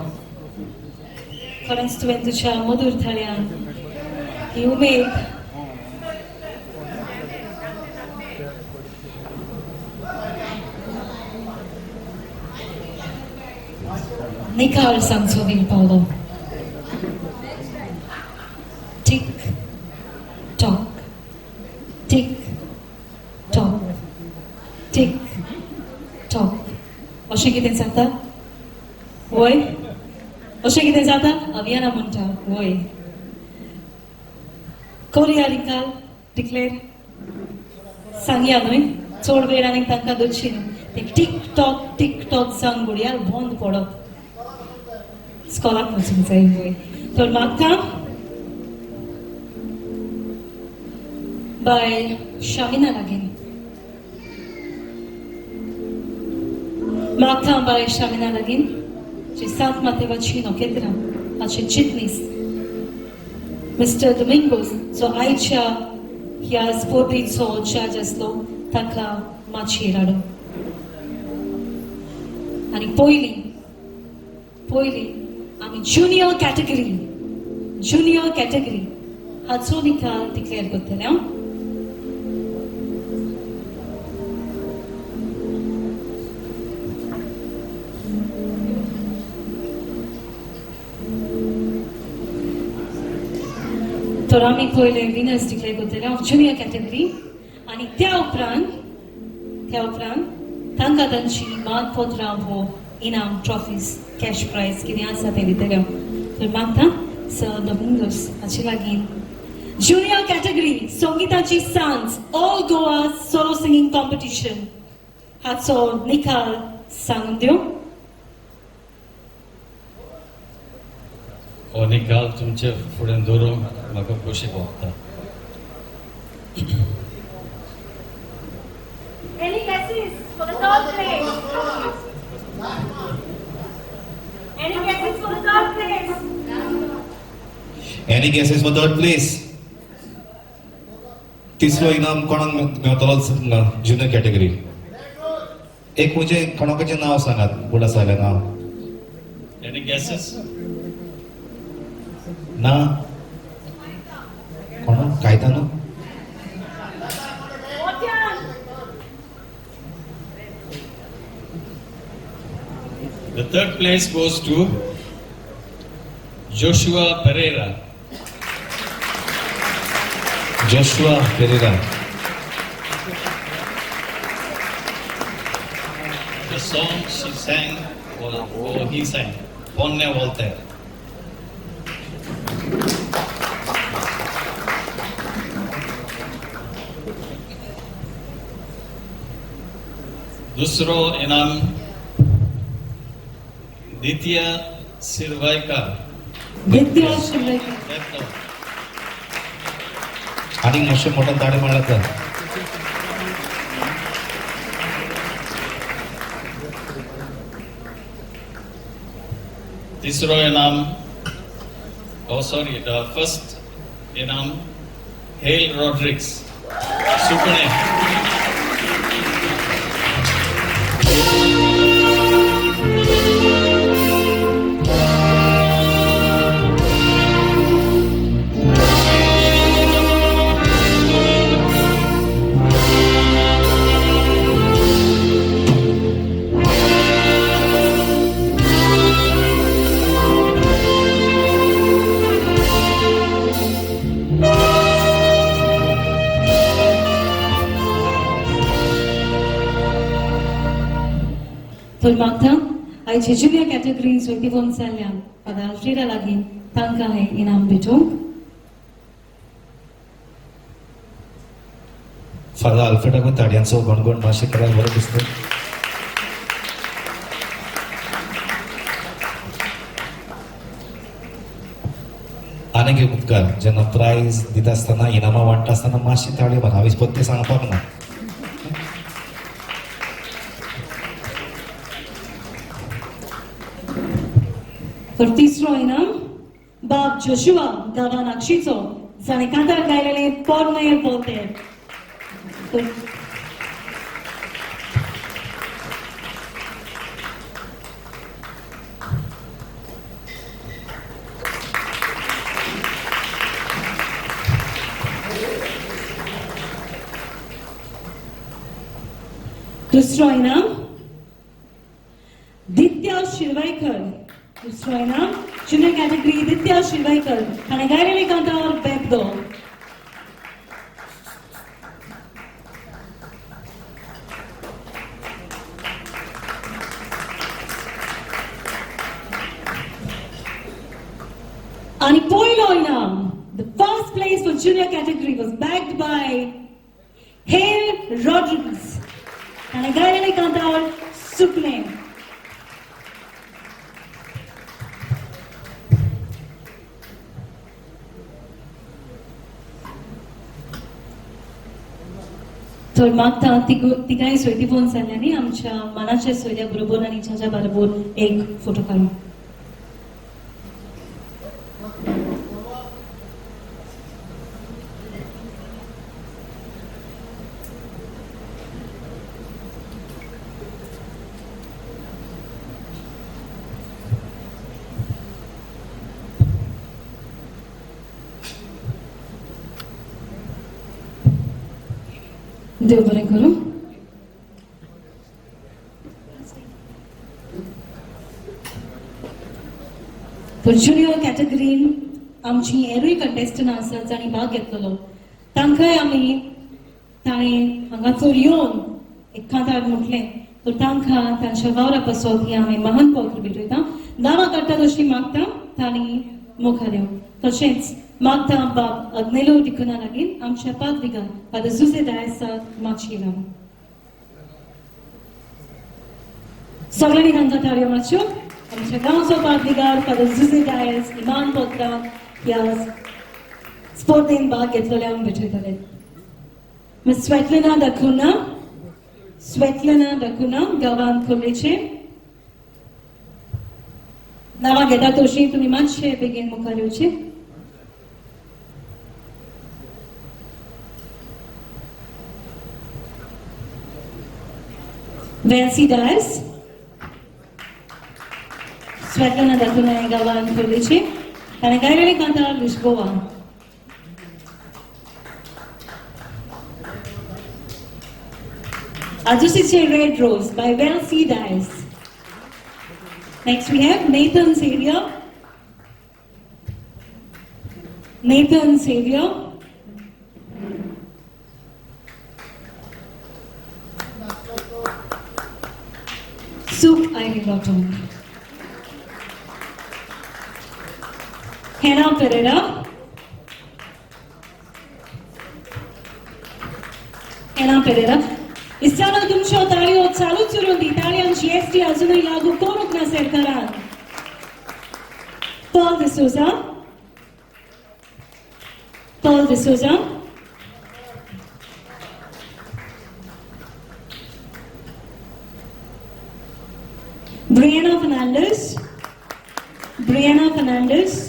खरेंच तुवें तुज्या मधूर थाळ्यान ही उमेद निकाल सांगचो वील पावलो. Tick tock tick tock tick tock अशें कितें जाता? वय अशें कितें जाता? अभियाना म्हणटा वय. करुया निकाल डिक्लेर सांगया न्हय, चड वेळ आनी तांकां दवरची न्हय. ते टीक टॉक टीक टॉक जावन घडयाळ बंद पडत स्कॉलाक वचूंक जाय. वय तर म्हाका बाय शामिना लागीं, म्हाका बाय शामिना लागीं जी सात मातेवाची नखेत्रां हाचे चितनीस मिस्टर डोमिंगोस जो आयच्या ह्या स्पर्धेचो जज आसलो ताका माचयेर हाडो. आनी पयलीं पयलीं आमी ज्युनियर कॅटेगरी हाचो निकाल डिक्लेअर करतले. हांव तर आमी पयले विनर्स डिक्लेअर करतले ऑफ ज्युनियर कॅटेगरी आनी त्या उपरांत तांकां तांची मानपत्रां हो इनाम ट्रॉफीज कॅश प्रायज कितें आसा तें दितले. तर मागता सर डोमिंगोस हाचे लागीं ज्युनियर कॅटेगरी संगीताची सांज all Goa solo singing competition हाचो निकाल सांगून दिवं. हो निकाल तुमचे फुडें दवरूंक म्हाका खोशी भोगता. Any guesses for the third place? Any guesses for the third place? Any guesses for third place? तिसरो इनाम कोणाक मेळटलोच ना ज्युनियर कॅटेगरी. एक म्हणजे कोणाकाचें नांव सांगात, फुडें आसलें नांव. Any guesses? ना कोण? Caetano. The third place goes to Joshua Pereira. Joshua Pereira. The song she sang, or he sang, Ponne Voltaire. दुसरो इनाम द्वितीय सिरवायकर. द्वितीय सिरवायकर. आनी मातशें मोठ्यान ताळी मारल्यार जाता. तिसरो इनाम, oh sorry, the first इनाम हेल रॉड्रिक्स सुकणे. तर मागता आयचे ज्युनियर कॅटेगरीन जैतिवंत जाल्ल्यान फादर आल्फ्रेडा लागीं तांकां हें इनाम भेटोवंक. फादर आल्फ्रेडाकूय ताळयांचो गणगण मातशें केल्यार बरें दिसता. आनीक एक उपकार, जेन्ना प्रायज दिता आसतना इनामां वांट्टा आसतना मातशी ताळयो मार, हांवें पत्ते सांगपाक ना. तर तिसरो इनाम बाब जोशुआ गांवान आक्षीचो जाणें कांतार गायलेलें पोरणे पोते. दुसरो इनाम दित्या शिरवायकर. दुसरो इनाम ज्युनियर कॅटेगरी दित्या शिरवायकर ताणें गायलेले कांतार बेबदो. आनी पयलो इनाम, the first place for junior category was bagged by Hale Rodrigues. ताणें गायलेले कांतार सुकलें. तर मागता तिगांय सोयती फोन जाल्यांनी आमच्या मनाच्या सोयऱ्या बरोबर आनी जाच्या बरोबर एक फोटो काडूं. देव बरें करूं. तर ज्युनियर कॅटेगरीन आमची हेरूय कंटेस्टंट आसात जांणी भाग घेतलेलो, तांकांय आमी ताणें हांगासर येवन एक कांतार म्हटलें तर तांकां तांच्या वावरा पासत ही आमी महान पत्र भेटयता. नांवां काडटा तशी मागता तांणी मुखार येवन. तशेंच मागता बाब अग्नेलो डिकुना लागीं आमच्या पादविगार फादर जुजे डायसाक मातशी राव. सगळ्यांनी तांकां ताळयो मारच्यो. आमच्या गांवचो पादविगार फादर जुजे डायस इमान पत्रां ह्या स्पर्धेन भाग घेतलेल्यांक भेटयतले. मिस स्वेटलना दाकुना, स्वेटलना दाकुना गांवांत खोर्लेचे. नांवां घेता तशी तुमी मातशे बेगीन मुखार येवचे. Velsi Dias, Svetlana Dacunha गांवांत खोर्लेचे. ताणें गायलेले कांतार Lisboa. आजुसीचे Red Rose by Velsi Dias. Next we have Nathan Xavier. Nathan Xavier. Suk Ivy Lotto. Hannah Pereira. Hannah Pereira. इस्तानो तुमच्यो ताळयो चालूच उरूं दी. ताळयांक जीएसटी अजुनूय लागू करूंक ना सरकारान. Paul D'Souza, Paul D'Souza. Brianna Fernandez, Brianna Fernandez.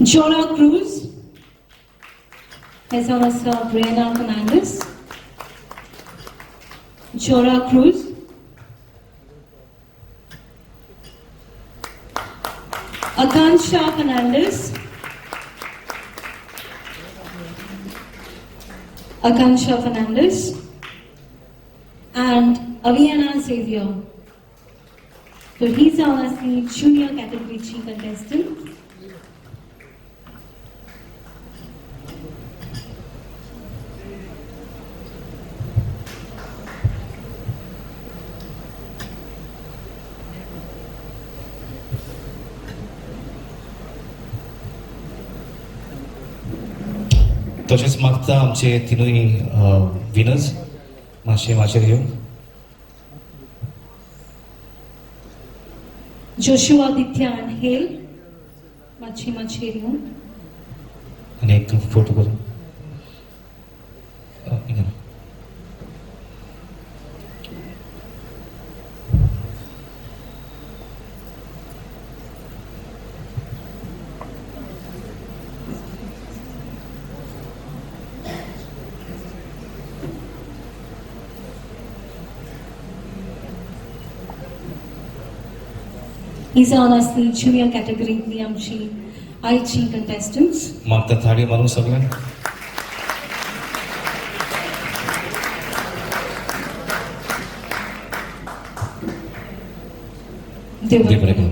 Jonah Cruz, as well as Brianna Fernandez. Jora Cruz. Akansha Fernandez. Akansha Fernandez. And Aviana Xavier. So he's our junior category G contestant. तशेंच मागता आमचे तिनूय winners मातशे माचयेर येवन. Joshua Ditya and Hale मातशे माचयेर येवन. आनी एक फोटो करून. ही जावन आसली ज्युनियर कॅटेगरींतली आमची आयची कंटेस्टंट्स. मागता थाळी मारून सगळ्यांक. देव देव बरें करूं.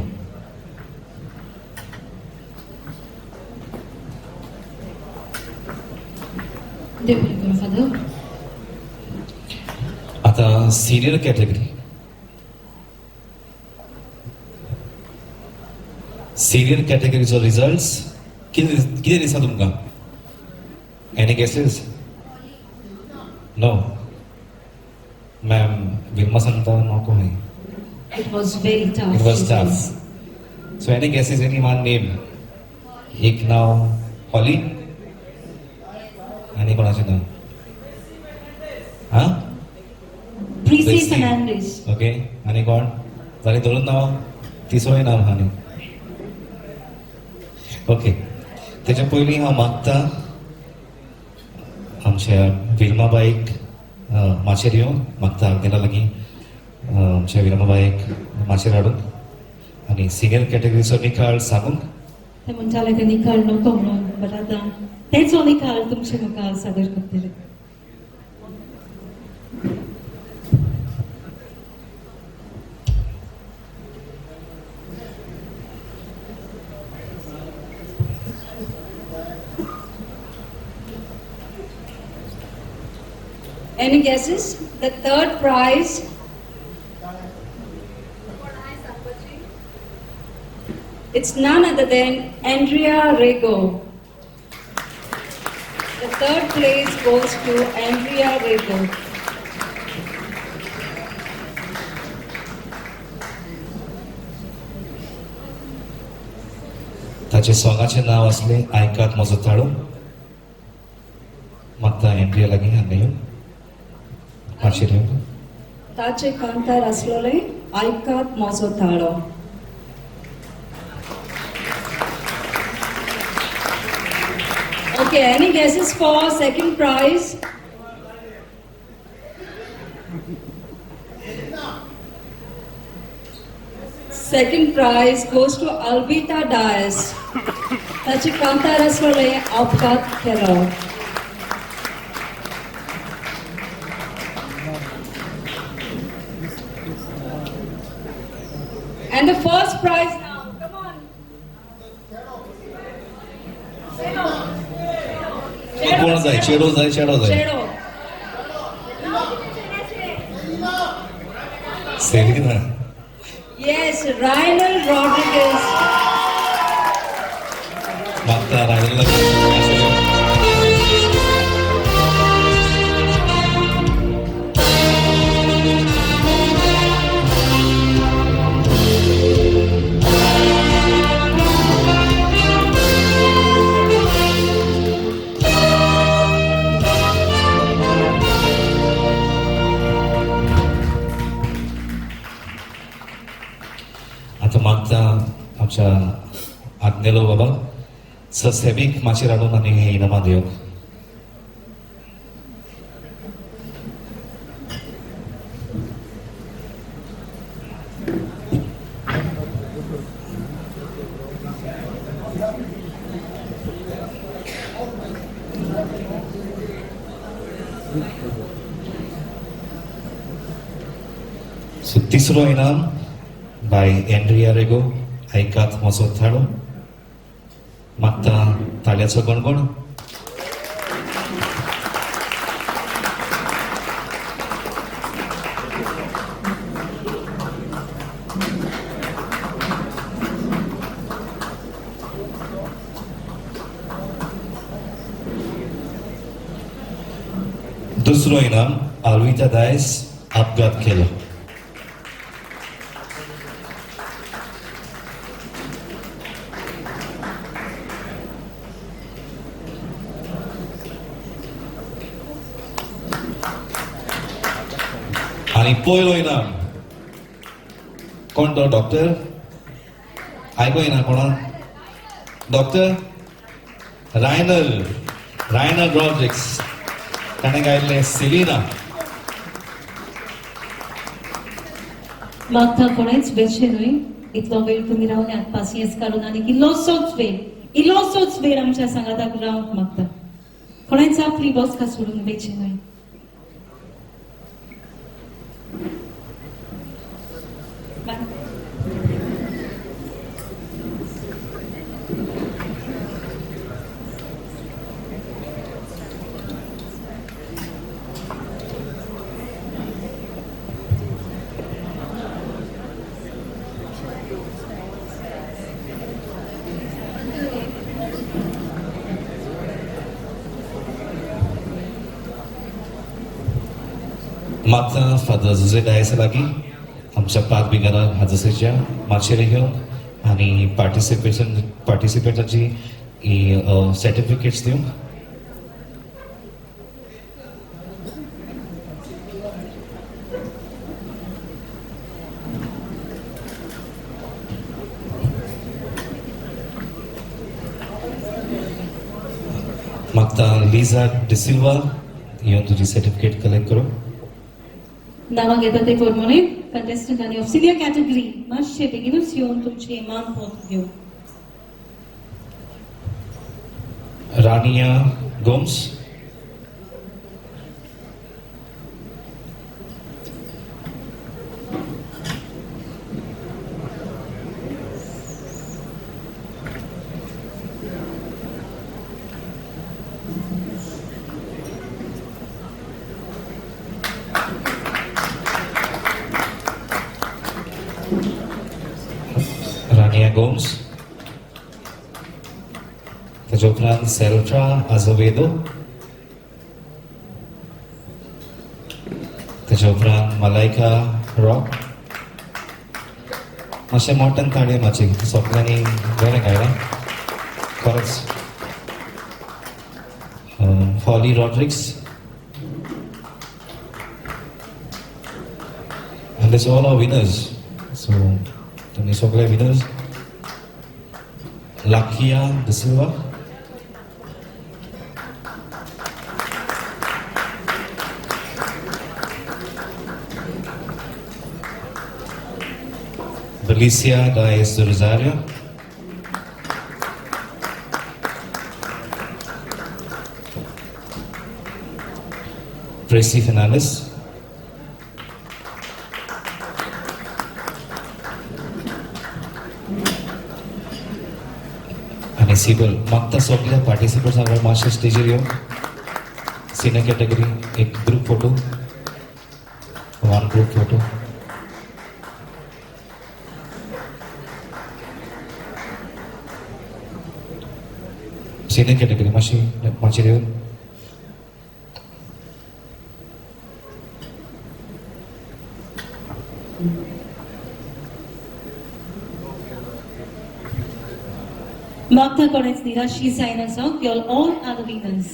देव बरें करूं फादर. आता सिनियर कॅटेगरी, सिनियर कॅटेगरीचो रिजल्ट्स कितें कितें दिसता तुमकां? Any guesses? No ma'am, Vilma सांगता नको न्ही. It was very tough. It was tough. So any guesses, any one name? एक नाव हॉली आनी कोणाचें नांव? हां, प्रिसी फर्नांडीस. ओके, आनी कोण जाली धरून नांव? तिसरोय नांव आहा न्ही. ओके, तेच्या पयलीं हांव मागता आमच्या विल्मा बाईक माचयेर येवंक मागता. आग्नेला लागीं आमच्या विल्मा बाईक माचयेर हाडूंक आनी सिनियर कॅटेगरीचो निकाल सांगूंक. ते म्हणटाले ते निकाल नको म्हणून, बट आतां तेचो निकाल तुमचे मुखार सादर करतले. Any guesses? The third prize. It's none other than Andrea Rego. The third place goes to Andrea Rego. ताचे सोंगाचें नांव आसलें आयकात म्हजो ताळो. मागता एंड्रिया लागीं हांगा येवन मातशें येवन. ताचे कांतार आसलोले आयकात म्हजो ताळो. Okay, any guesses for second prize? Second prize goes to Alvita Dias. ताचे कांतार आसलोले अपघात केलो. And the first prize now, come on. कोण जाय? चेडो जाय, चेडो जाय. चेडो. Selina. Yes, Ryanel Rodriguez. मागता रायनल लागीं. आतां मागता आमच्या आग्नेलो बाबा ससेबीक माचयेर हाडून आनी हे इनामां दिवप. सो तिसरो इनाम बाय एंड्रिया रेगो, आयकात म्हजो थाळो. मागता ताळ्याचो गणगण. दुसरो इनाम आल्विता दायस, अपघात केलो. आनी पयलो इनाम कोण तो? डॉक्टर आयको येना कोणा? डॉक्टर रायनल, रायनल रॉड्रिक्स, ताणें गायल्लें सिलिना. मागता कोणेच बेचें न्हय. इतलो वेळ तुमी रावल्यात पासियेंस काडून आनी इल्लोसोच वेळ इल्लोसोच वेळ आमच्या सांगाताक रावंक मागता. कोणाच आपली बसका सोडून वेची न्हय. मागता फादर जुजे डायसा लागीं आमच्या पांच बिगारा हाजसच्या माचयेर घेवंक आनी पार्टिसिपेटाची ही सर्टिफिकेट्स दिवंक. मागता लिजा डिसिल्वा येवन तुजी सर्टिफिकेट कलेक्ट करूं. नांवां घेता ते प्रमाणे कंटेस्टंट आनी ऑफ सिनियर कॅटेगरी मातशे बेगिनूच येवन तुमचें मानपत्र घेवं. रानिया गोम्स, रानिया गोम्स, ताच्या उपरांत सेल्ट्रा आजोवेदो, ताच्या उपरांत मलायका रॉक. मातशें मोठ्यान ताळयो मातशें सगळ्यांनी बरें गायलां खरेंच. Holly Rodrigues and this all are winners. So तुमी सगळे विनर्स. लाकिया D'Silva, Felicia Dias do Rosario, Tracy Fernandez, आनी सिबल. मागता सगल्या पार्टिसिपंट्स मातशे स्टेजीर येवन सिनियर कॅटेगरी एक group photo, one group photo. Senior category मातशी माचयेर येवन. मागता कोणेच निराशी जायना जावंक. You all are the winners.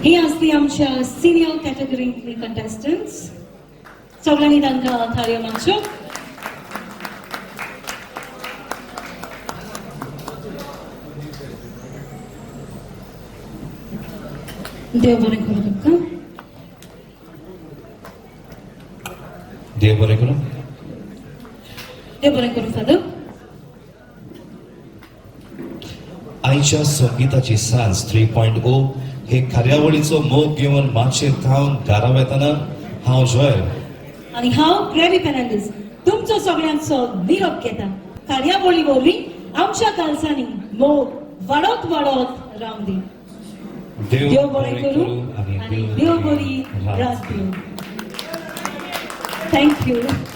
ही आसली आमच्या सिनियर कॅटेगरींतली कंटेस्टंट्स. सगळ्यांनी तांकां थाळयो मारच्यो. देव बरें करूं तुमकां. देव बरें करूं. देव बरें करूं फादर. आयच्या संगीताची सांज 3.0 हे कार्यावळीचो मोग घेवन मातशेर थावन घरा वेतना हांव जोयल आनी हांव ग्रेवी फेर्नांडीस तुमचो सगळ्यांचो निरोप घेता. कार्यावळी वरवीं आमच्या कालसांनी मोग वाडत वाडत रावंदी. देव बरें करूं आनी देव बरी रात दिवं. Thank you.